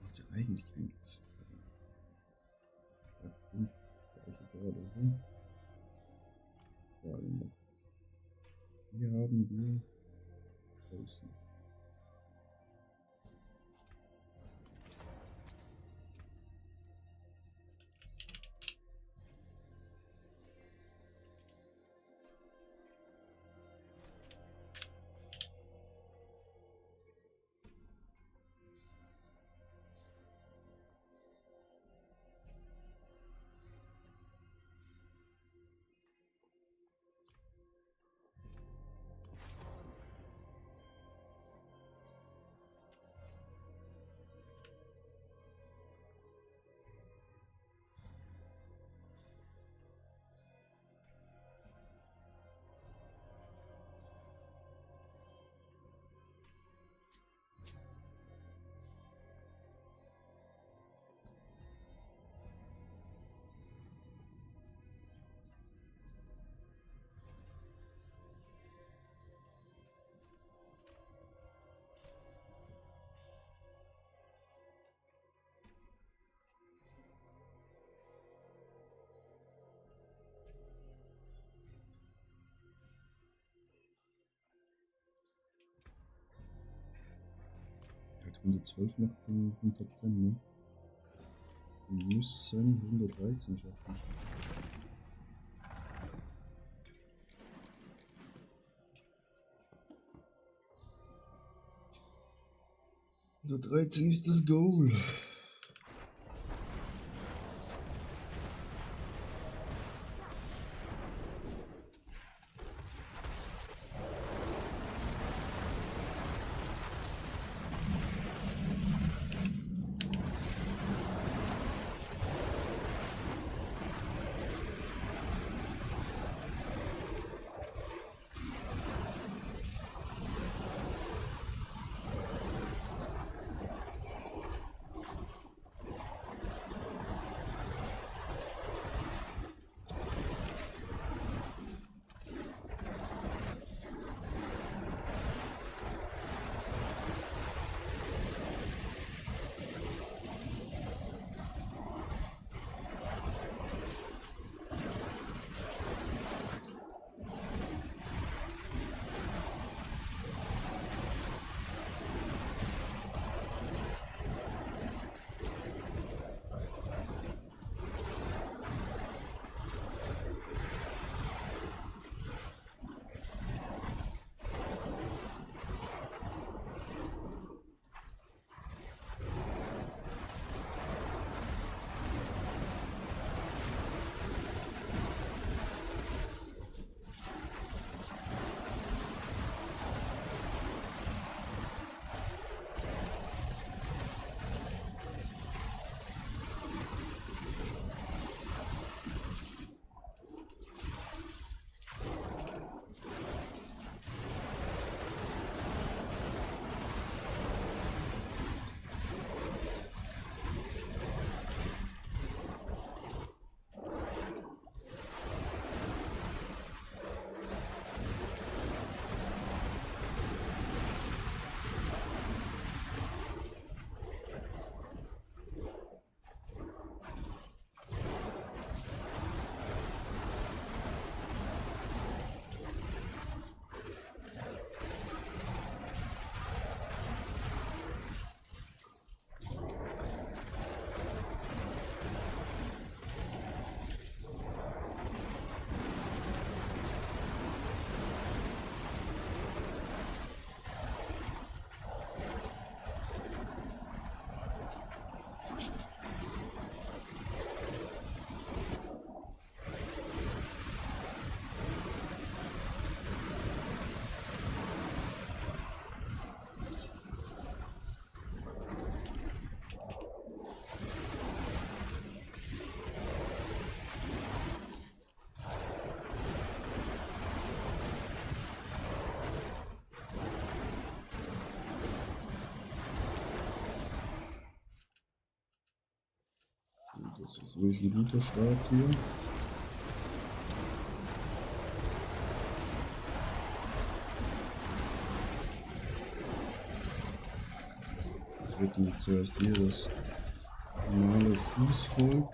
Macht ja eigentlich keinen Sinn. Gerade so. Hier haben wir außen. 112 macht den Top 10, ne? Wir müssen 113 schaffen. So 13 ist das Goal. Das ist wirklich ein guter Start hier. Das wird dann zuerst hier das normale Fußvolk.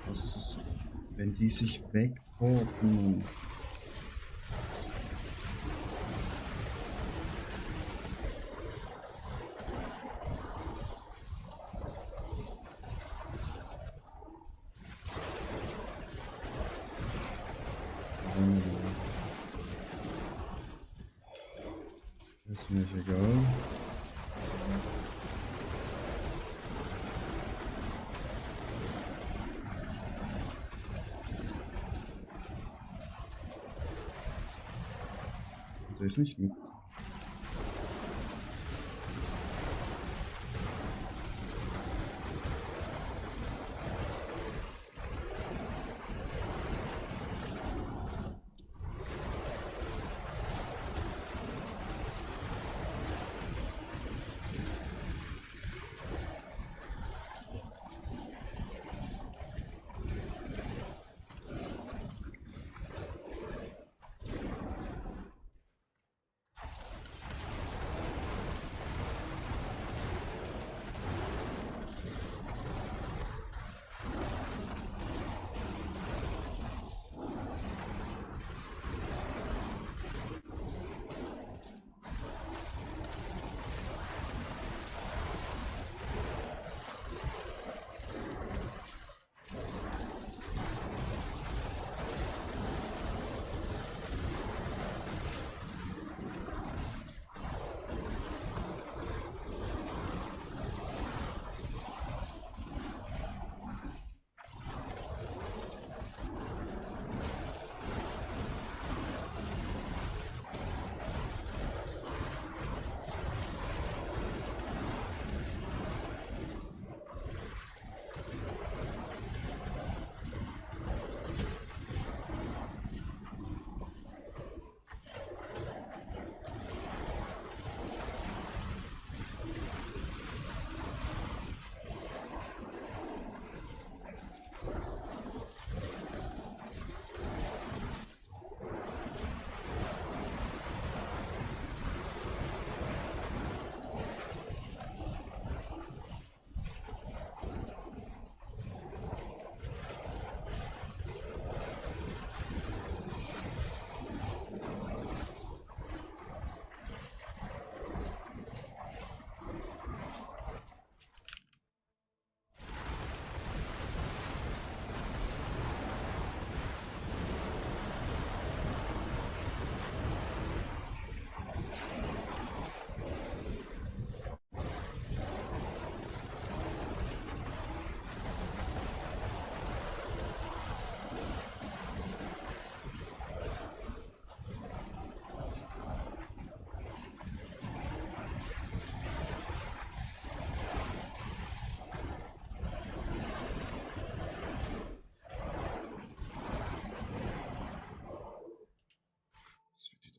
Was ist, wenn die sich wegporten? Mir ist egal. Der ist nicht mit.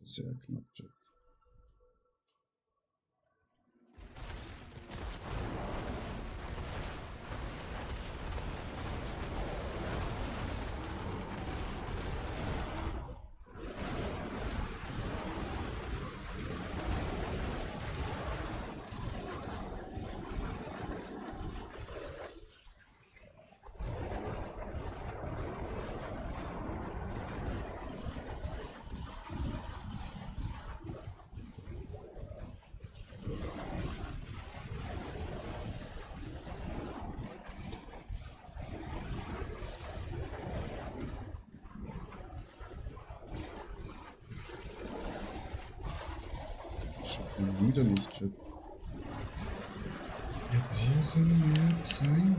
Sehr knapp, Chat. Schon wieder nicht, Chat. Wir brauchen mehr Zeit.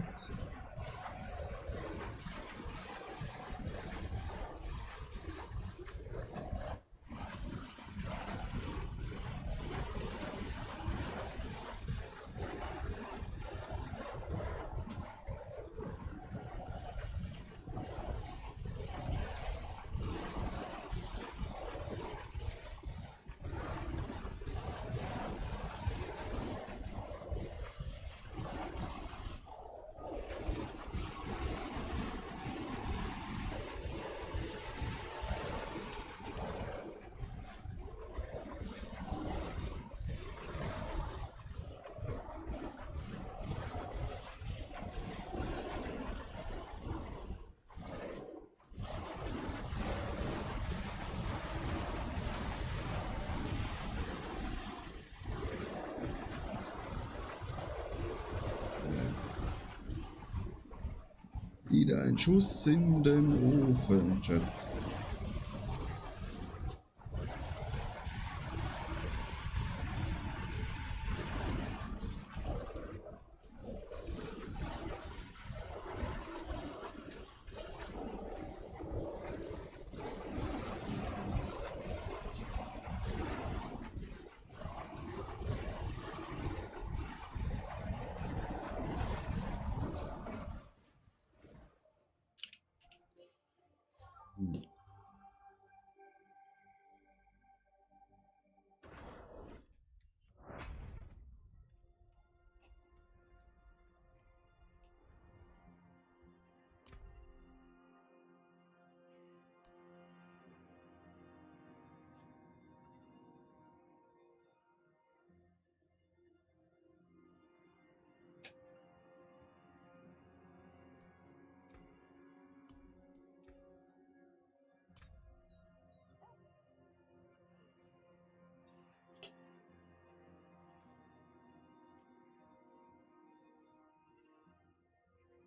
Wieder ein Schuss in den Ofen, Chat.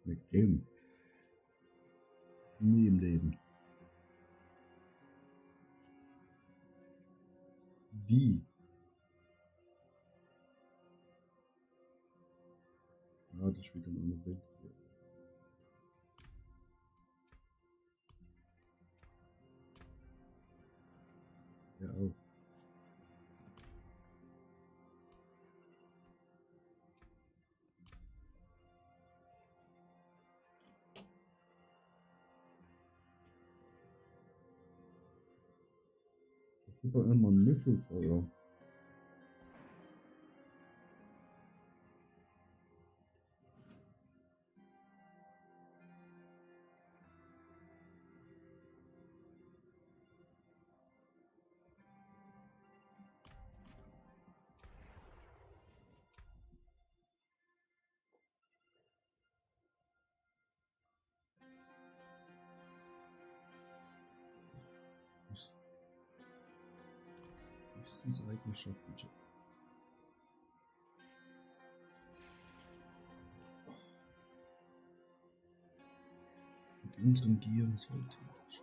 Mit dem. Nie im Leben. Wie? Ah, das spielt dann auch noch Bild. Ja, auch. Ich habe immer ein Müffelfeuer. Höchstens Eigenschaften. Mit unseren Gieren sollte ich.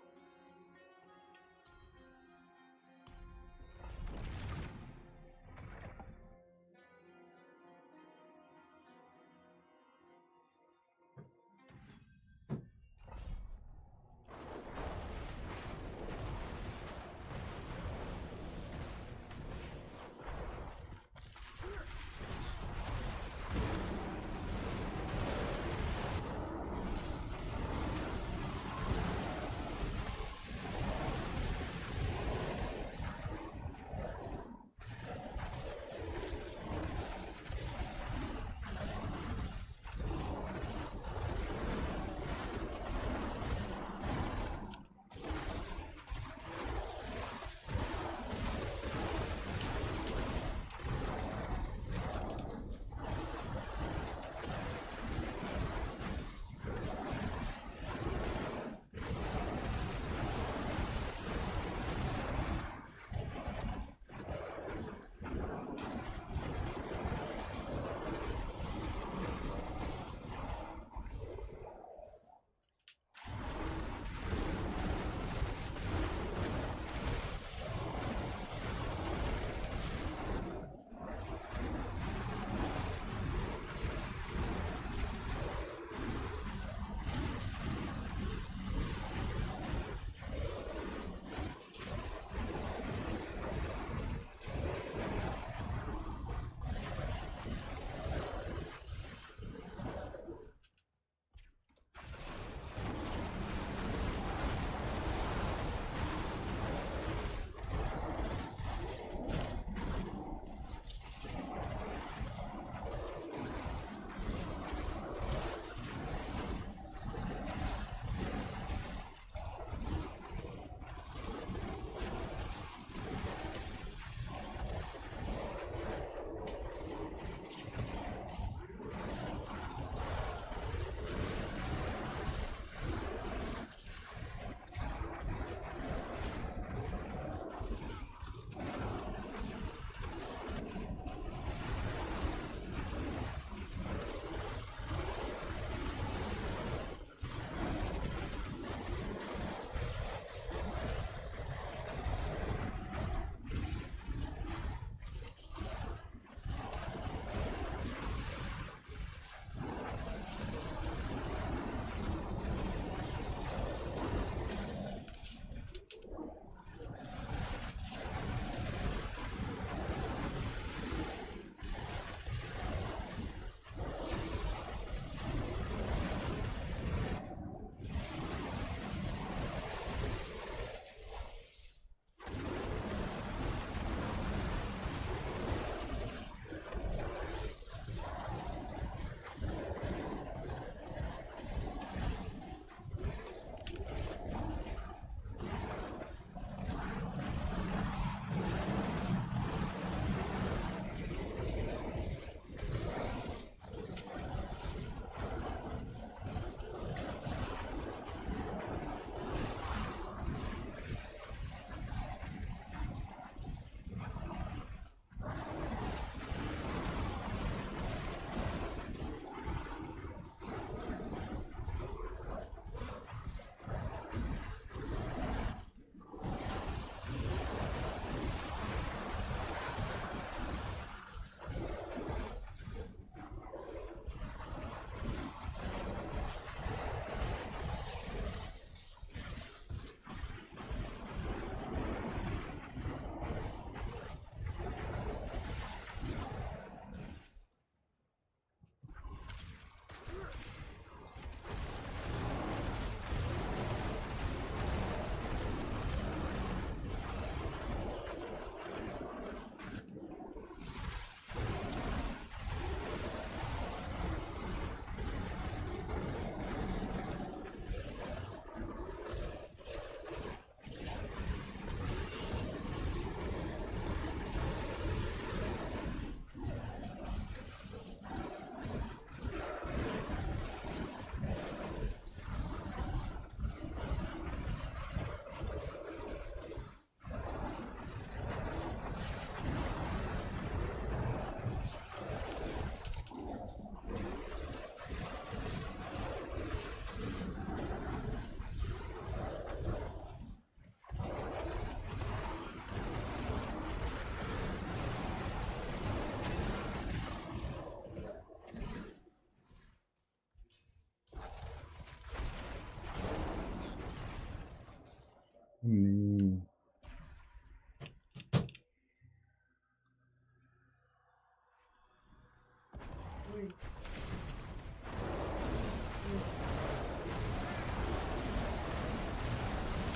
Ui.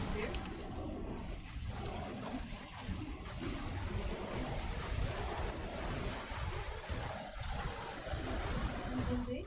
Okay. Entendi.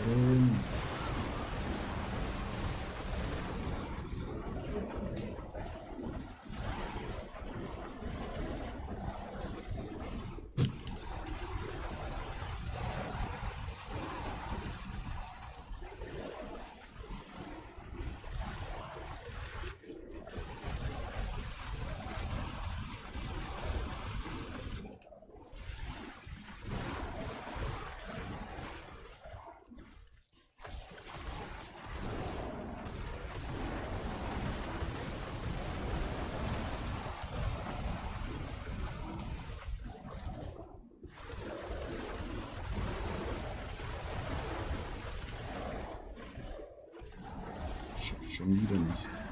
Schön. Schon wieder nicht.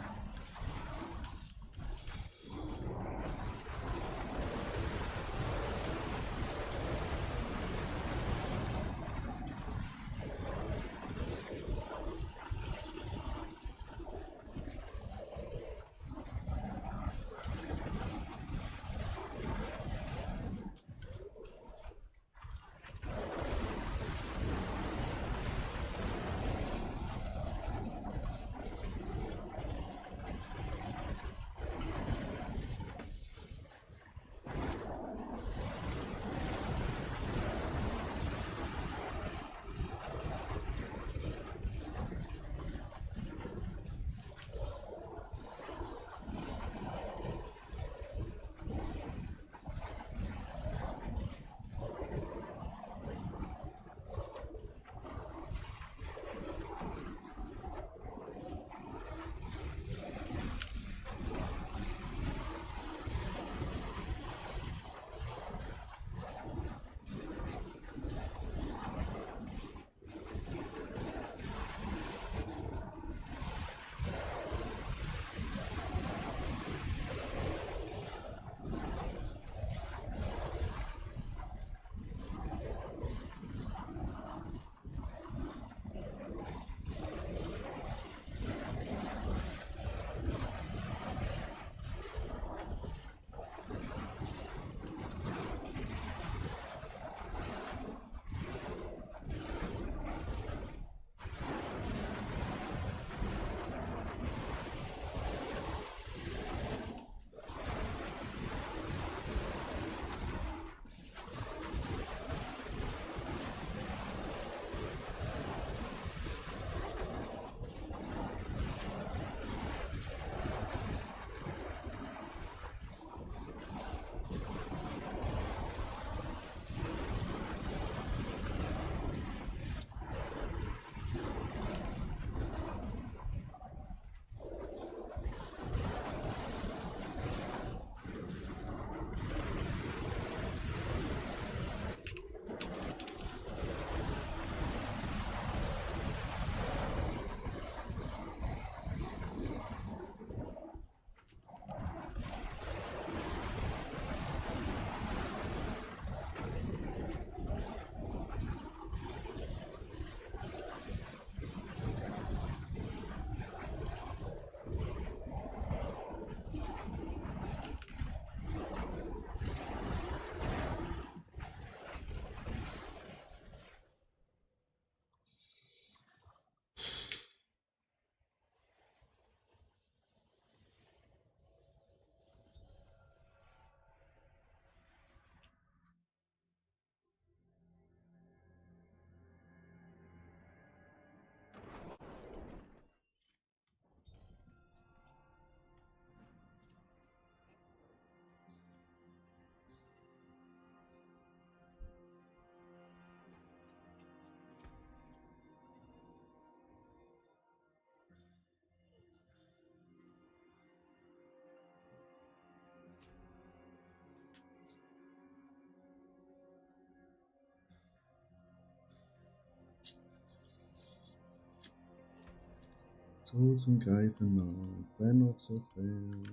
So zum Greifen nah, dennoch so fern.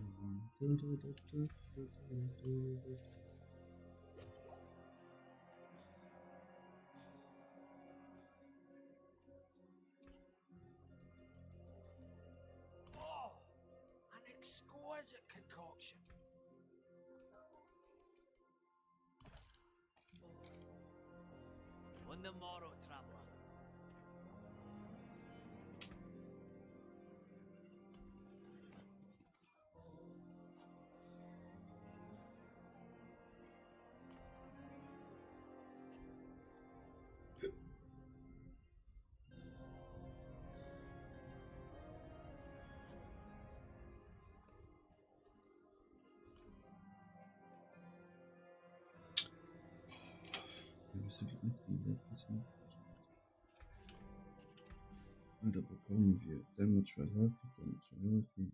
Oh, an exquisite concoction. On the morrow, traveller. Da bekommen wir Damage verhelfen, Damage verhelfen.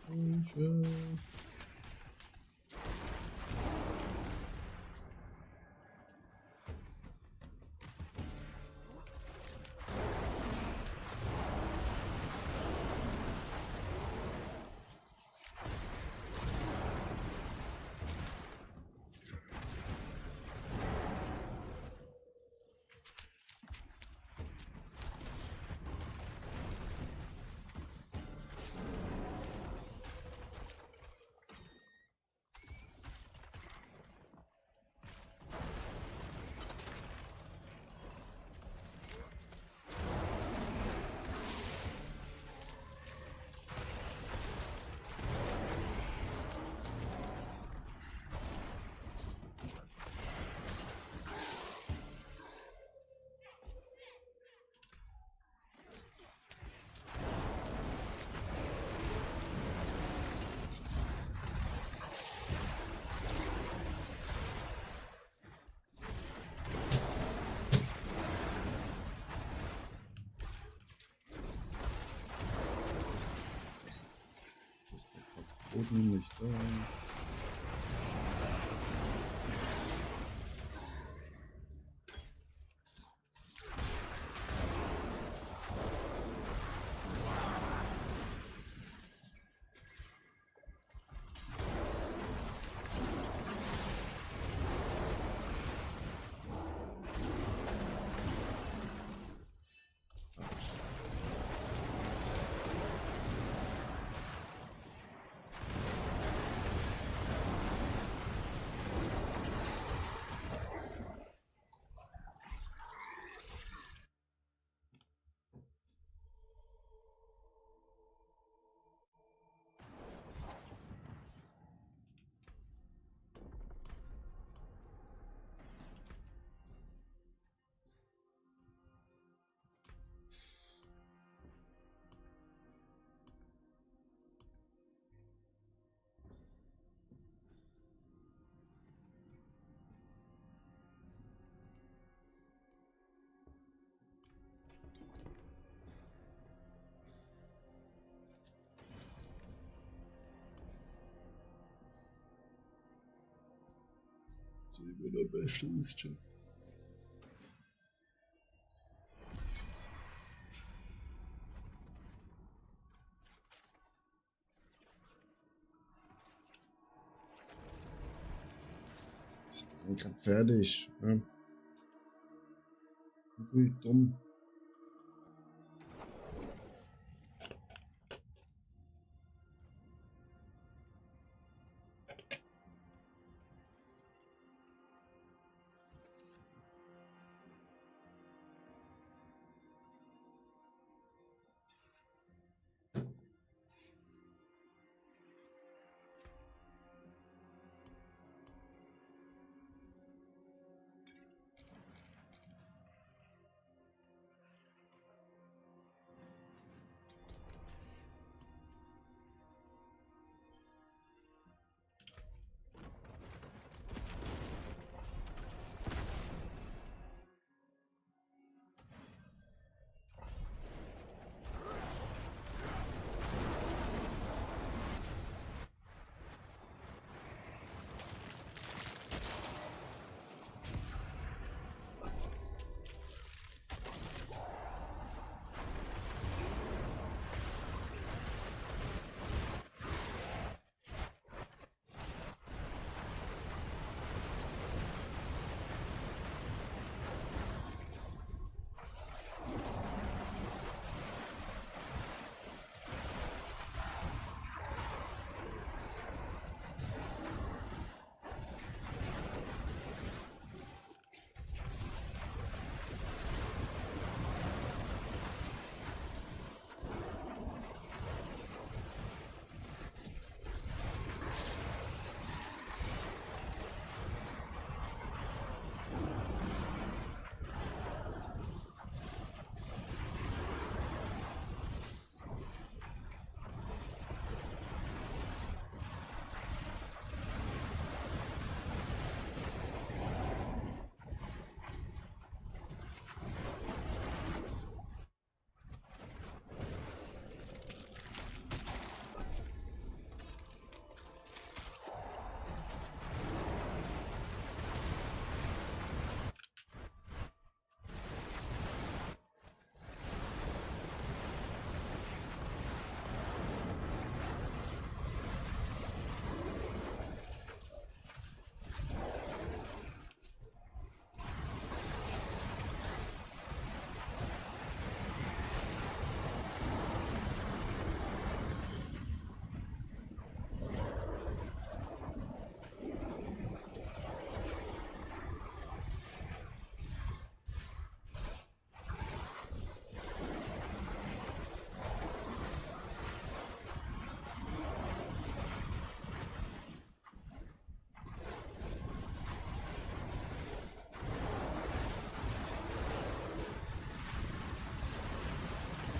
Unsettling. Boden nicht da. ist immer der Bestellungscheck. Ich bin gerade fertig. Ja. Natürlich dumm.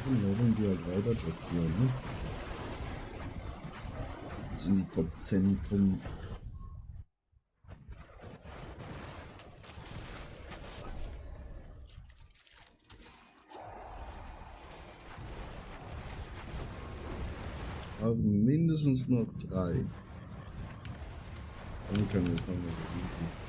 Dann leveln die halt weiter, Job hier, ne? Also in die Top 10 kommen. Aber mindestens noch 3. Dann können wir es nochmal versuchen.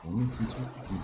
Spannend zum Zugucken.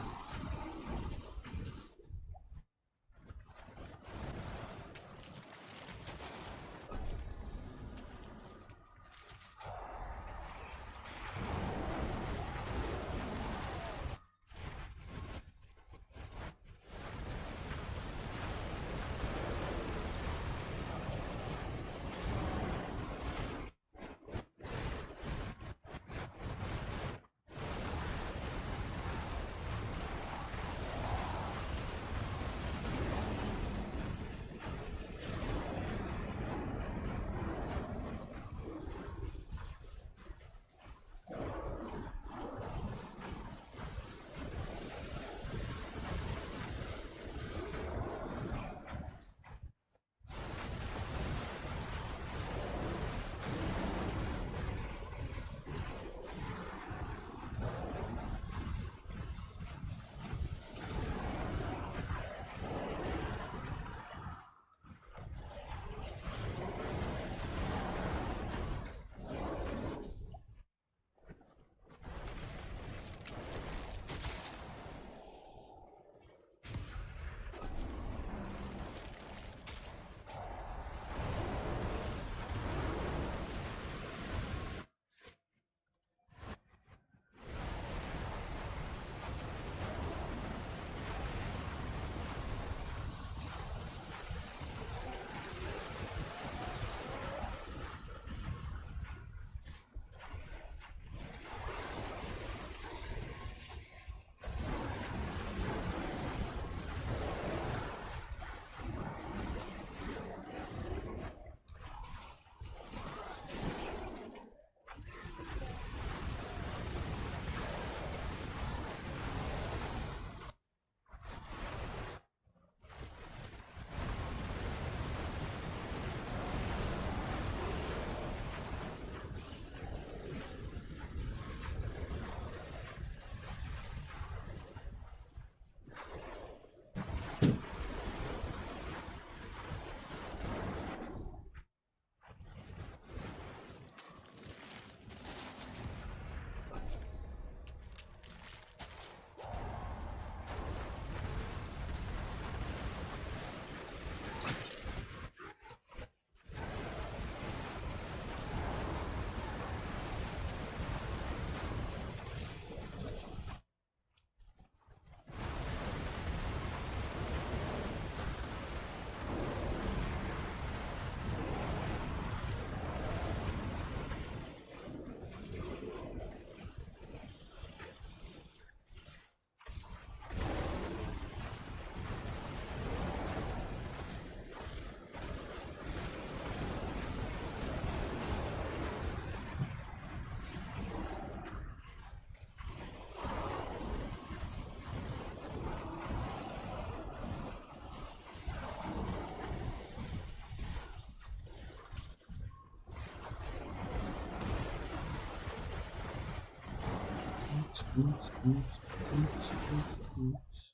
Boots, Boots, Boots, Boots, Boots.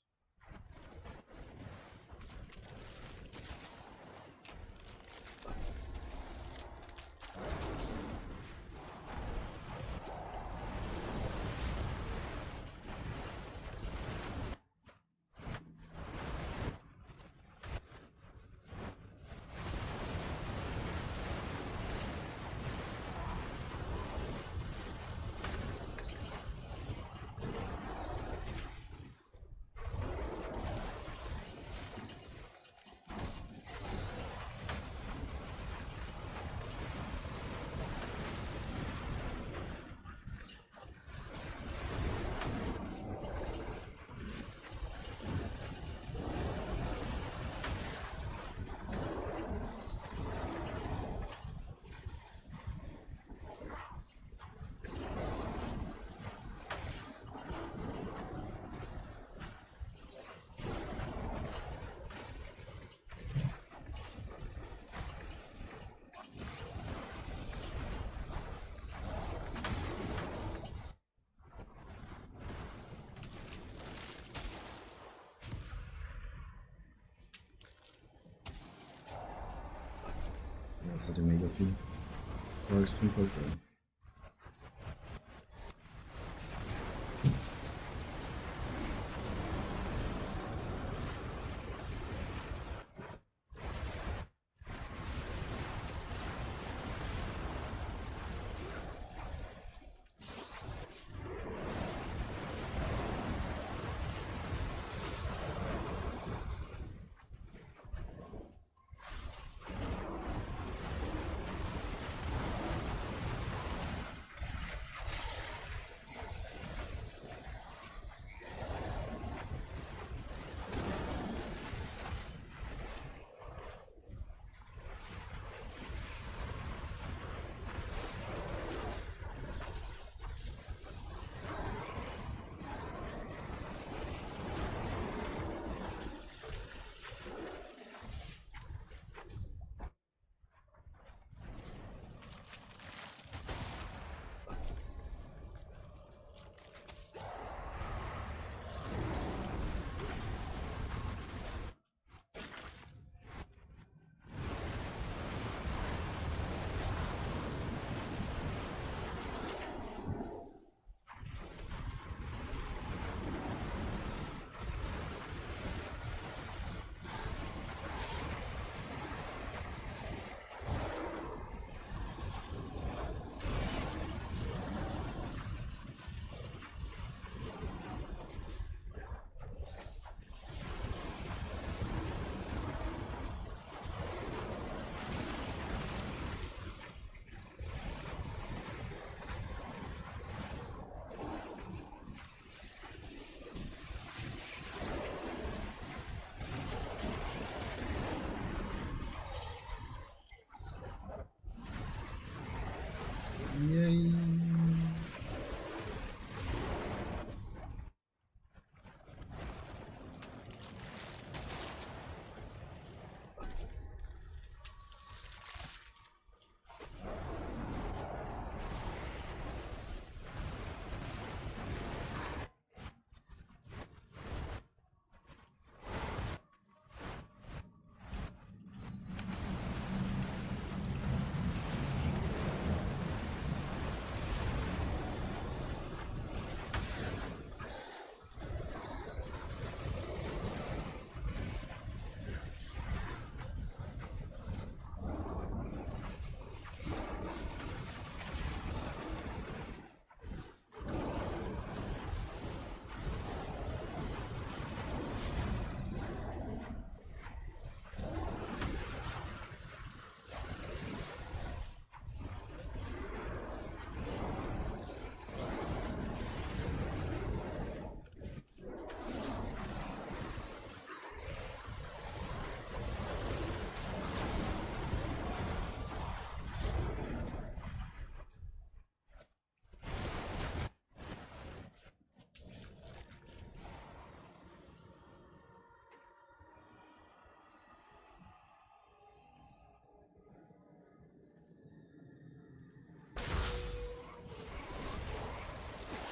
Ja, das hat ja mega viel. War extrem voll geil.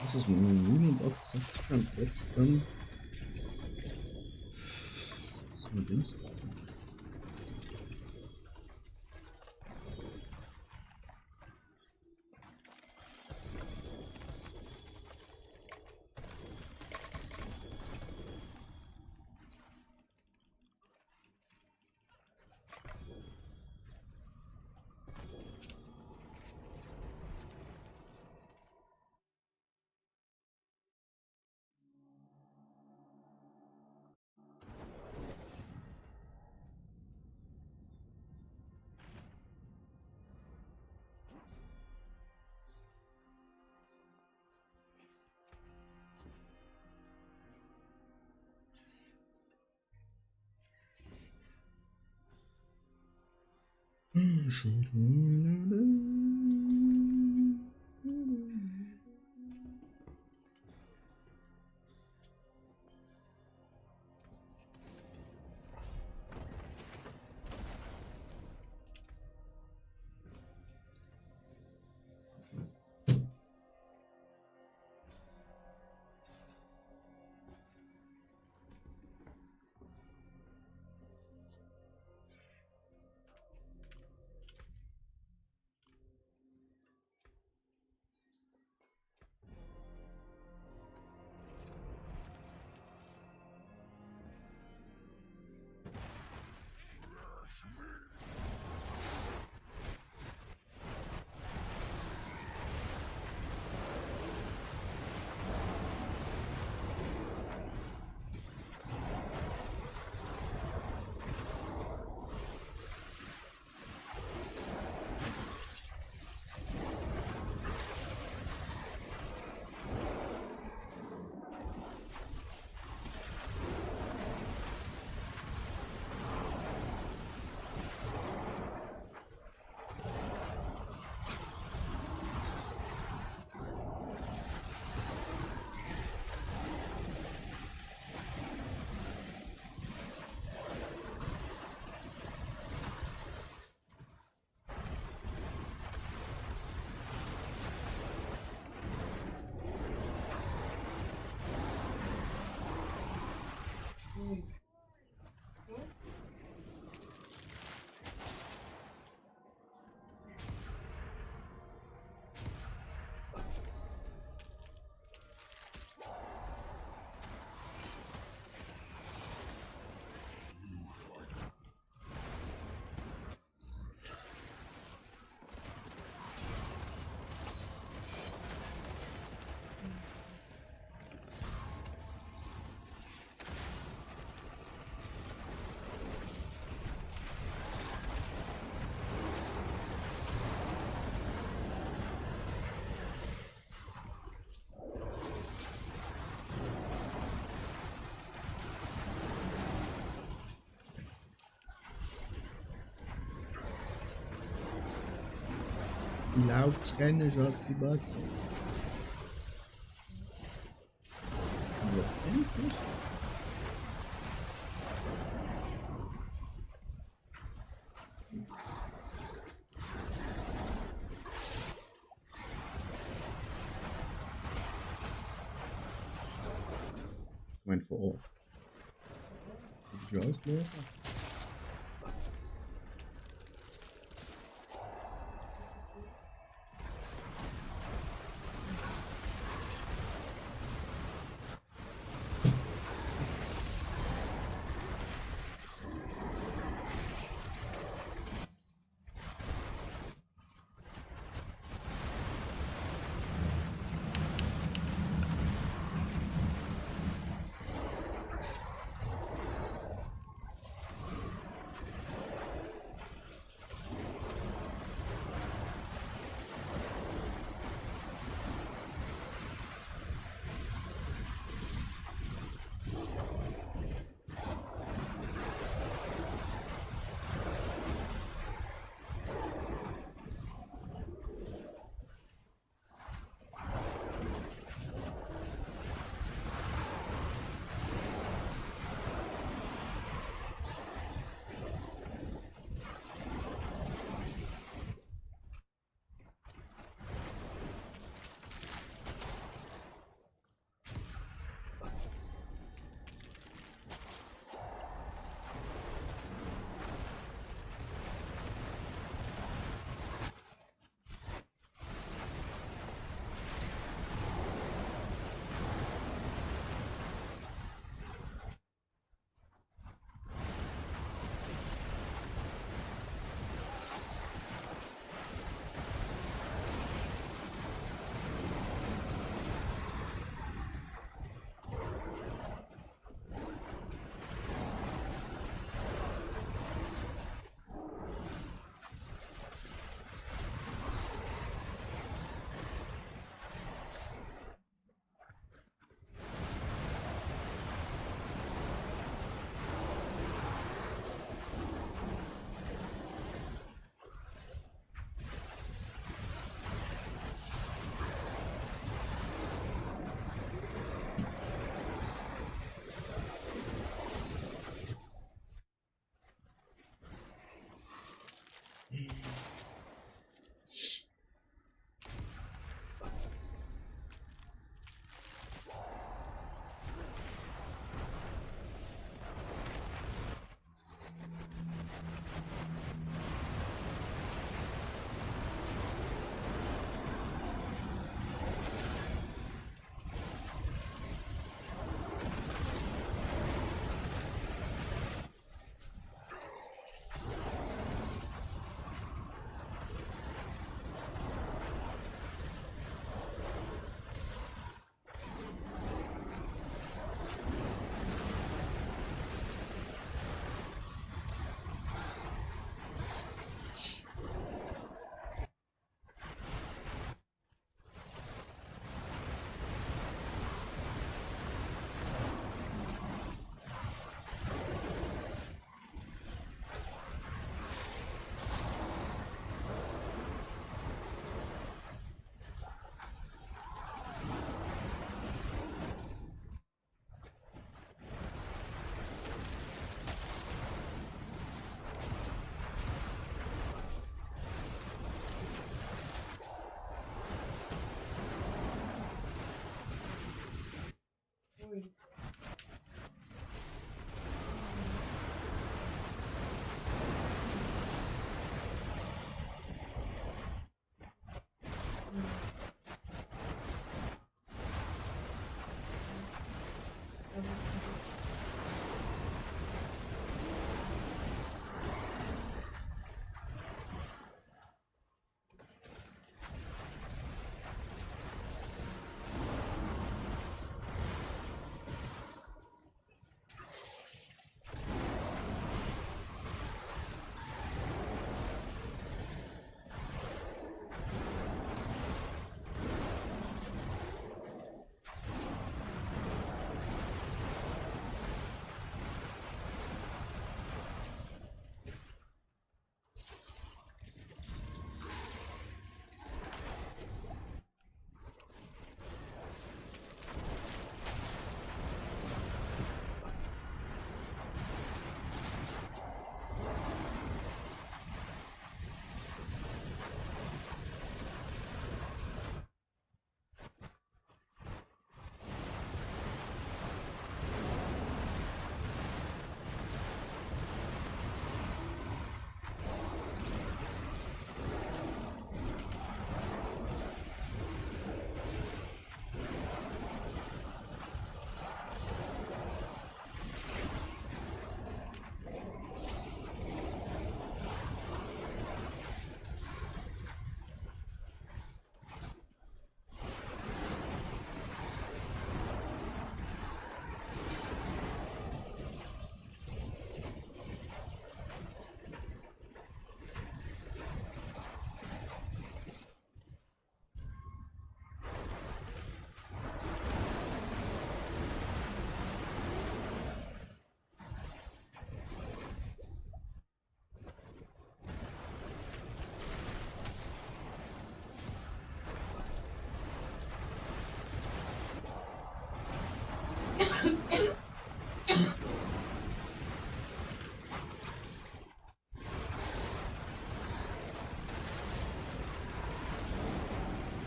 Das ist mit 89 kann jetzt dann. Was ist mit links? Lauf's Rennen, schwarze Bart. Mein vor Ort. Die Ausläufer.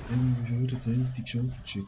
Wir haben schon wieder die Hälfte geschafft, shit.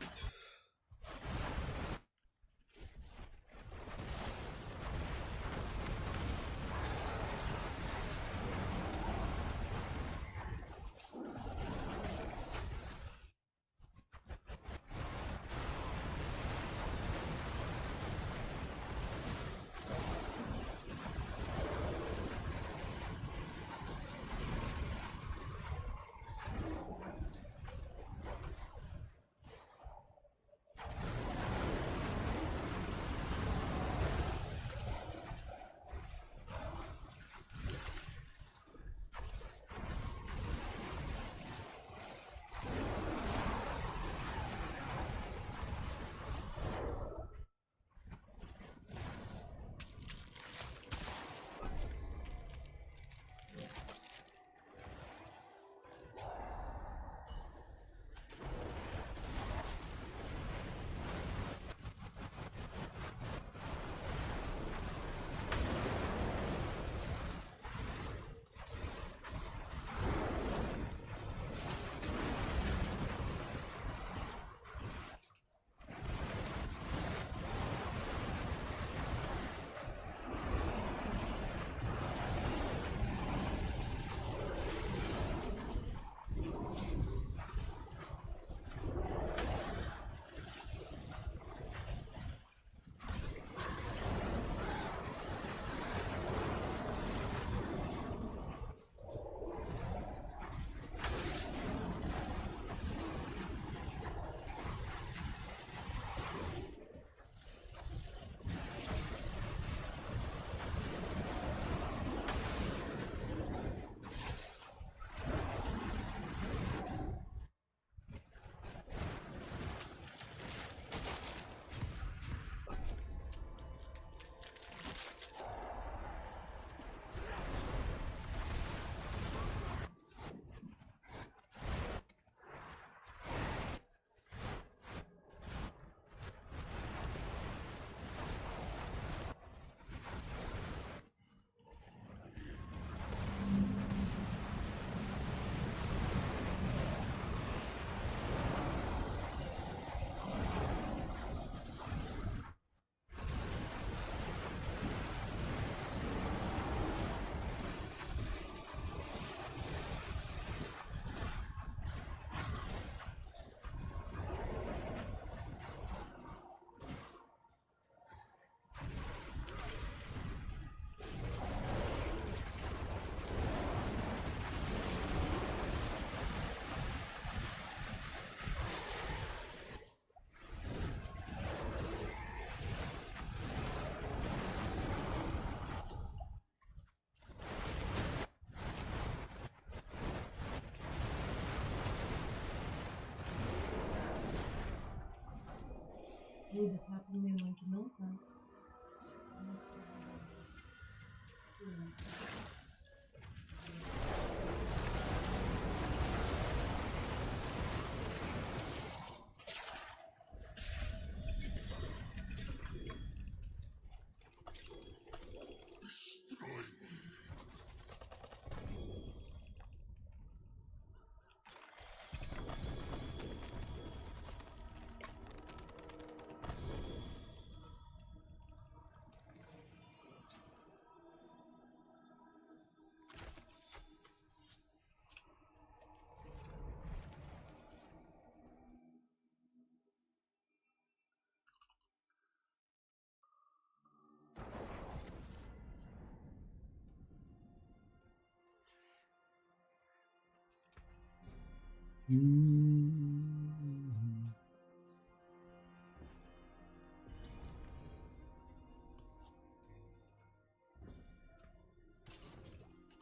Ainda tá pra minha mãe que não tá.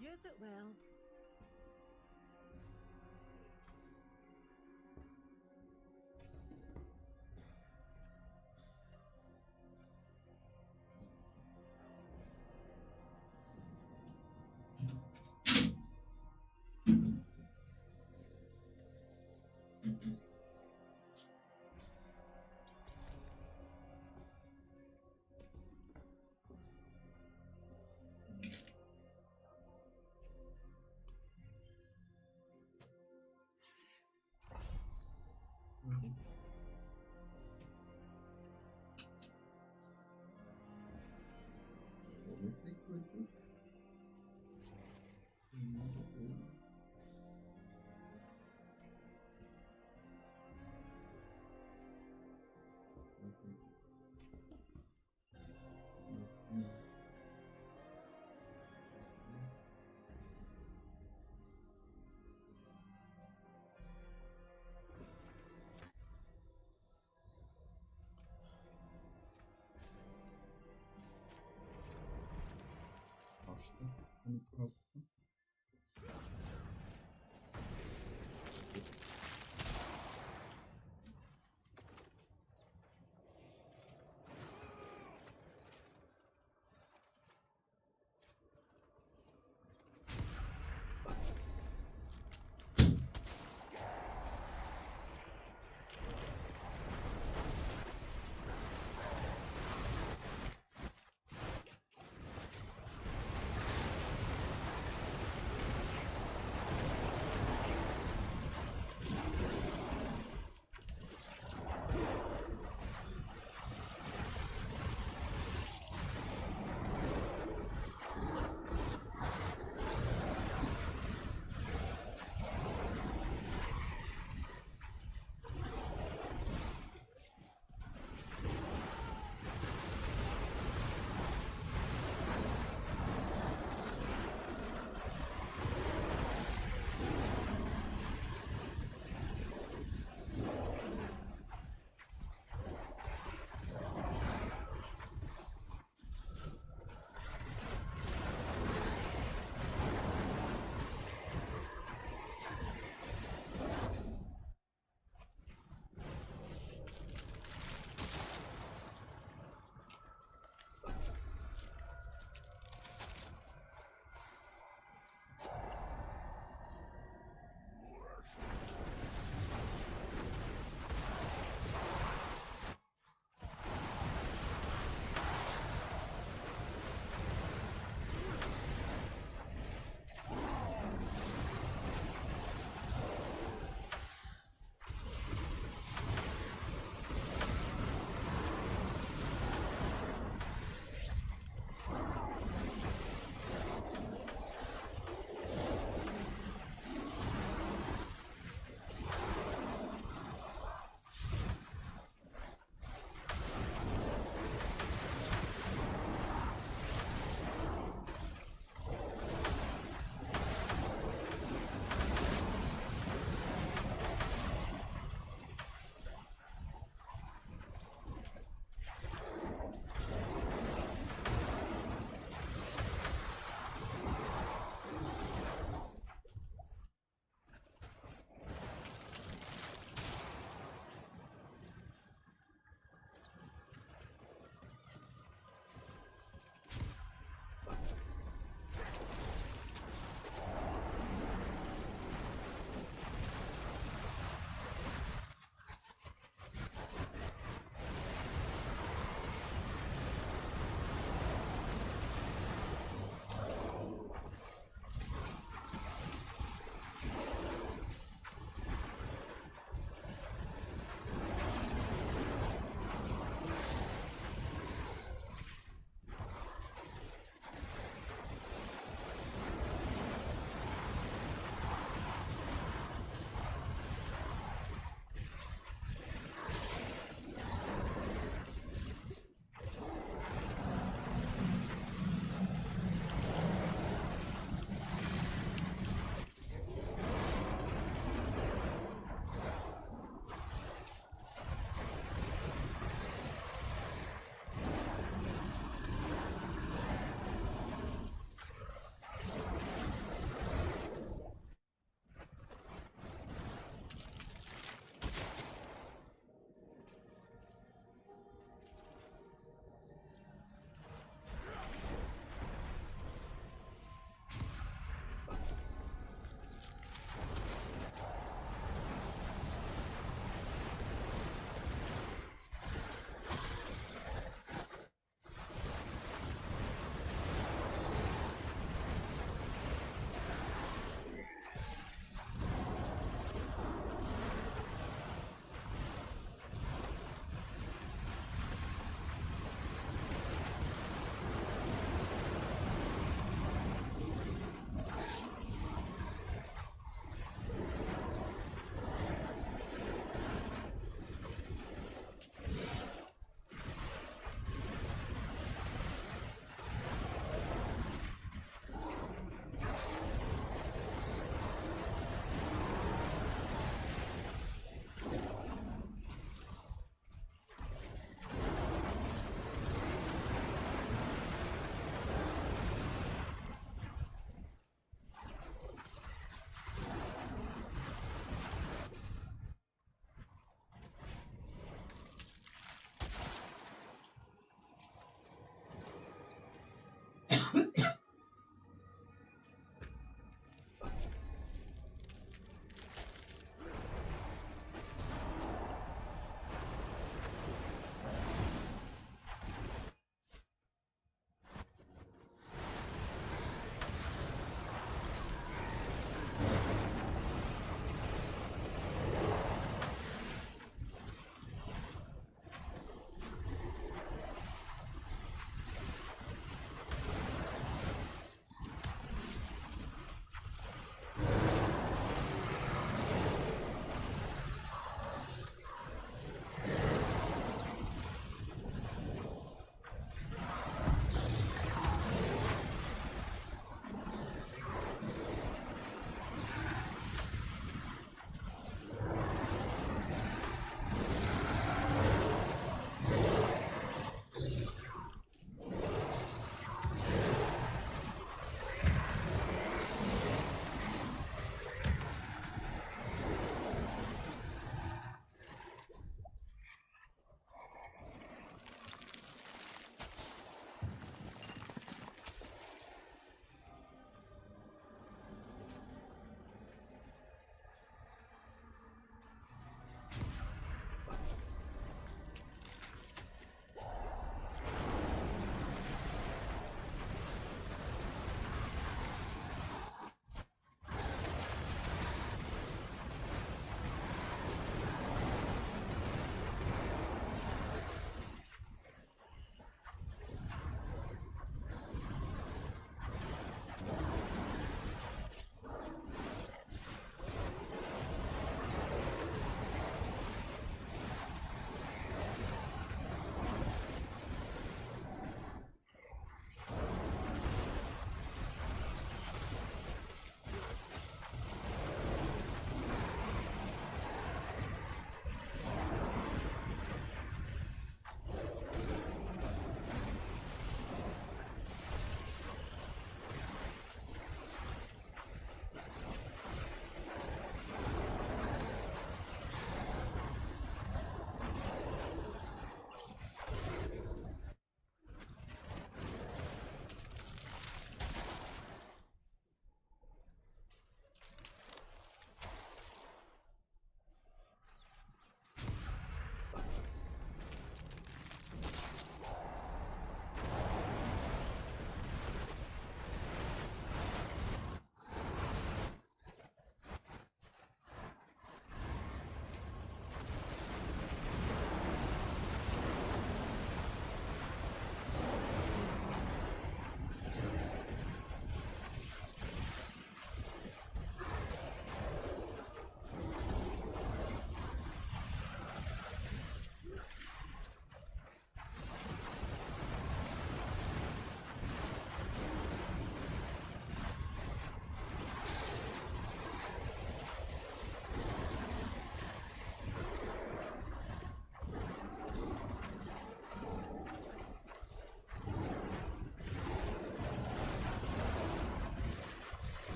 Use it well.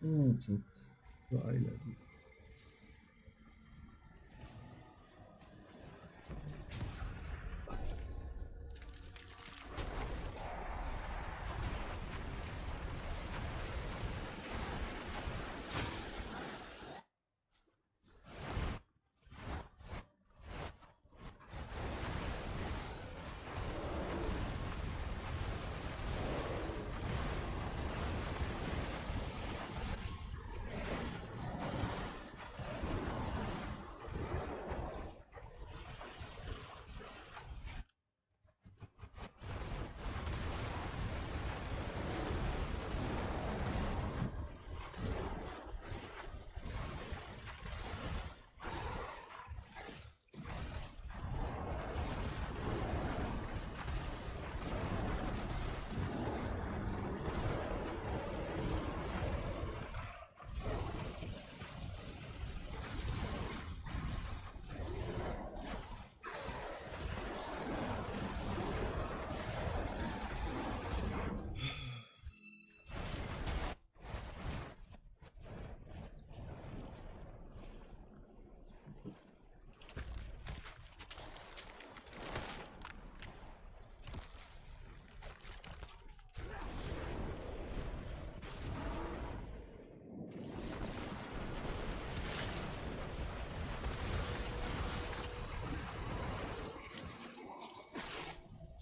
Wartet. Beeile dich.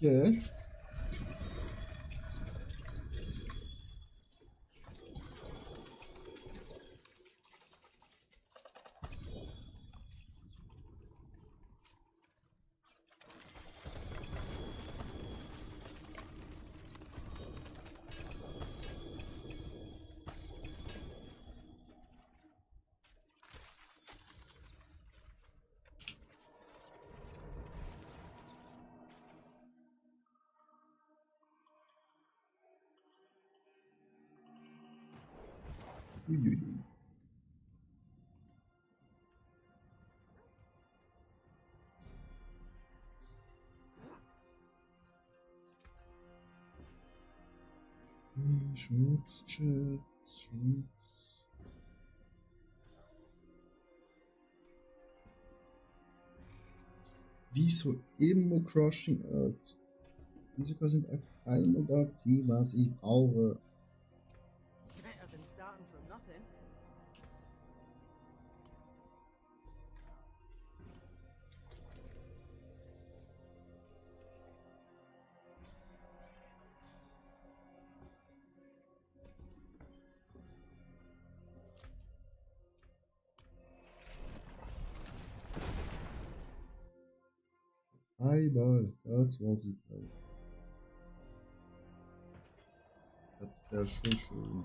Okay. Uiuiui. Schmutz, Chat, Schmutz. Wieso immer Crushing Earth? Wieso kann ich einfach einmal das sehen, was ich brauche? Better than starting from nothing. Einmal das, was ich brauche. Das wäre schon schön.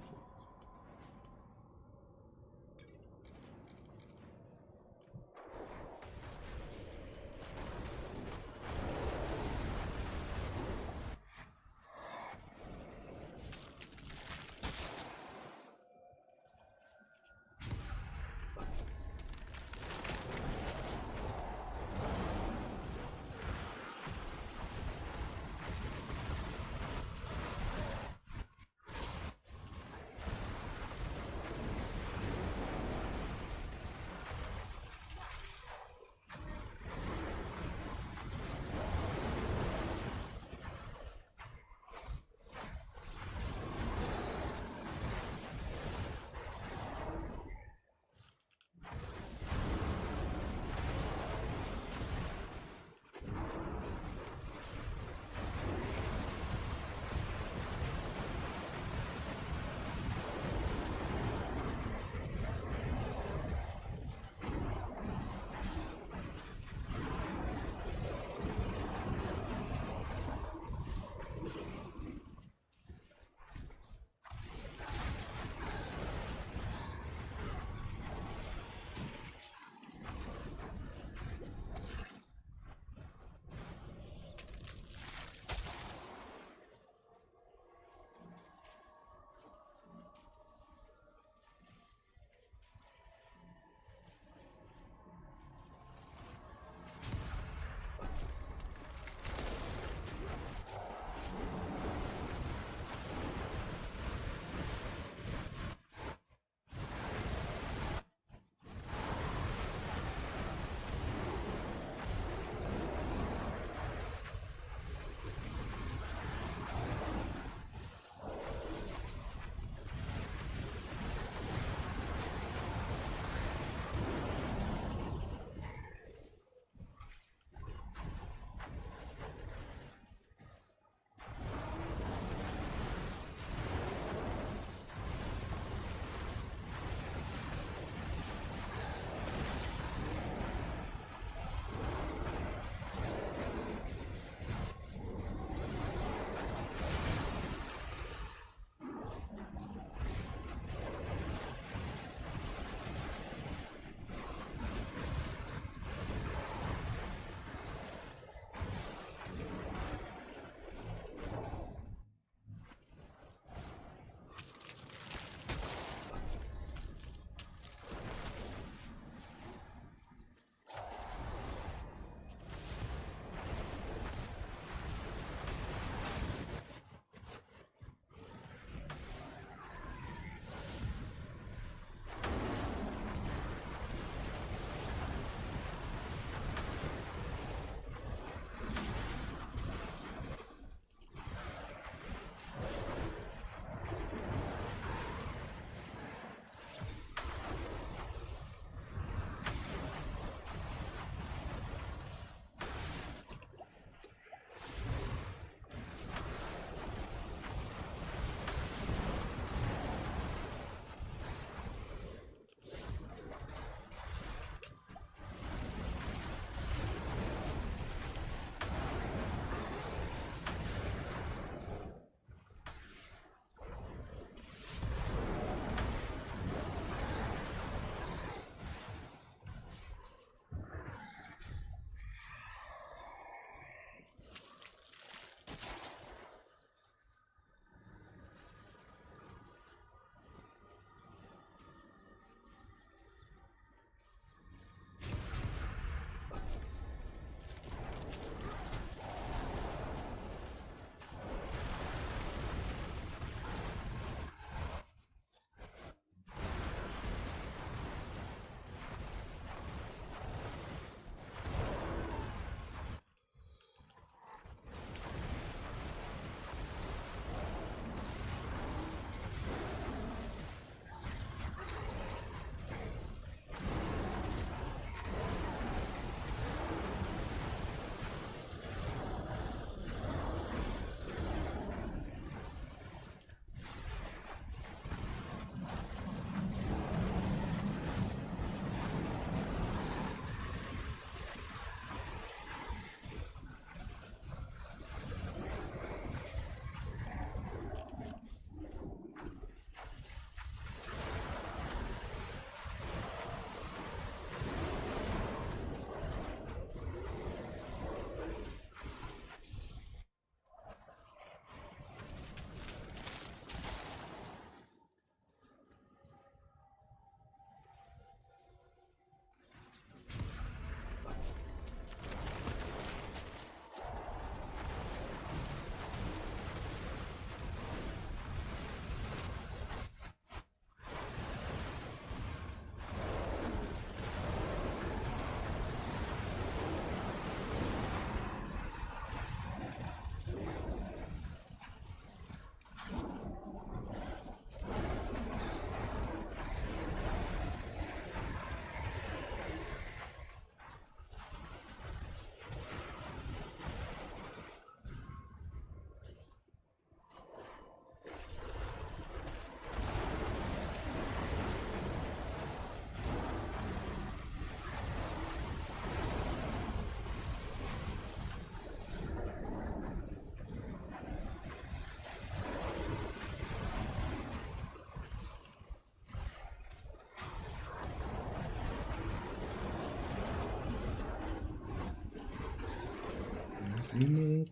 Minuten.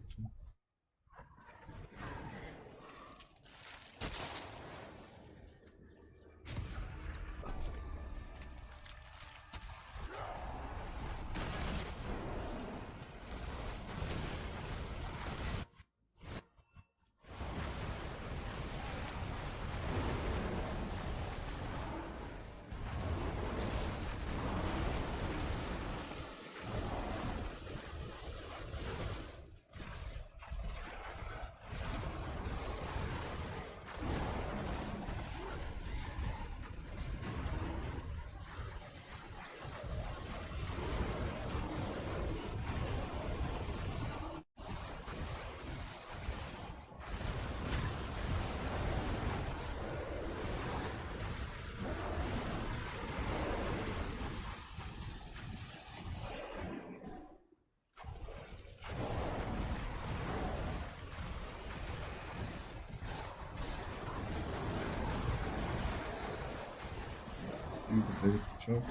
Überfällig geschafft.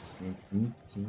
Das läuft nicht so.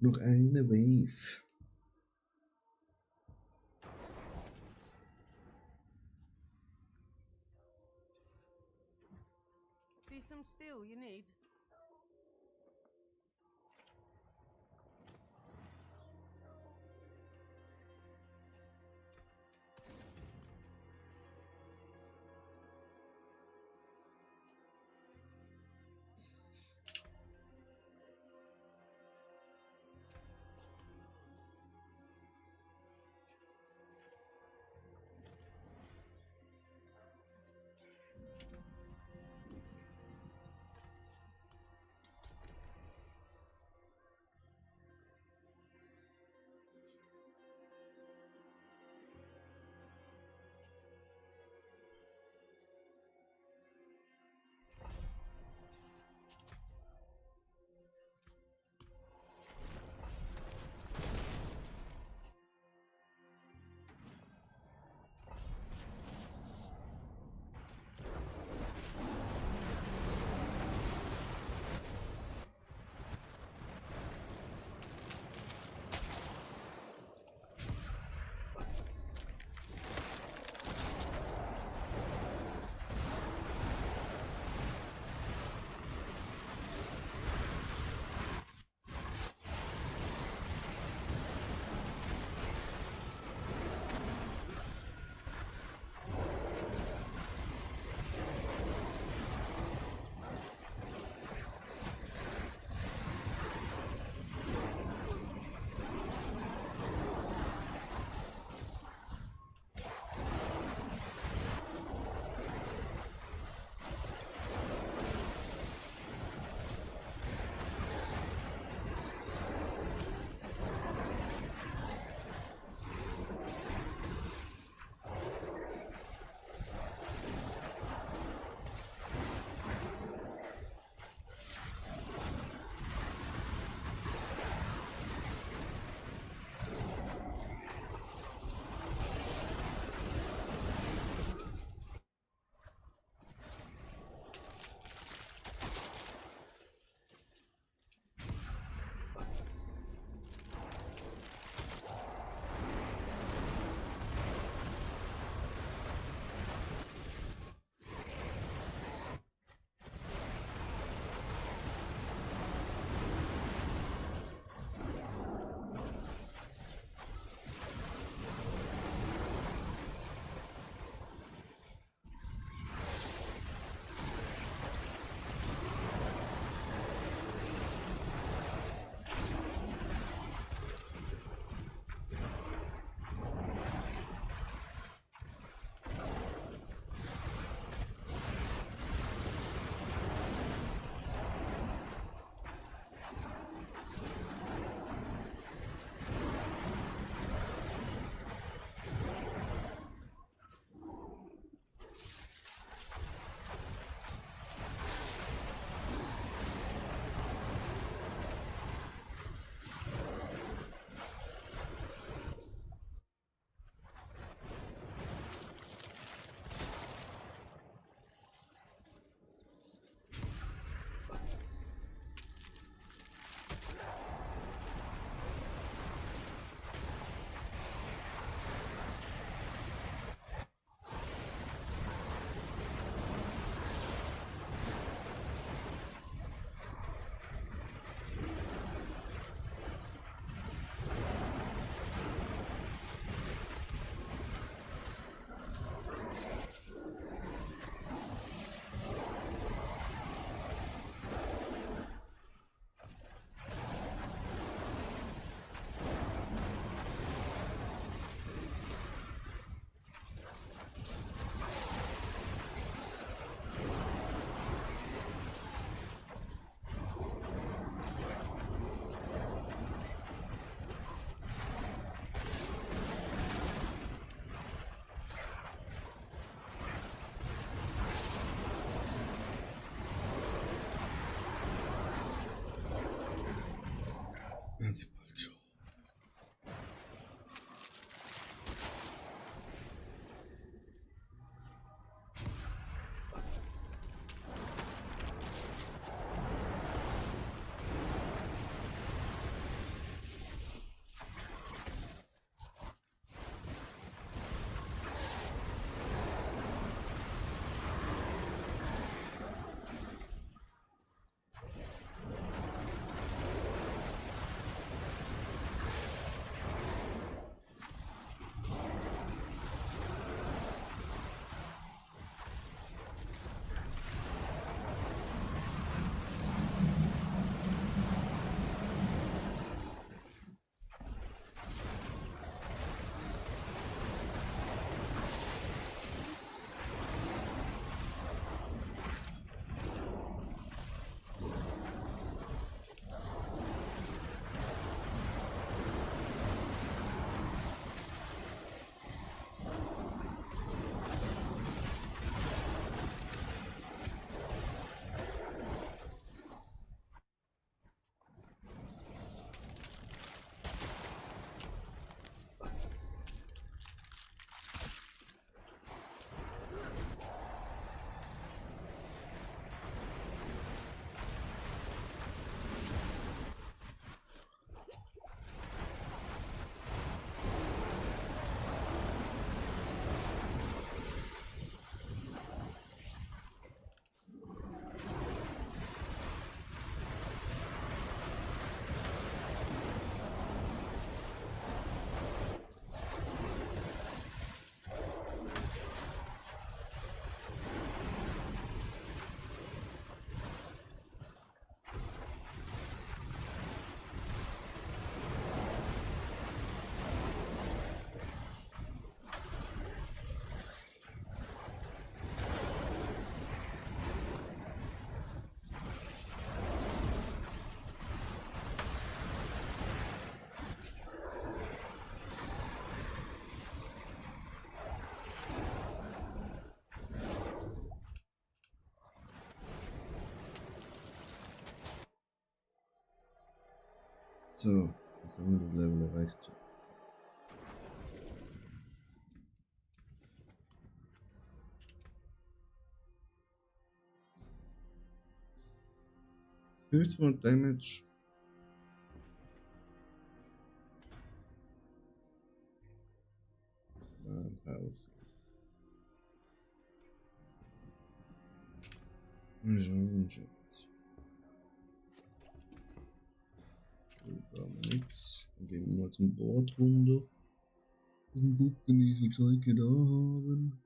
Noch eine Wave. See some steel you need? So, jetzt haben wir das Level erreicht. Fünfmal Damage. Health. Nix. Dann gehen wir mal zum Board runter. Und gucken, wie viel Zeug wir da haben.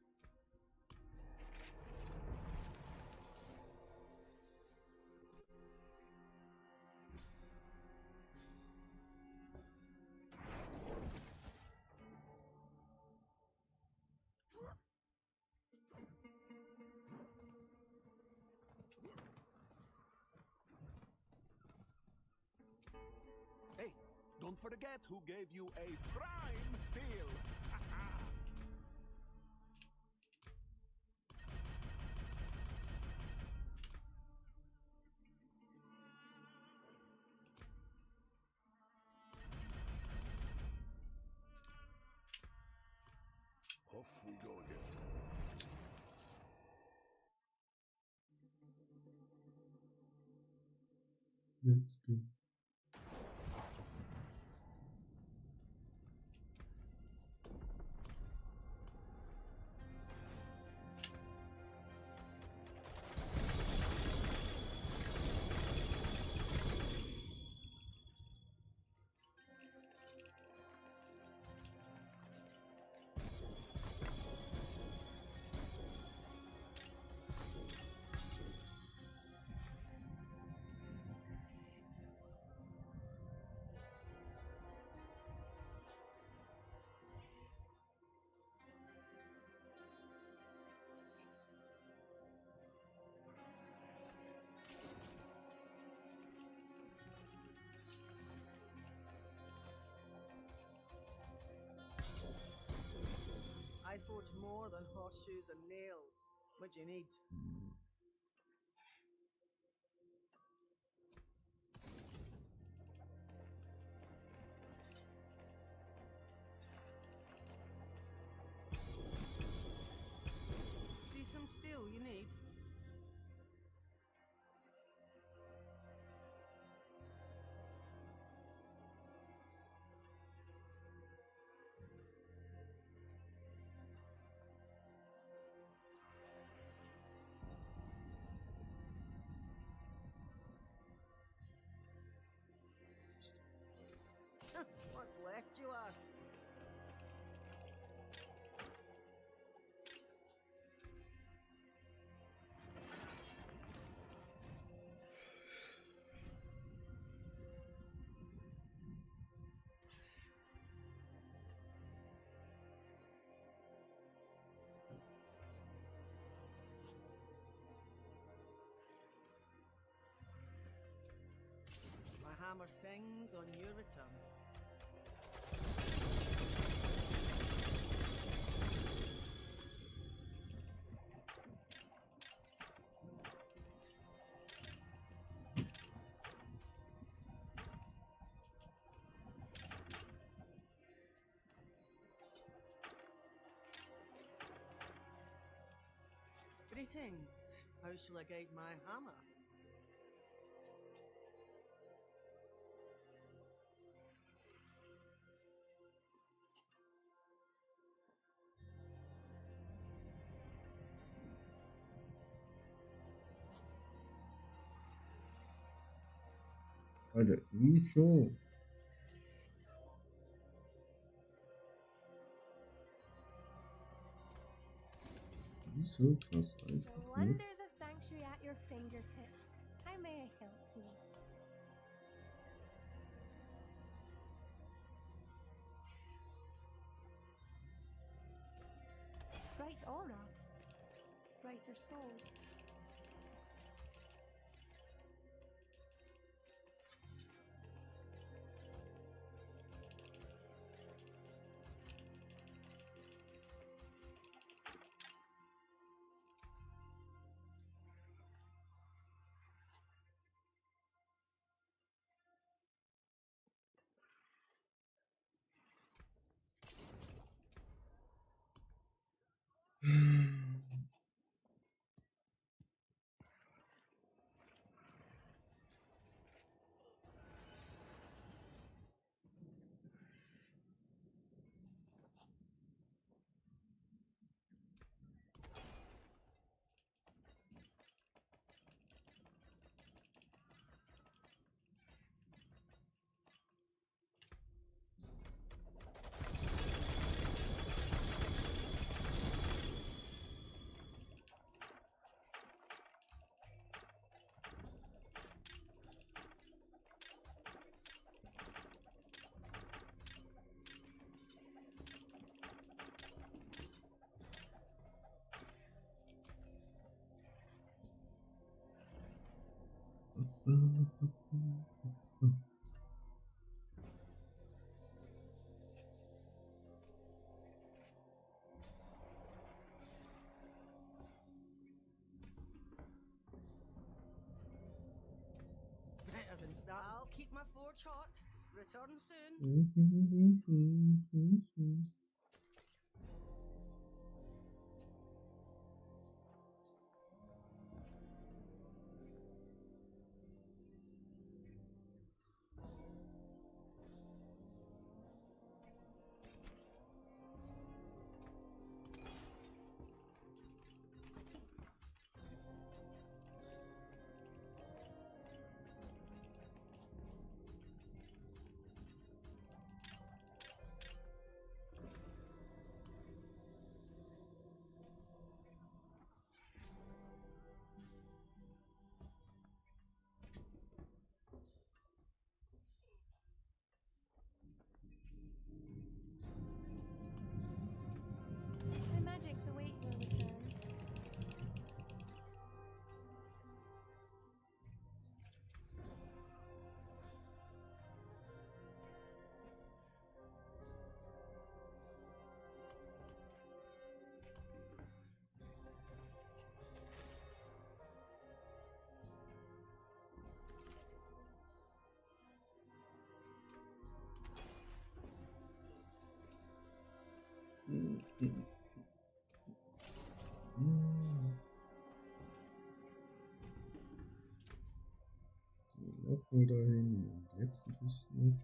Hey, don't forget who gave you a prime deal. Off we go again. Let's go. I forge more than horseshoes and nails. What do you need? See some steel you need? What's left, you ask? My hammer sings on your return. Greetings. How shall I guide my hammer? Alter, wieso? Wieso krass The einfach, ne? wonders of Sanctuary at your fingertips. How may I help you? Bright aura. Brighter soul. Better than start. I'll keep my forge hot. Return soon. My magics await your return. Nochmal dahin. Und jetzt die Kisten weg.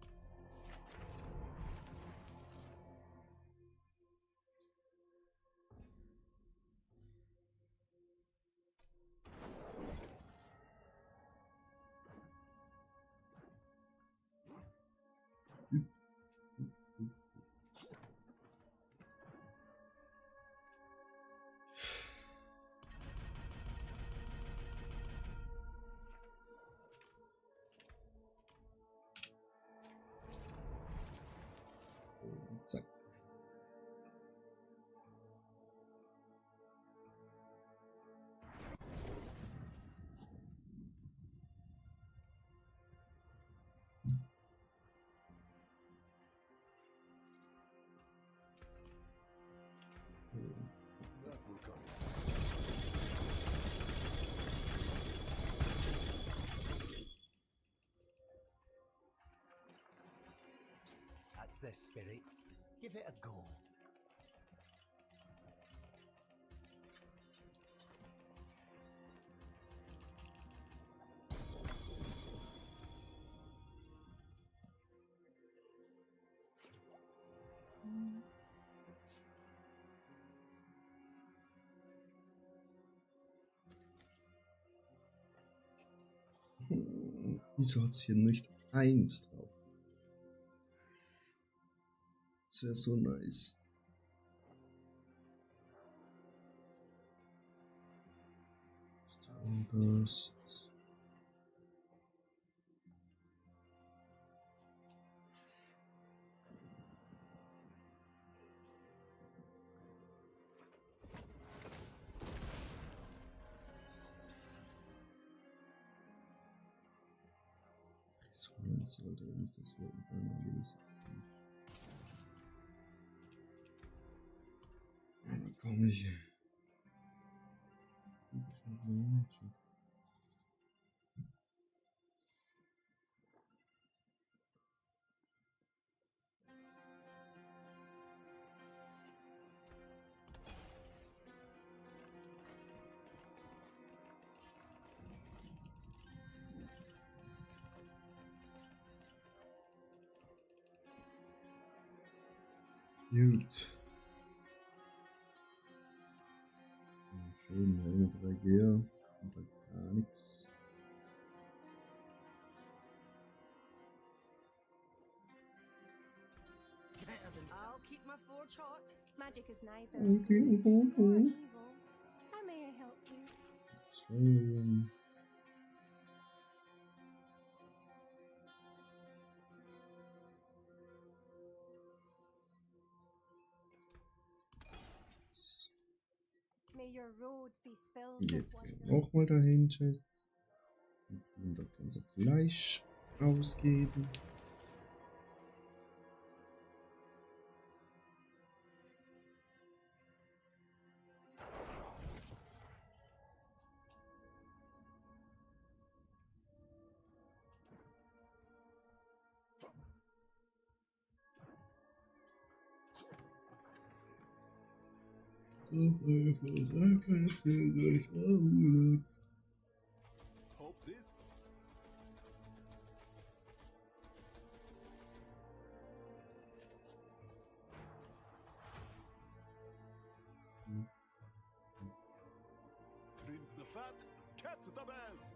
Zack. That will come. That's the spirit. Give it a go. Wieso hat es hier nicht 1 drauf? Das wäre so nice. Starburst. Resonanz sollte nicht das werden. Wie komme ich? Gut. Schön, eine 3G. Und dann gar nichts. Better than start. I'll keep my forge hot. Magic is neither Okay, good nor evil. How may I help you? Strong. May your road be filled with Jetzt gehen wonders. wir nochmal dahin, Chat. Und Und das Ganze gleich ausgeben. Hope this. Trim the fat, cat the best.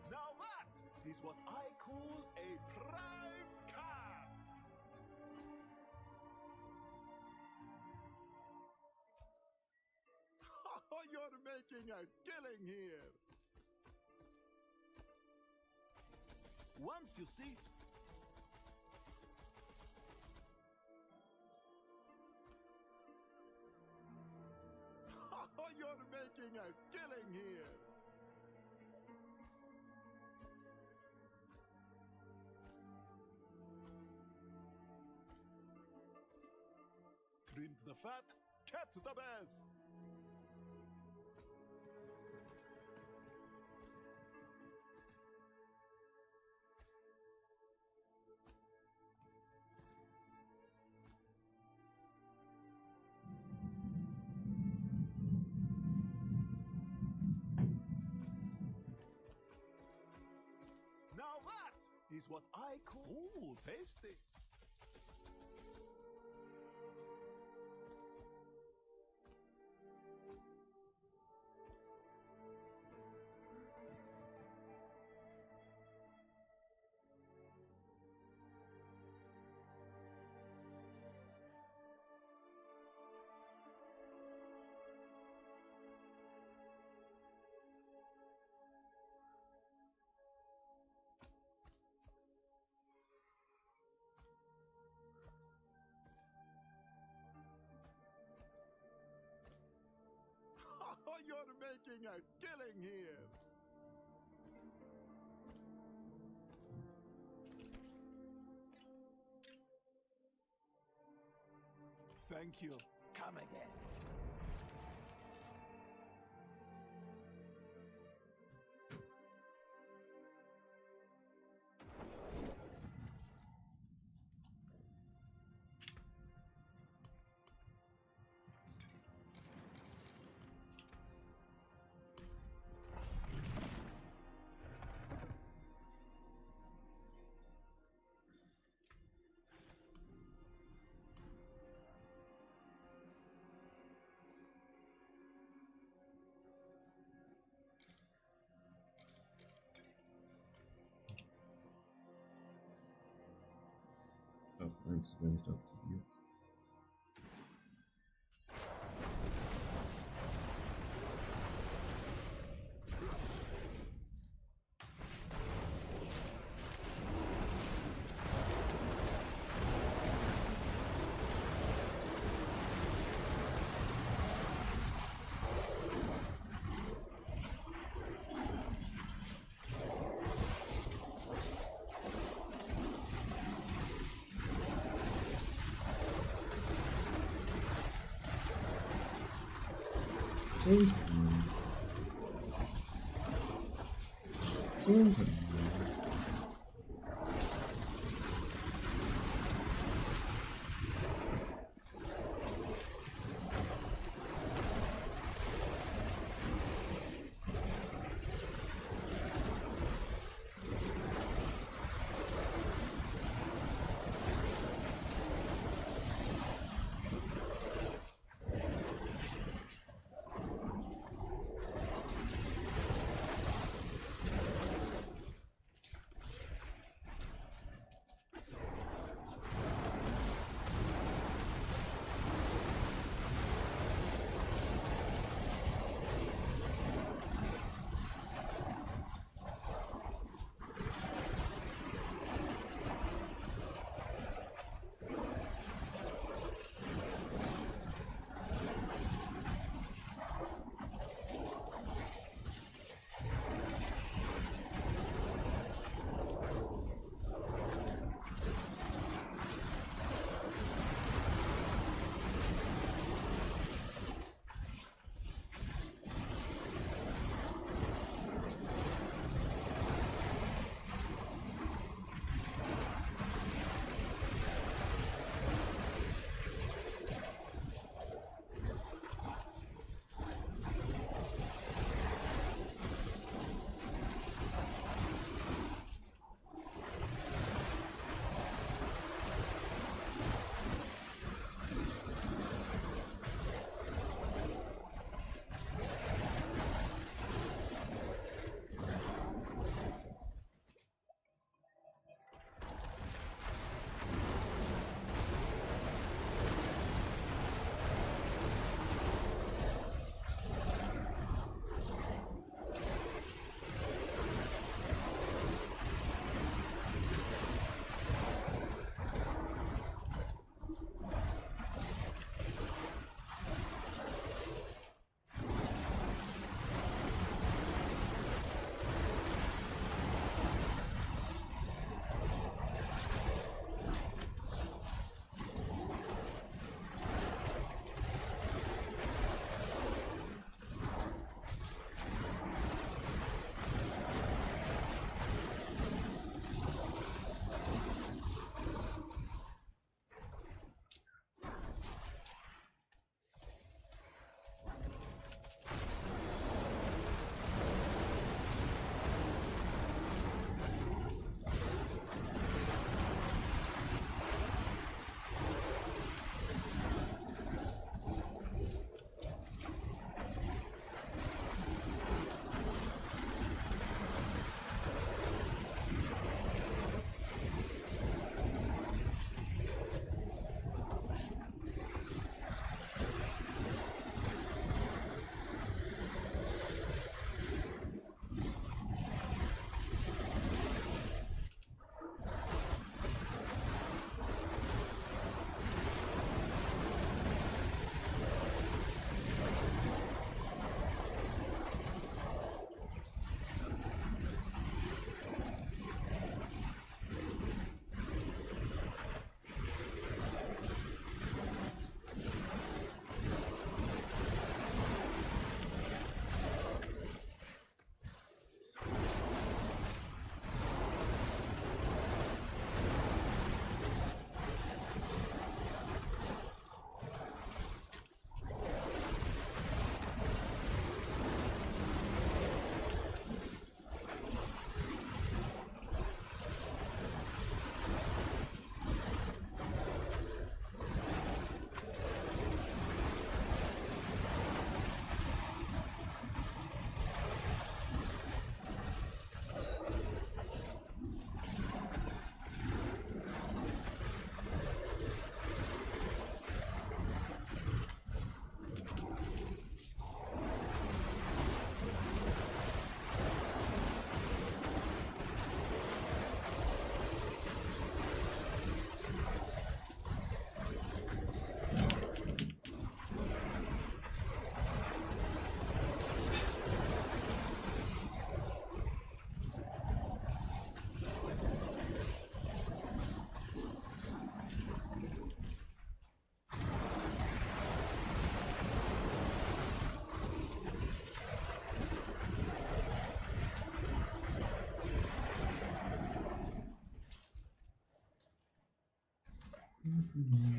Now that is what I call a prime cat. You're making a killing here. Once you see you're making a killing here. Trim the fat, cat the best. Now that is what I call tasty. You're making a killing here. Thank you. Come again. Ach, eins wäre nicht aktiviert. So. Und,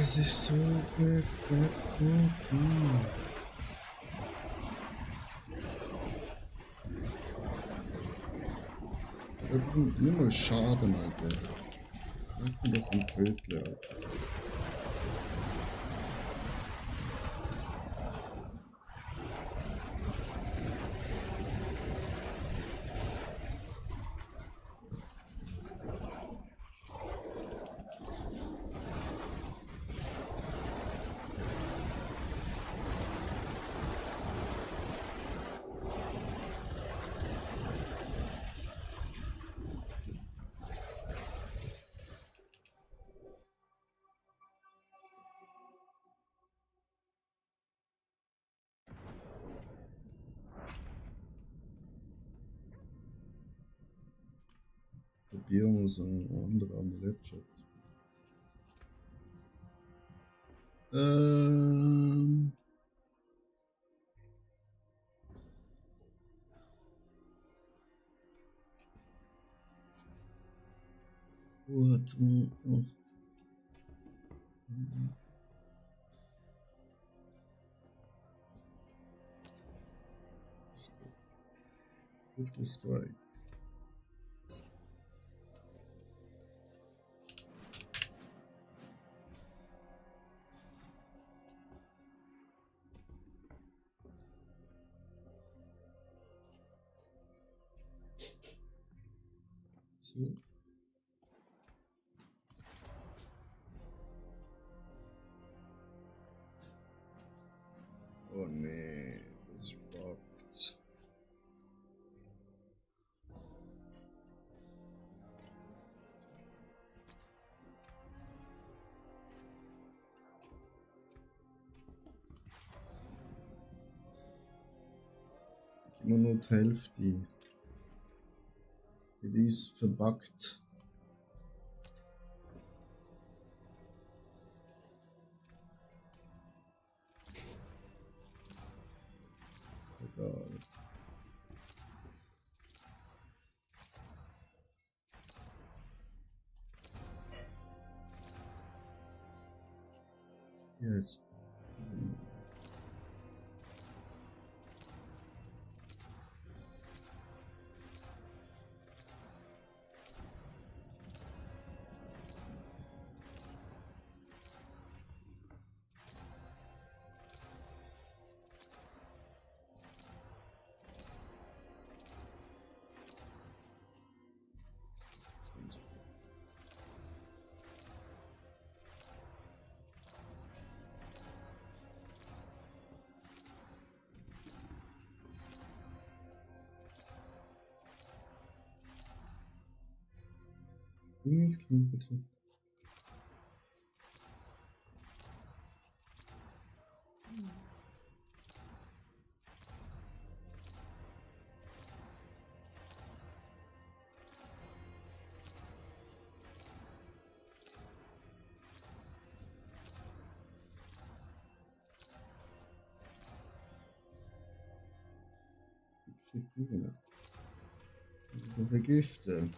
das ist so gut. Nur mal Schaden, Alter. Ich bin doch ein Vögel, Alter. Probieren wir so einen anderen Amulett-Shop. Wo hat man... Oh. Critical Strike. So. Oh nee, das spackt. Immer nur die Hälfte. Die ist verbuggt. Egal. Jetzt. Das Knie bitte. Vergifte.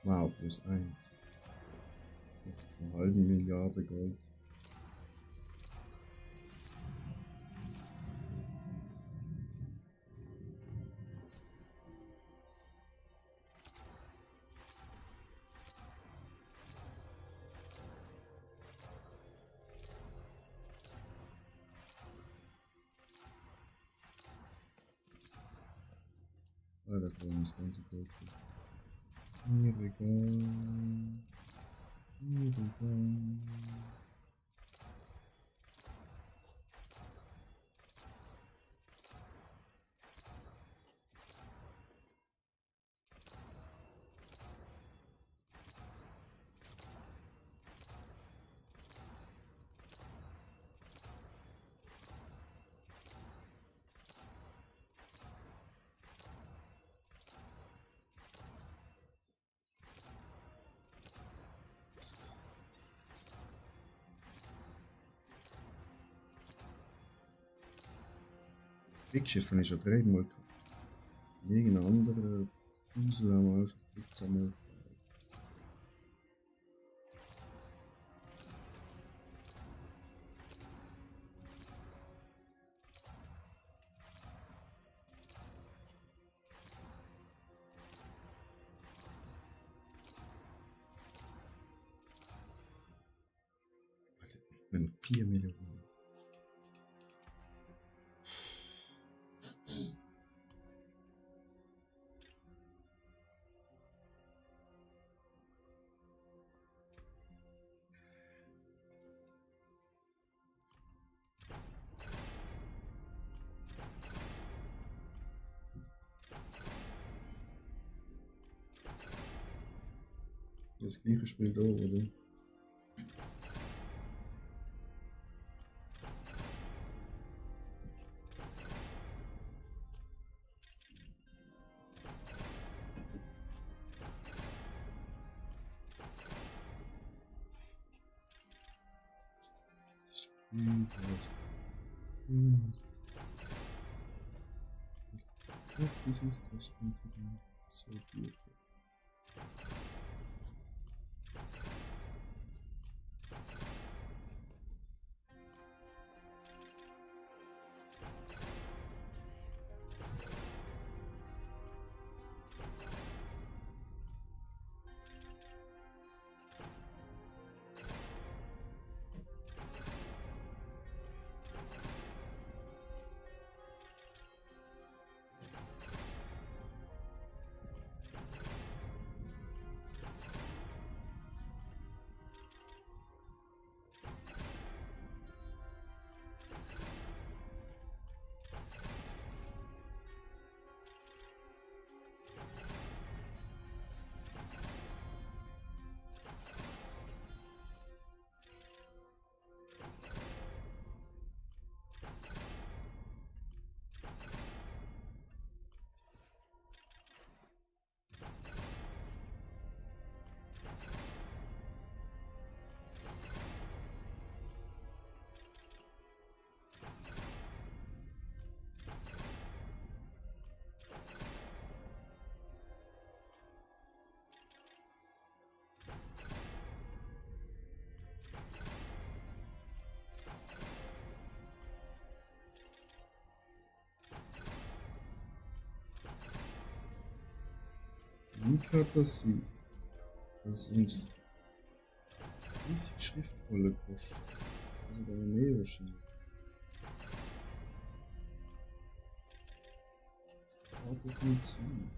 Wow, +1. Eine halbe Milliarde Gold. Ah, da kommt das ganze Gold. Here we go. Here we go. Kriegsschiff habe ich schon dreimal gehabt. Irgendeine andere Fusel haben wir auch schon 15 Mal. Wenn 4 Millionen. Das gleiche Spiel da, oder? Dieses Testament so beautiful. Wie kann das sein, dass es uns riesig Schriftrolle kostet? Also bei der Neo schon. Das kann doch nicht sein.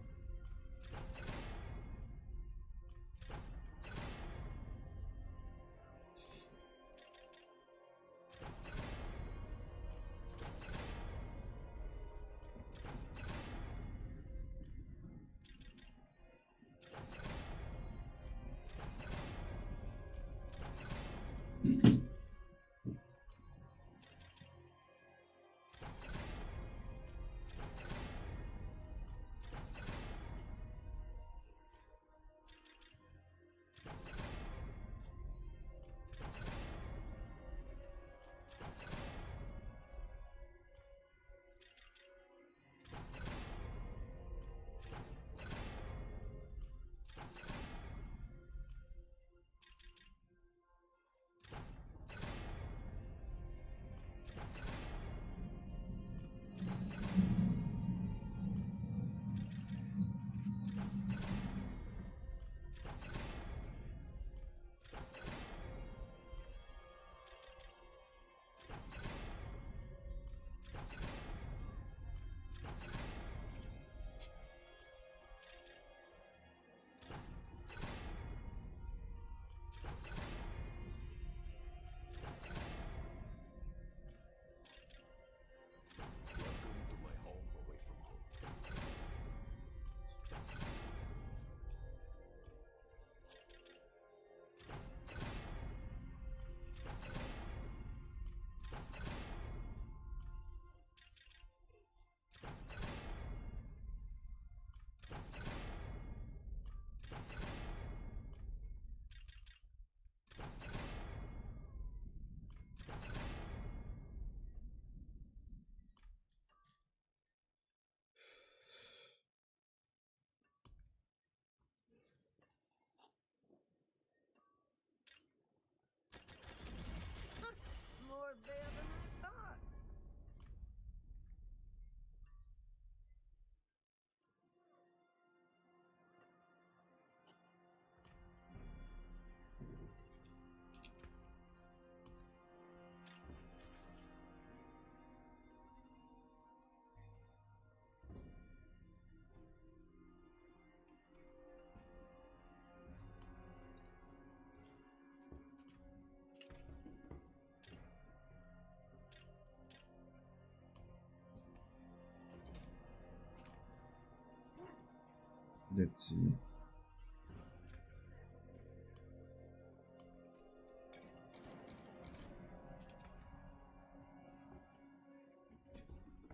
Let's see.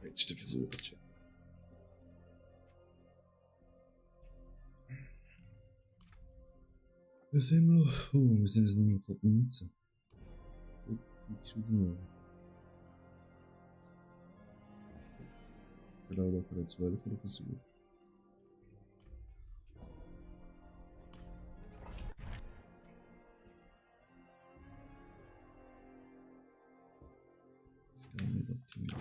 Letzte Versuch, Chat. Wir sind noch. Wir sind jetzt noch in Top 19. Ich wieder mal. Genau, locker der 12 oder Versuch. Das ist gar nicht optimal.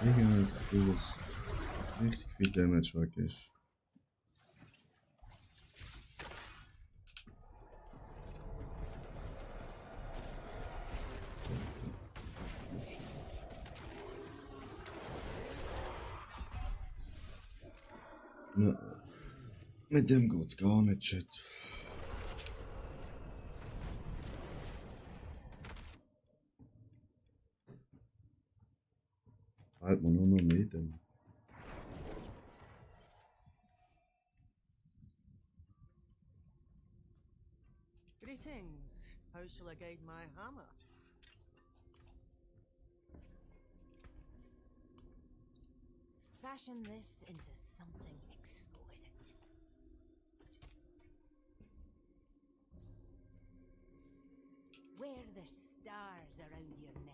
Ich habe das Gefühl, dass richtig viel Damage weg ist. Ja, mit dem geht's gar nicht, Chat. Halt man nur noch mit dem. Greetings. How shall I guide my hammer? Fashion this into something exquisite. Wear the stars around your neck.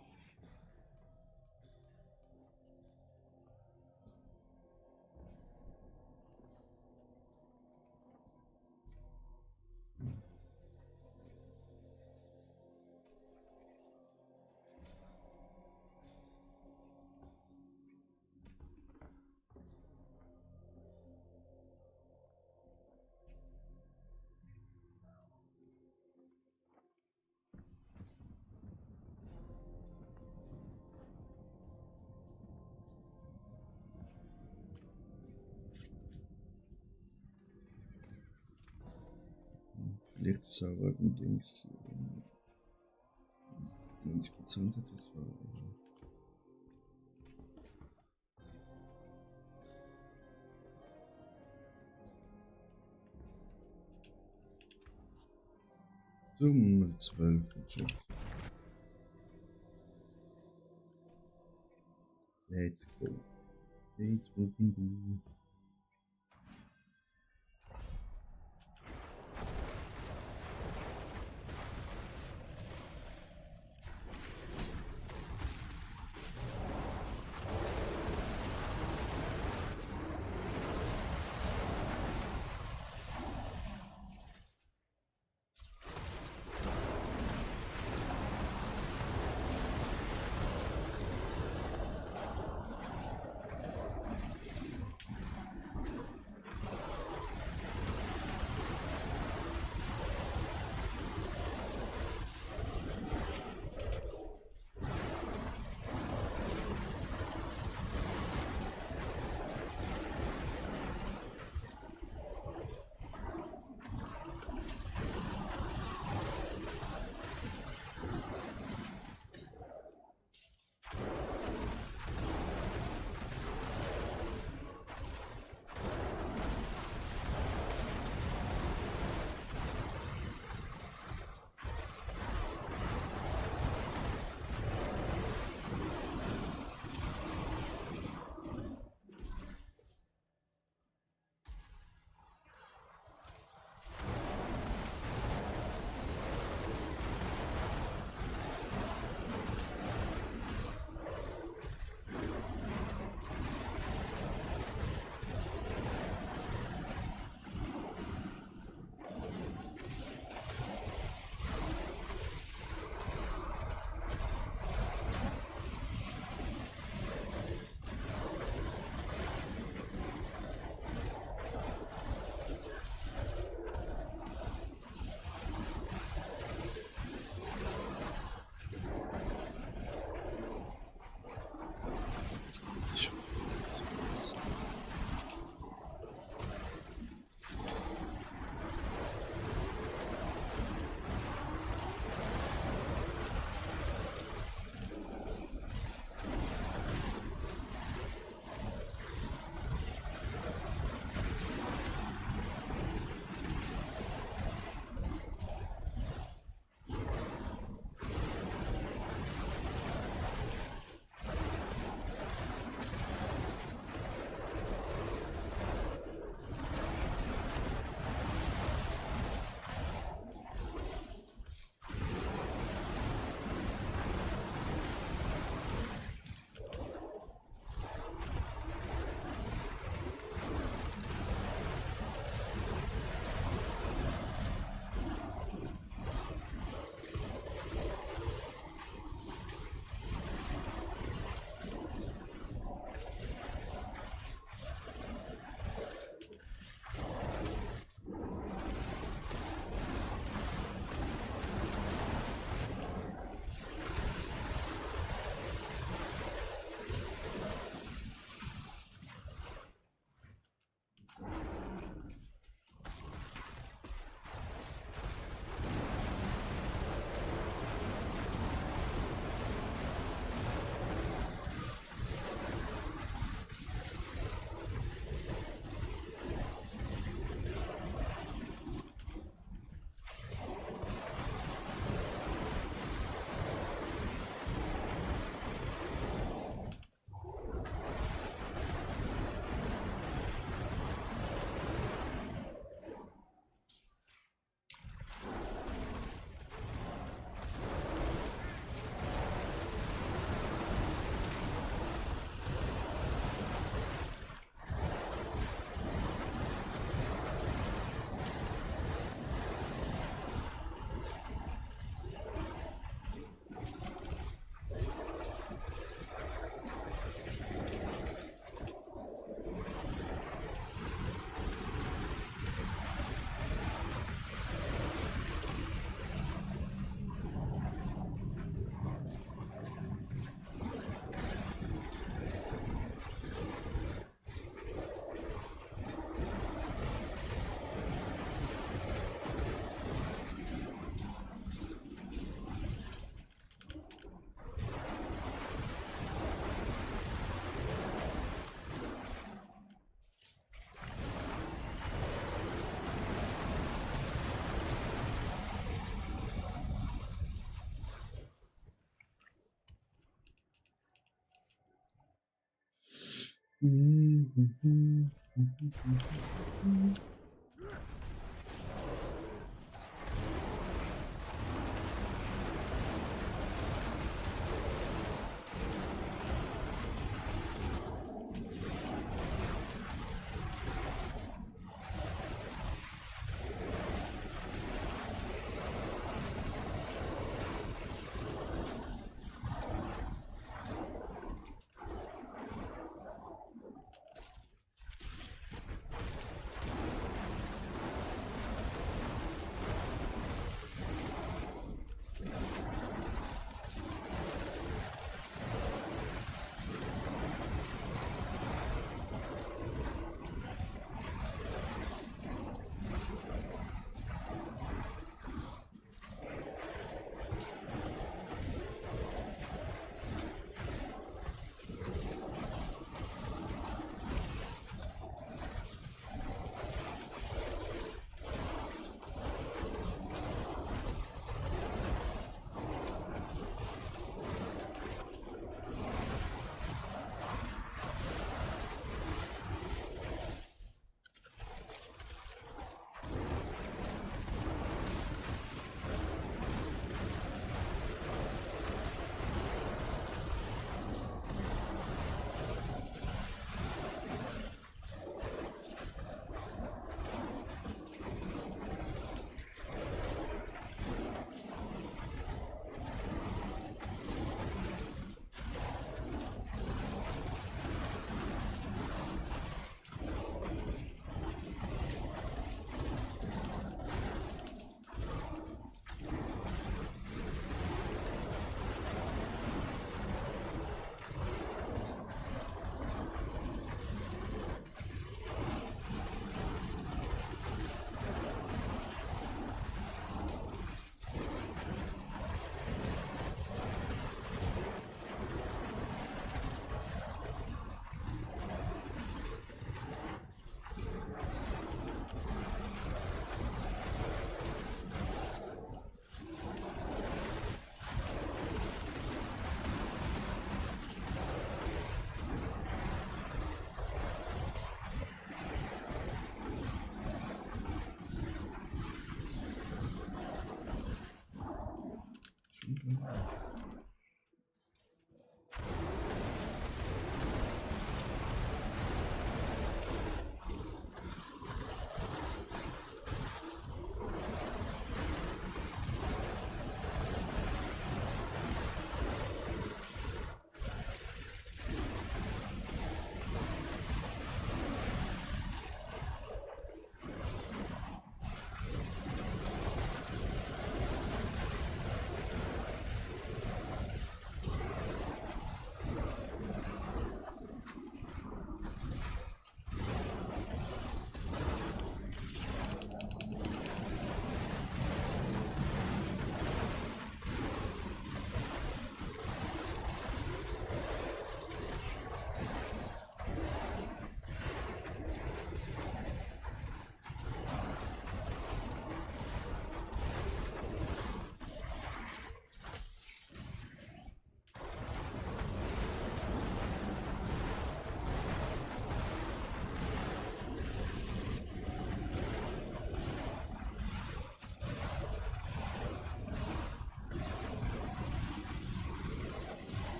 Vielleicht ist es auch ein Dings. 90% hat das war. So, Nummer 12 Chat. Let's go. Let's fucking go.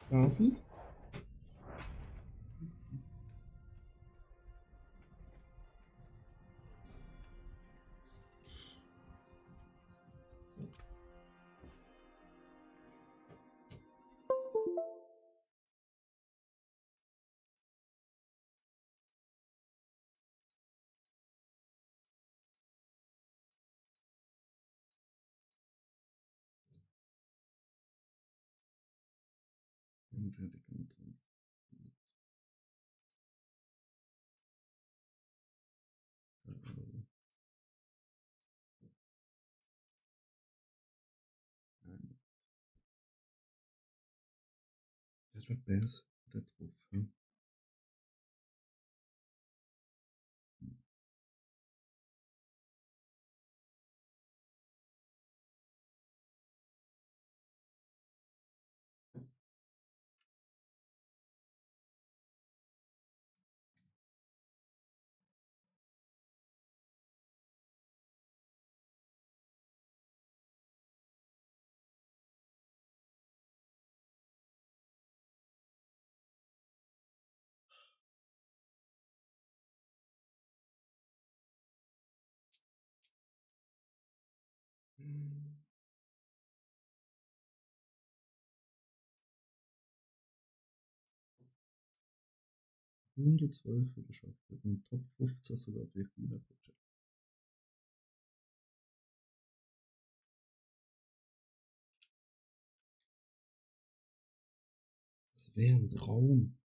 Schlafen? Das war besser da drauf. Hm? Hm. 112 für geschafft. Und Top 15 sogar für China. Das wäre ein Traum.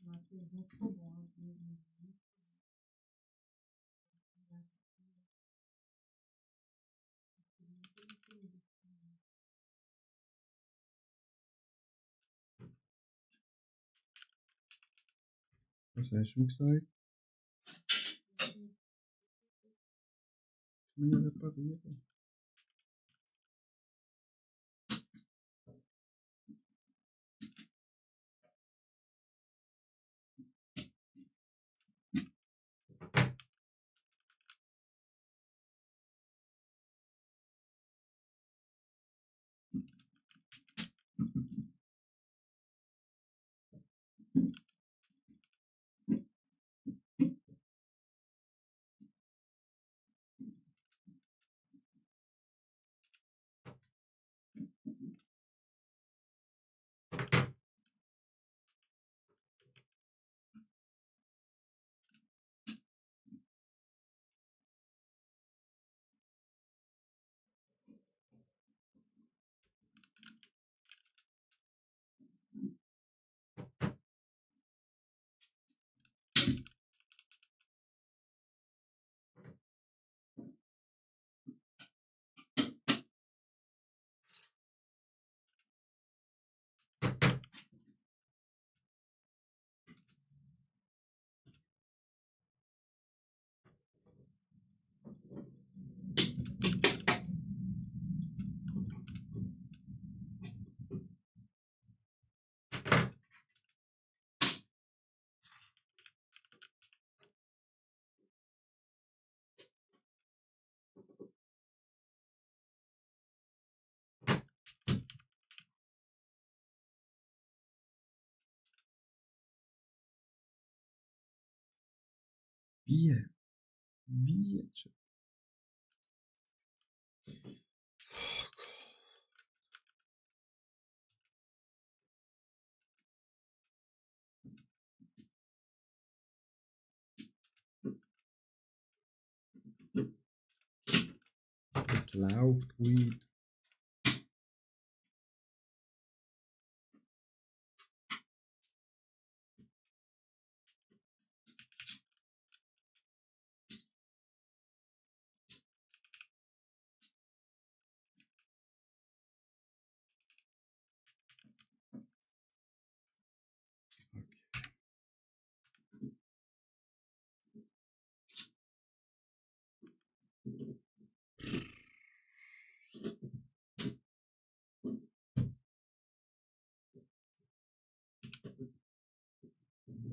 Matheus, muito bom. Was hast du gesagt? Mir reparieren. Bier. Bier. Es läuft Weed.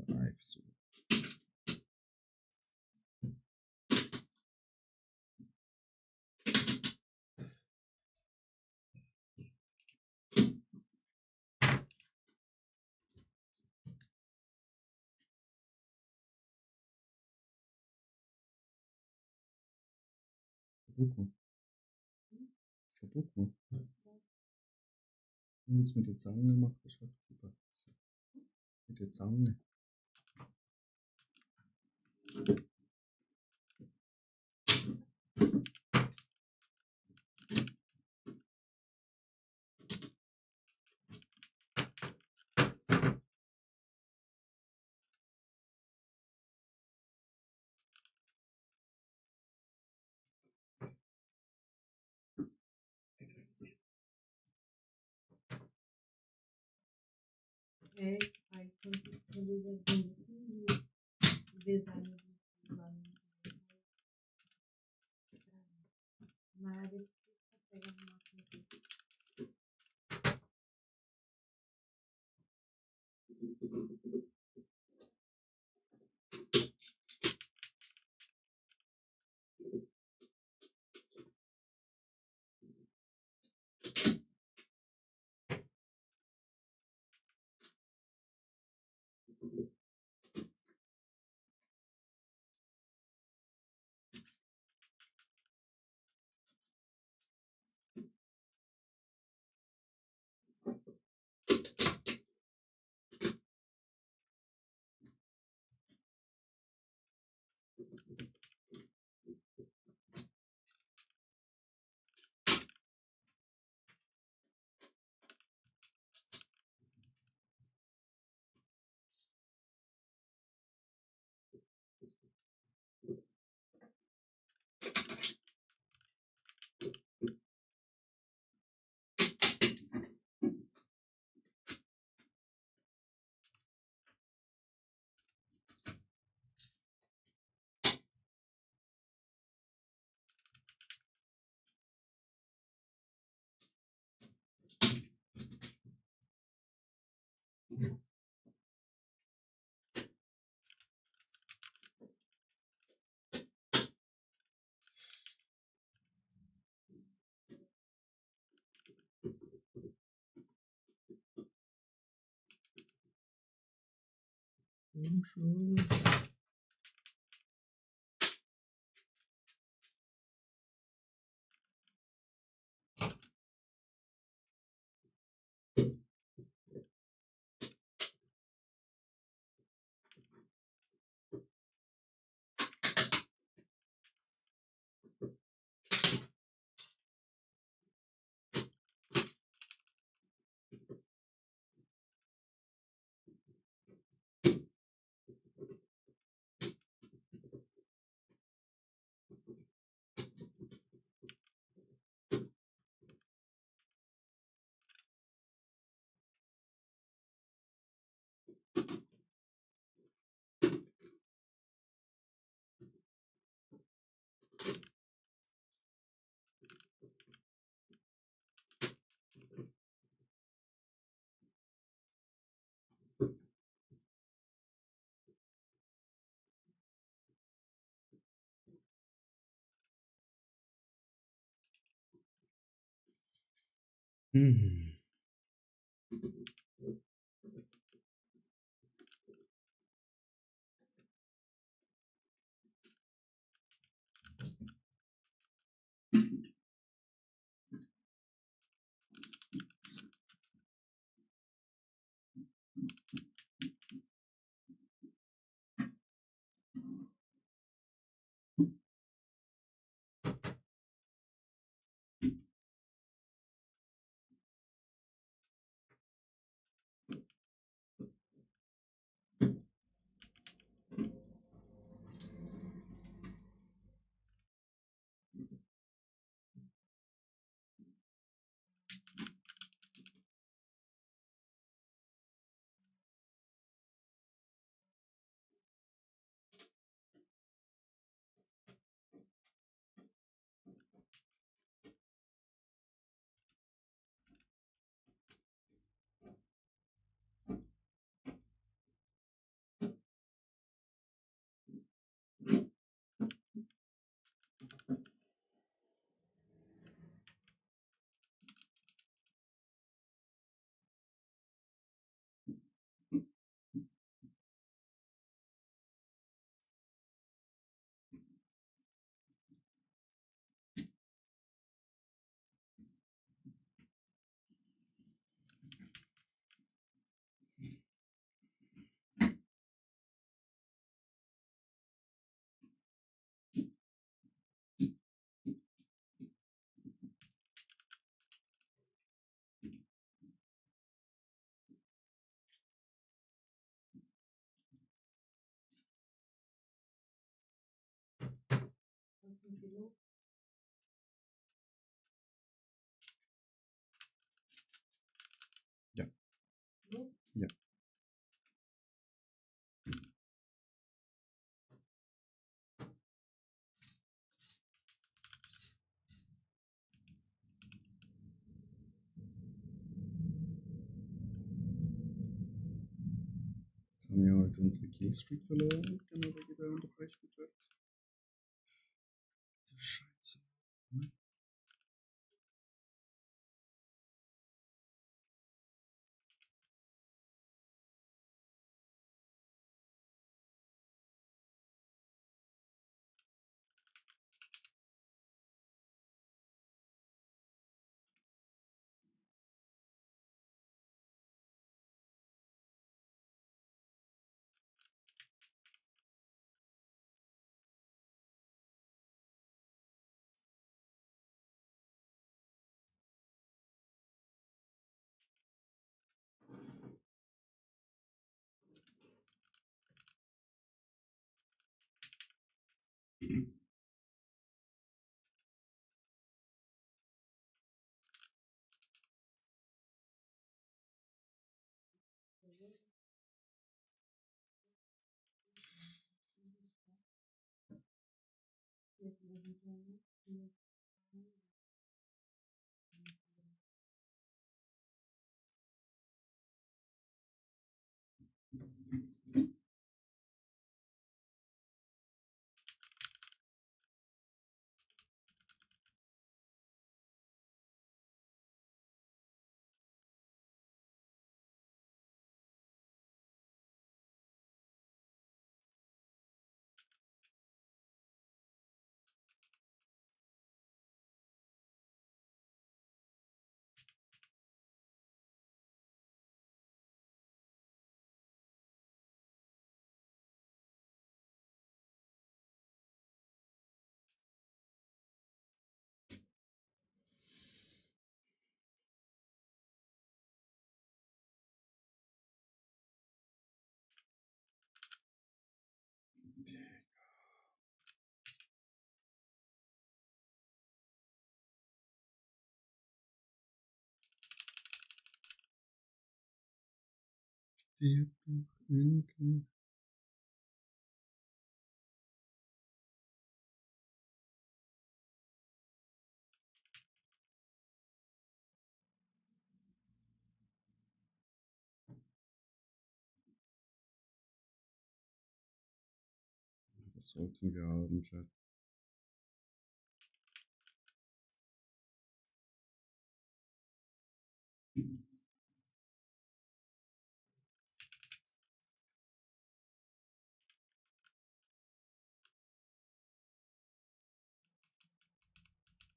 Live so. Kaputt gemacht. Ist kaputt gemacht. Und jetzt mit der Zange macht das schon super. Mit der Zange. É, aí quando ele é bem assim, o design do lá no mas eles conseguem arrumar com isso. Schon. Mhm. Was muss ich los? Ja. Los? Ja. Jetzt haben wir heute unsere Killstreak verloren. Genau, da geht der Unterbrechungschat. Scheiße. Stirb doch endlich. Was sollten wir haben, Chat?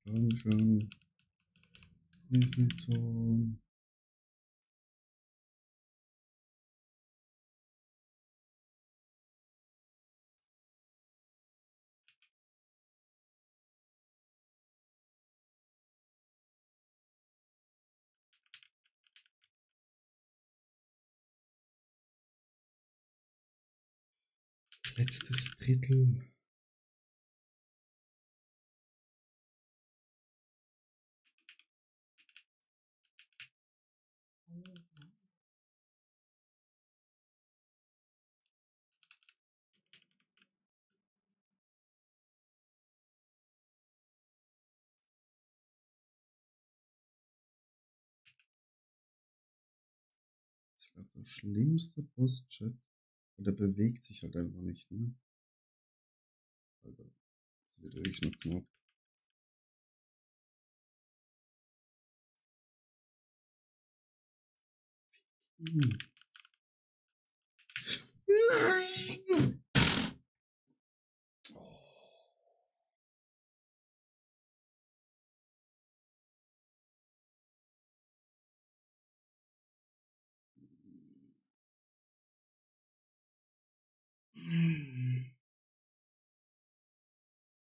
Komm schon. Nicht so. Letztes Drittel. Das ist, glaube ich, der schlimmste Boss-Chat. Und der bewegt sich halt einfach nicht, ne? Alter, das wird wirklich noch knapp. Nein!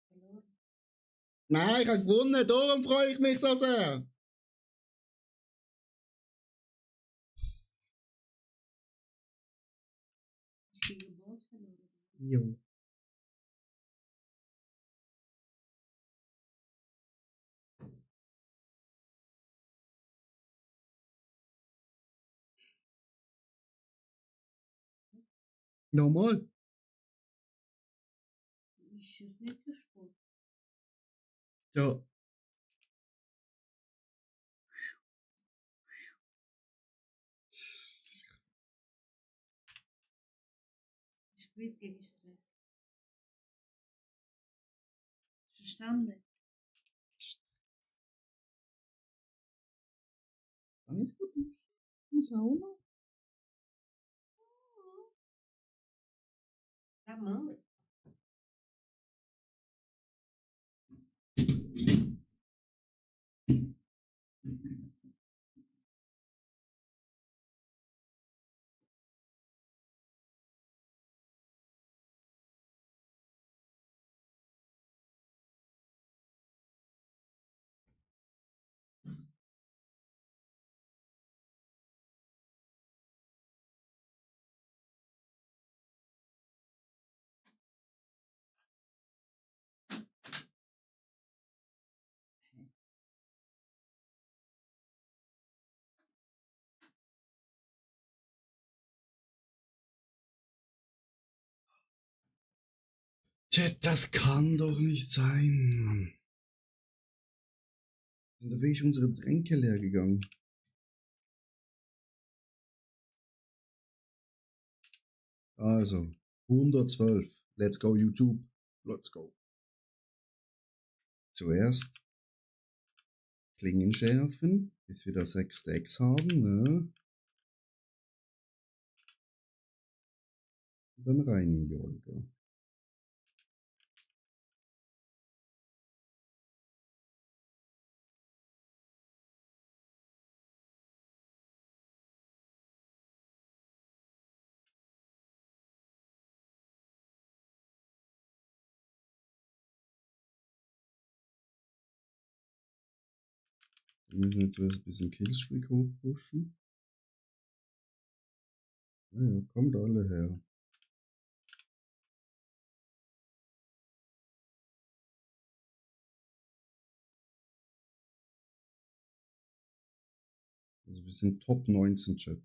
Verloren. Nein, ich habe gewonnen, darum freue ich mich so sehr. Hast du gegen Boss verloren? Jo. Nochmal. Ist es nicht für Sport? Ja. Ist gut gegen Stress. Verstanden? Alles gut. Sauna. Tá mão? Chat, das kann doch nicht sein. Sind da wirklich unsere Tränke leer gegangen? Also, 112. Let's go, YouTube. Let's go. Zuerst Klingen schärfen, bis wir da 6 Stacks haben, ne? Und dann rein in die Olga. Wir müssen jetzt ein bisschen Killstreak hochpushen. Ja, kommt alle her. Also wir sind Top 19 Chat.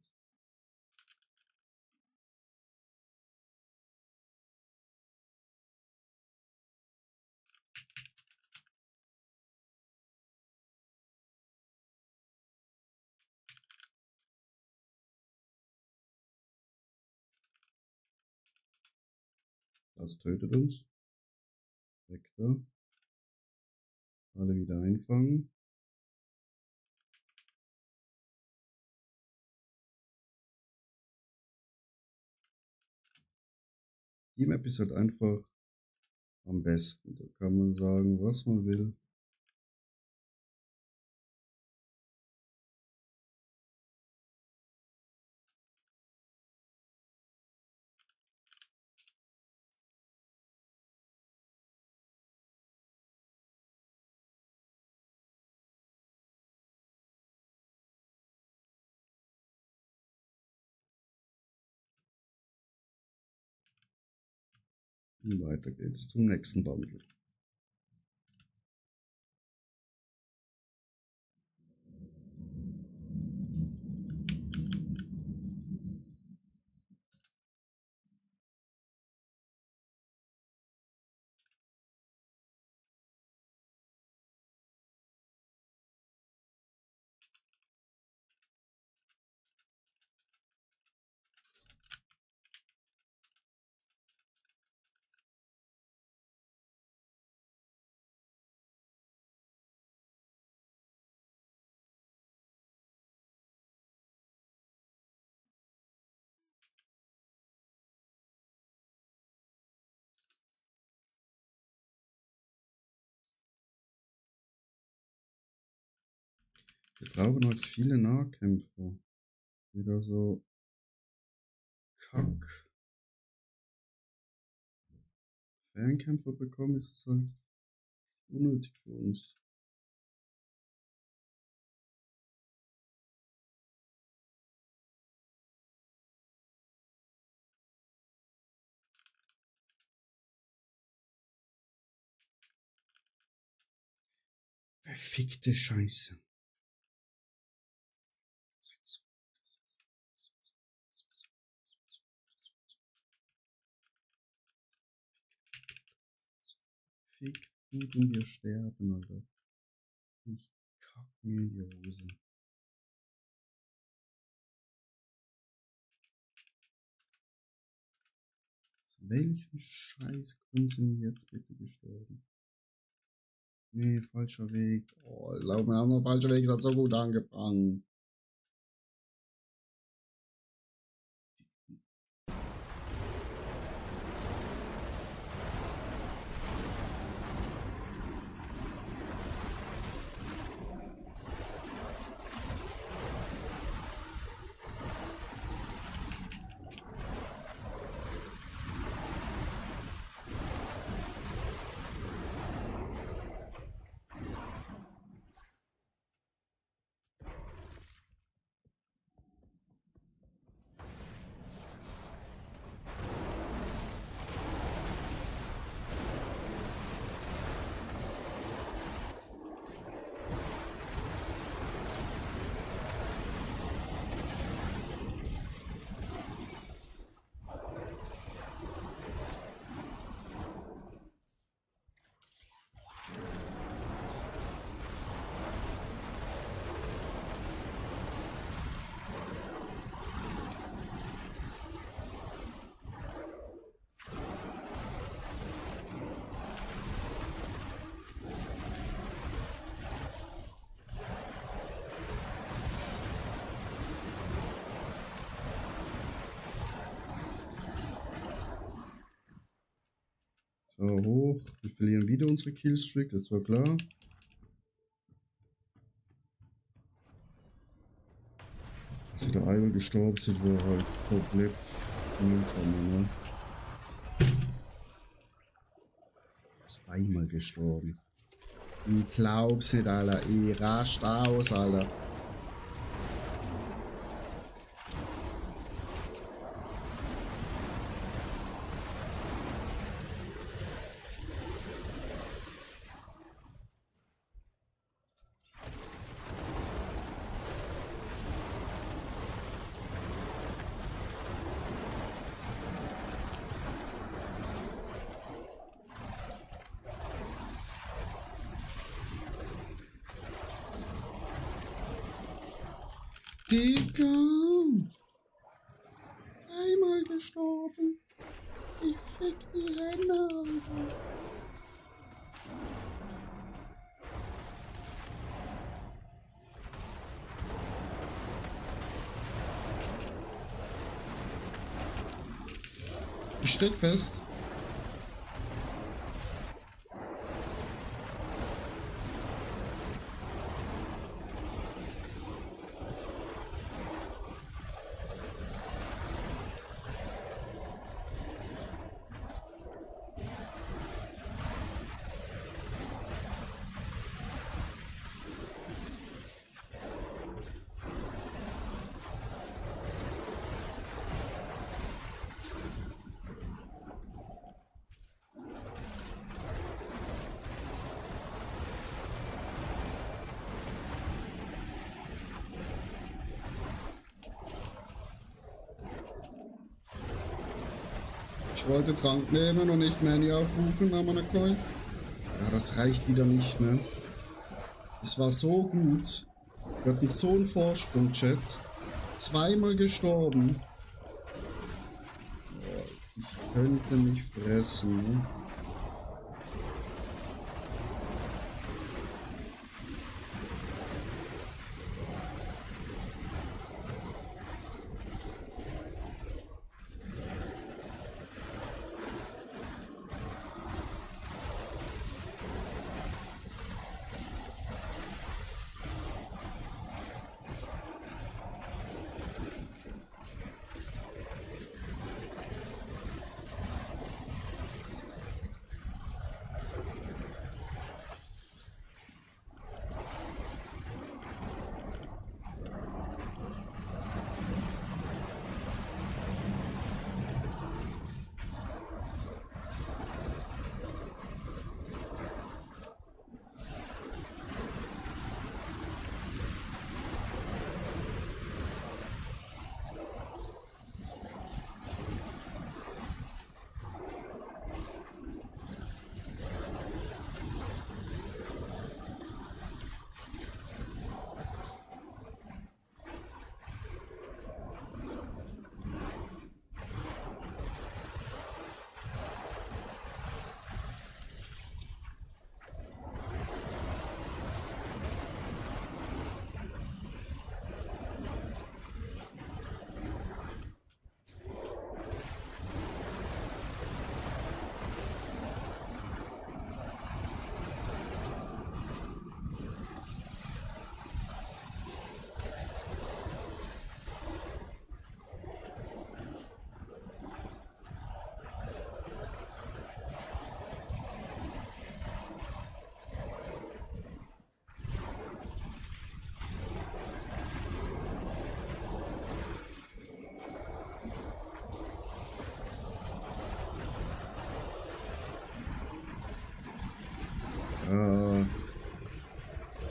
Das tötet uns. Weg da. Alle wieder einfangen. Die Map ist halt einfach am besten. Da kann man sagen, was man will. Und weiter geht's zum nächsten Bundle. Wir brauchen halt viele Nahkämpfer. Wieder so Kack. Fernkämpfer bekommen, ist es halt unnötig für uns. Verfickte Scheiße. Fick gut und wir sterben, Alter. Ich kack mir in die Hose. Aus welchem Scheißgrund sind wir jetzt bitte gestorben? Nee, falscher Weg. Oh, lauf mir auch noch falscher Weg, es hat so gut angefangen. So, hoch. Wir verlieren wieder unsere Killstreak, das war klar. Als wir da einmal gestorben sind, war halt komplett Mülltonne, ne? Zweimal gestorben. Ich glaub's nicht, Alter. Ich rast aus, Alter. Digga! Einmal gestorben. Ich fick die Hände, Alter. Ich steck fest. Ich wollte Trank nehmen und nicht Manny aufrufen, aber ne Knoll. Ja, das reicht wieder nicht, ne? Es war so gut. Wir hatten so einen Vorsprung, Chat. Zweimal gestorben. Oh, ich könnte mich fressen, ne?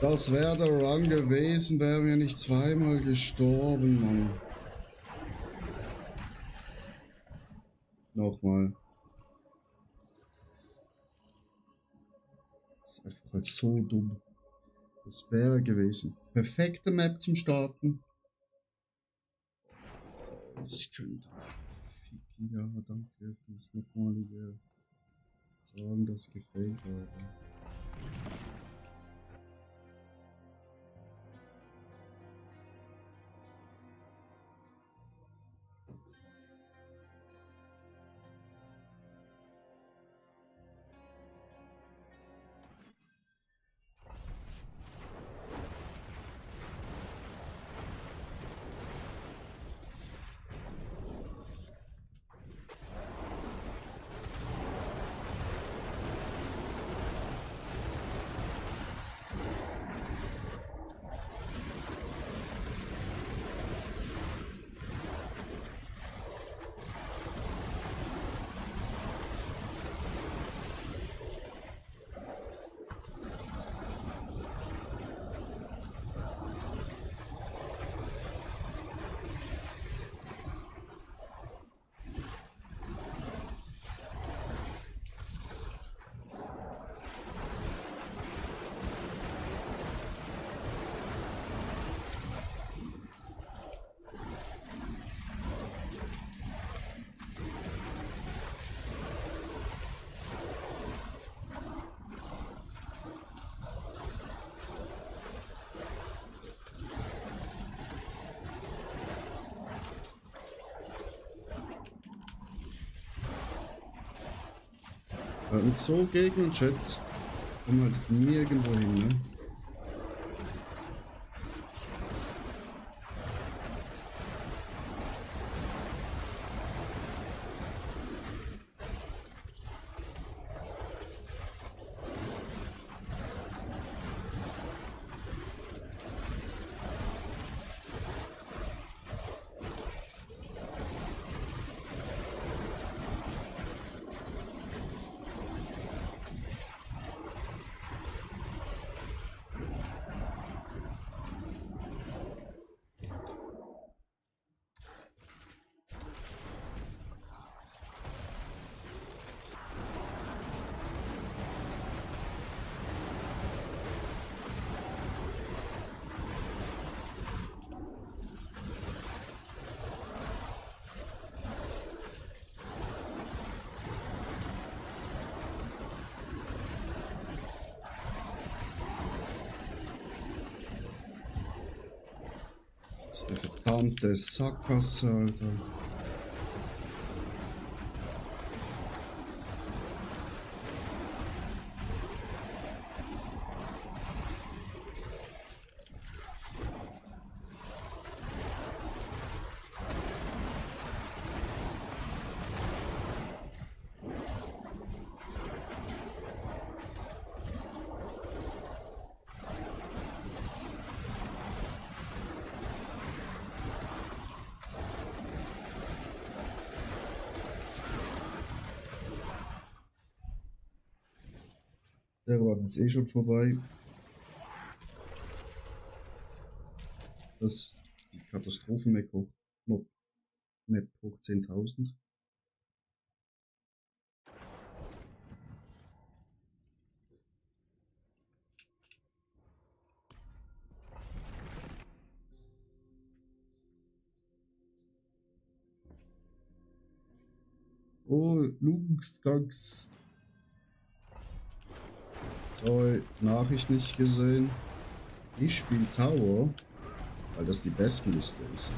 Das wäre der Run gewesen, wären wir nicht zweimal gestorben, Mann. Nochmal. Das ist einfach halt so dumm. Das wäre gewesen. Perfekte Map zum Starten. Oh, ich könnte. Ja, danke. Ich nochmal hier sagen, das gefällt mir. Mit so Gegnern, Chat, kommen wir halt nirgendwo hin, ne? Das ist eine verdammte Sackgasse, Alter. Der war das eh schon vorbei. Das ist die Katastrophen-Map hoch 10.000. Oh, Lugensgangs. Sorry, Nachricht nicht gesehen. Ich spiele Tower, weil das die Bestenliste ist.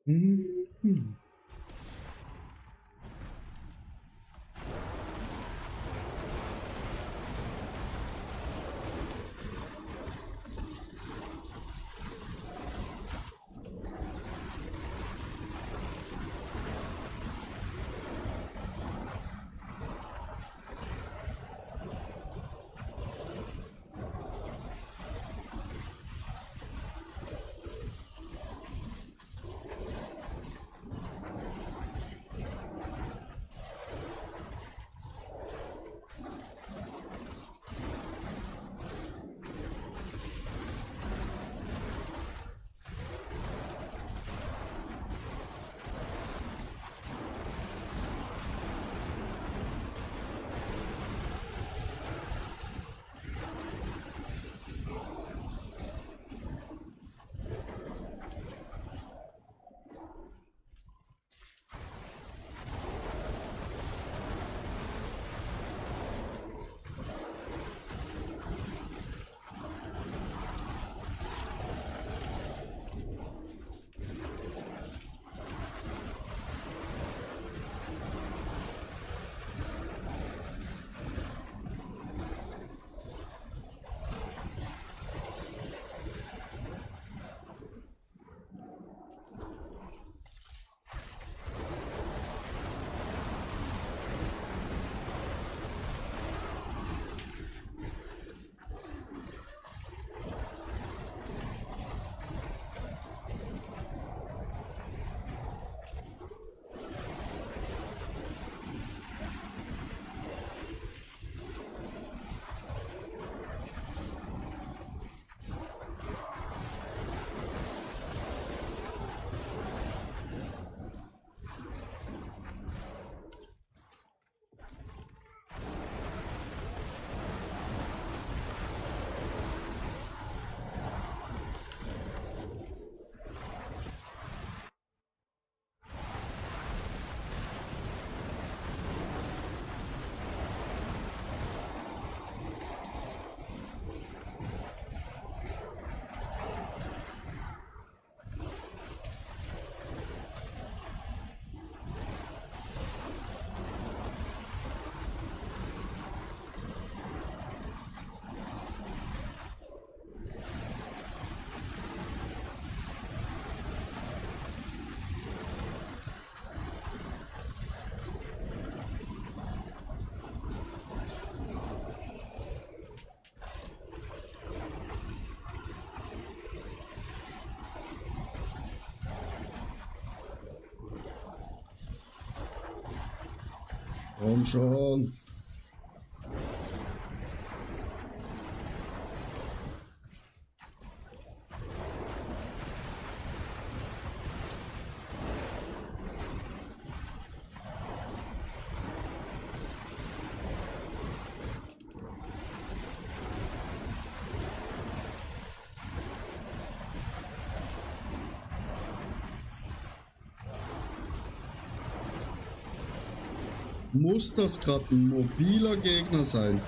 Mhm. Komm schon. Muss das gerade ein mobiler Gegner sein?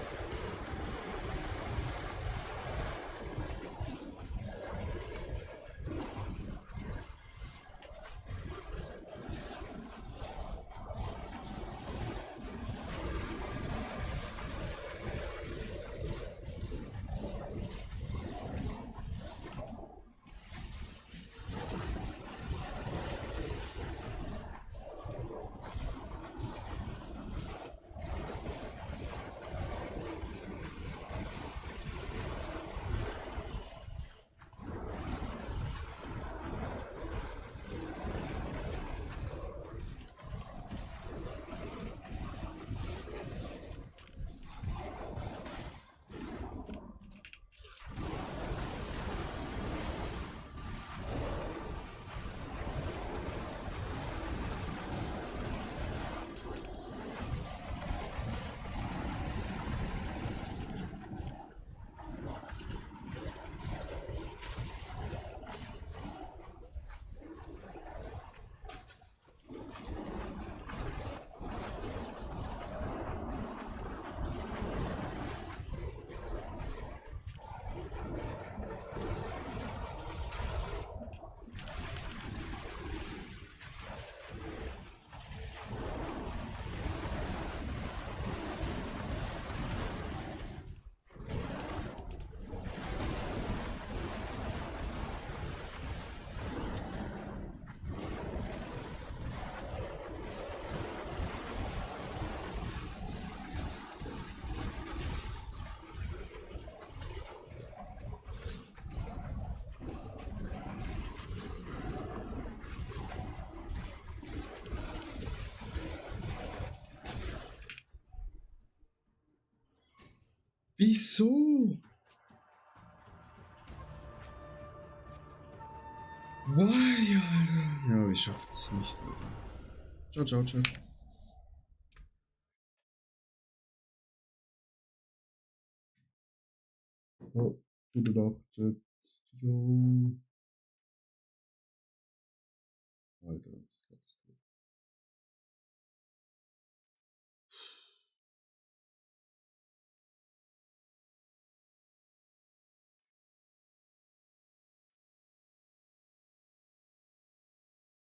Wieso? Why, Alter? Ja, wir schaffen es nicht, Alter. Ciao, ciao, ciao. Oh, gute Nacht, Chat. Jo. Alter, das ist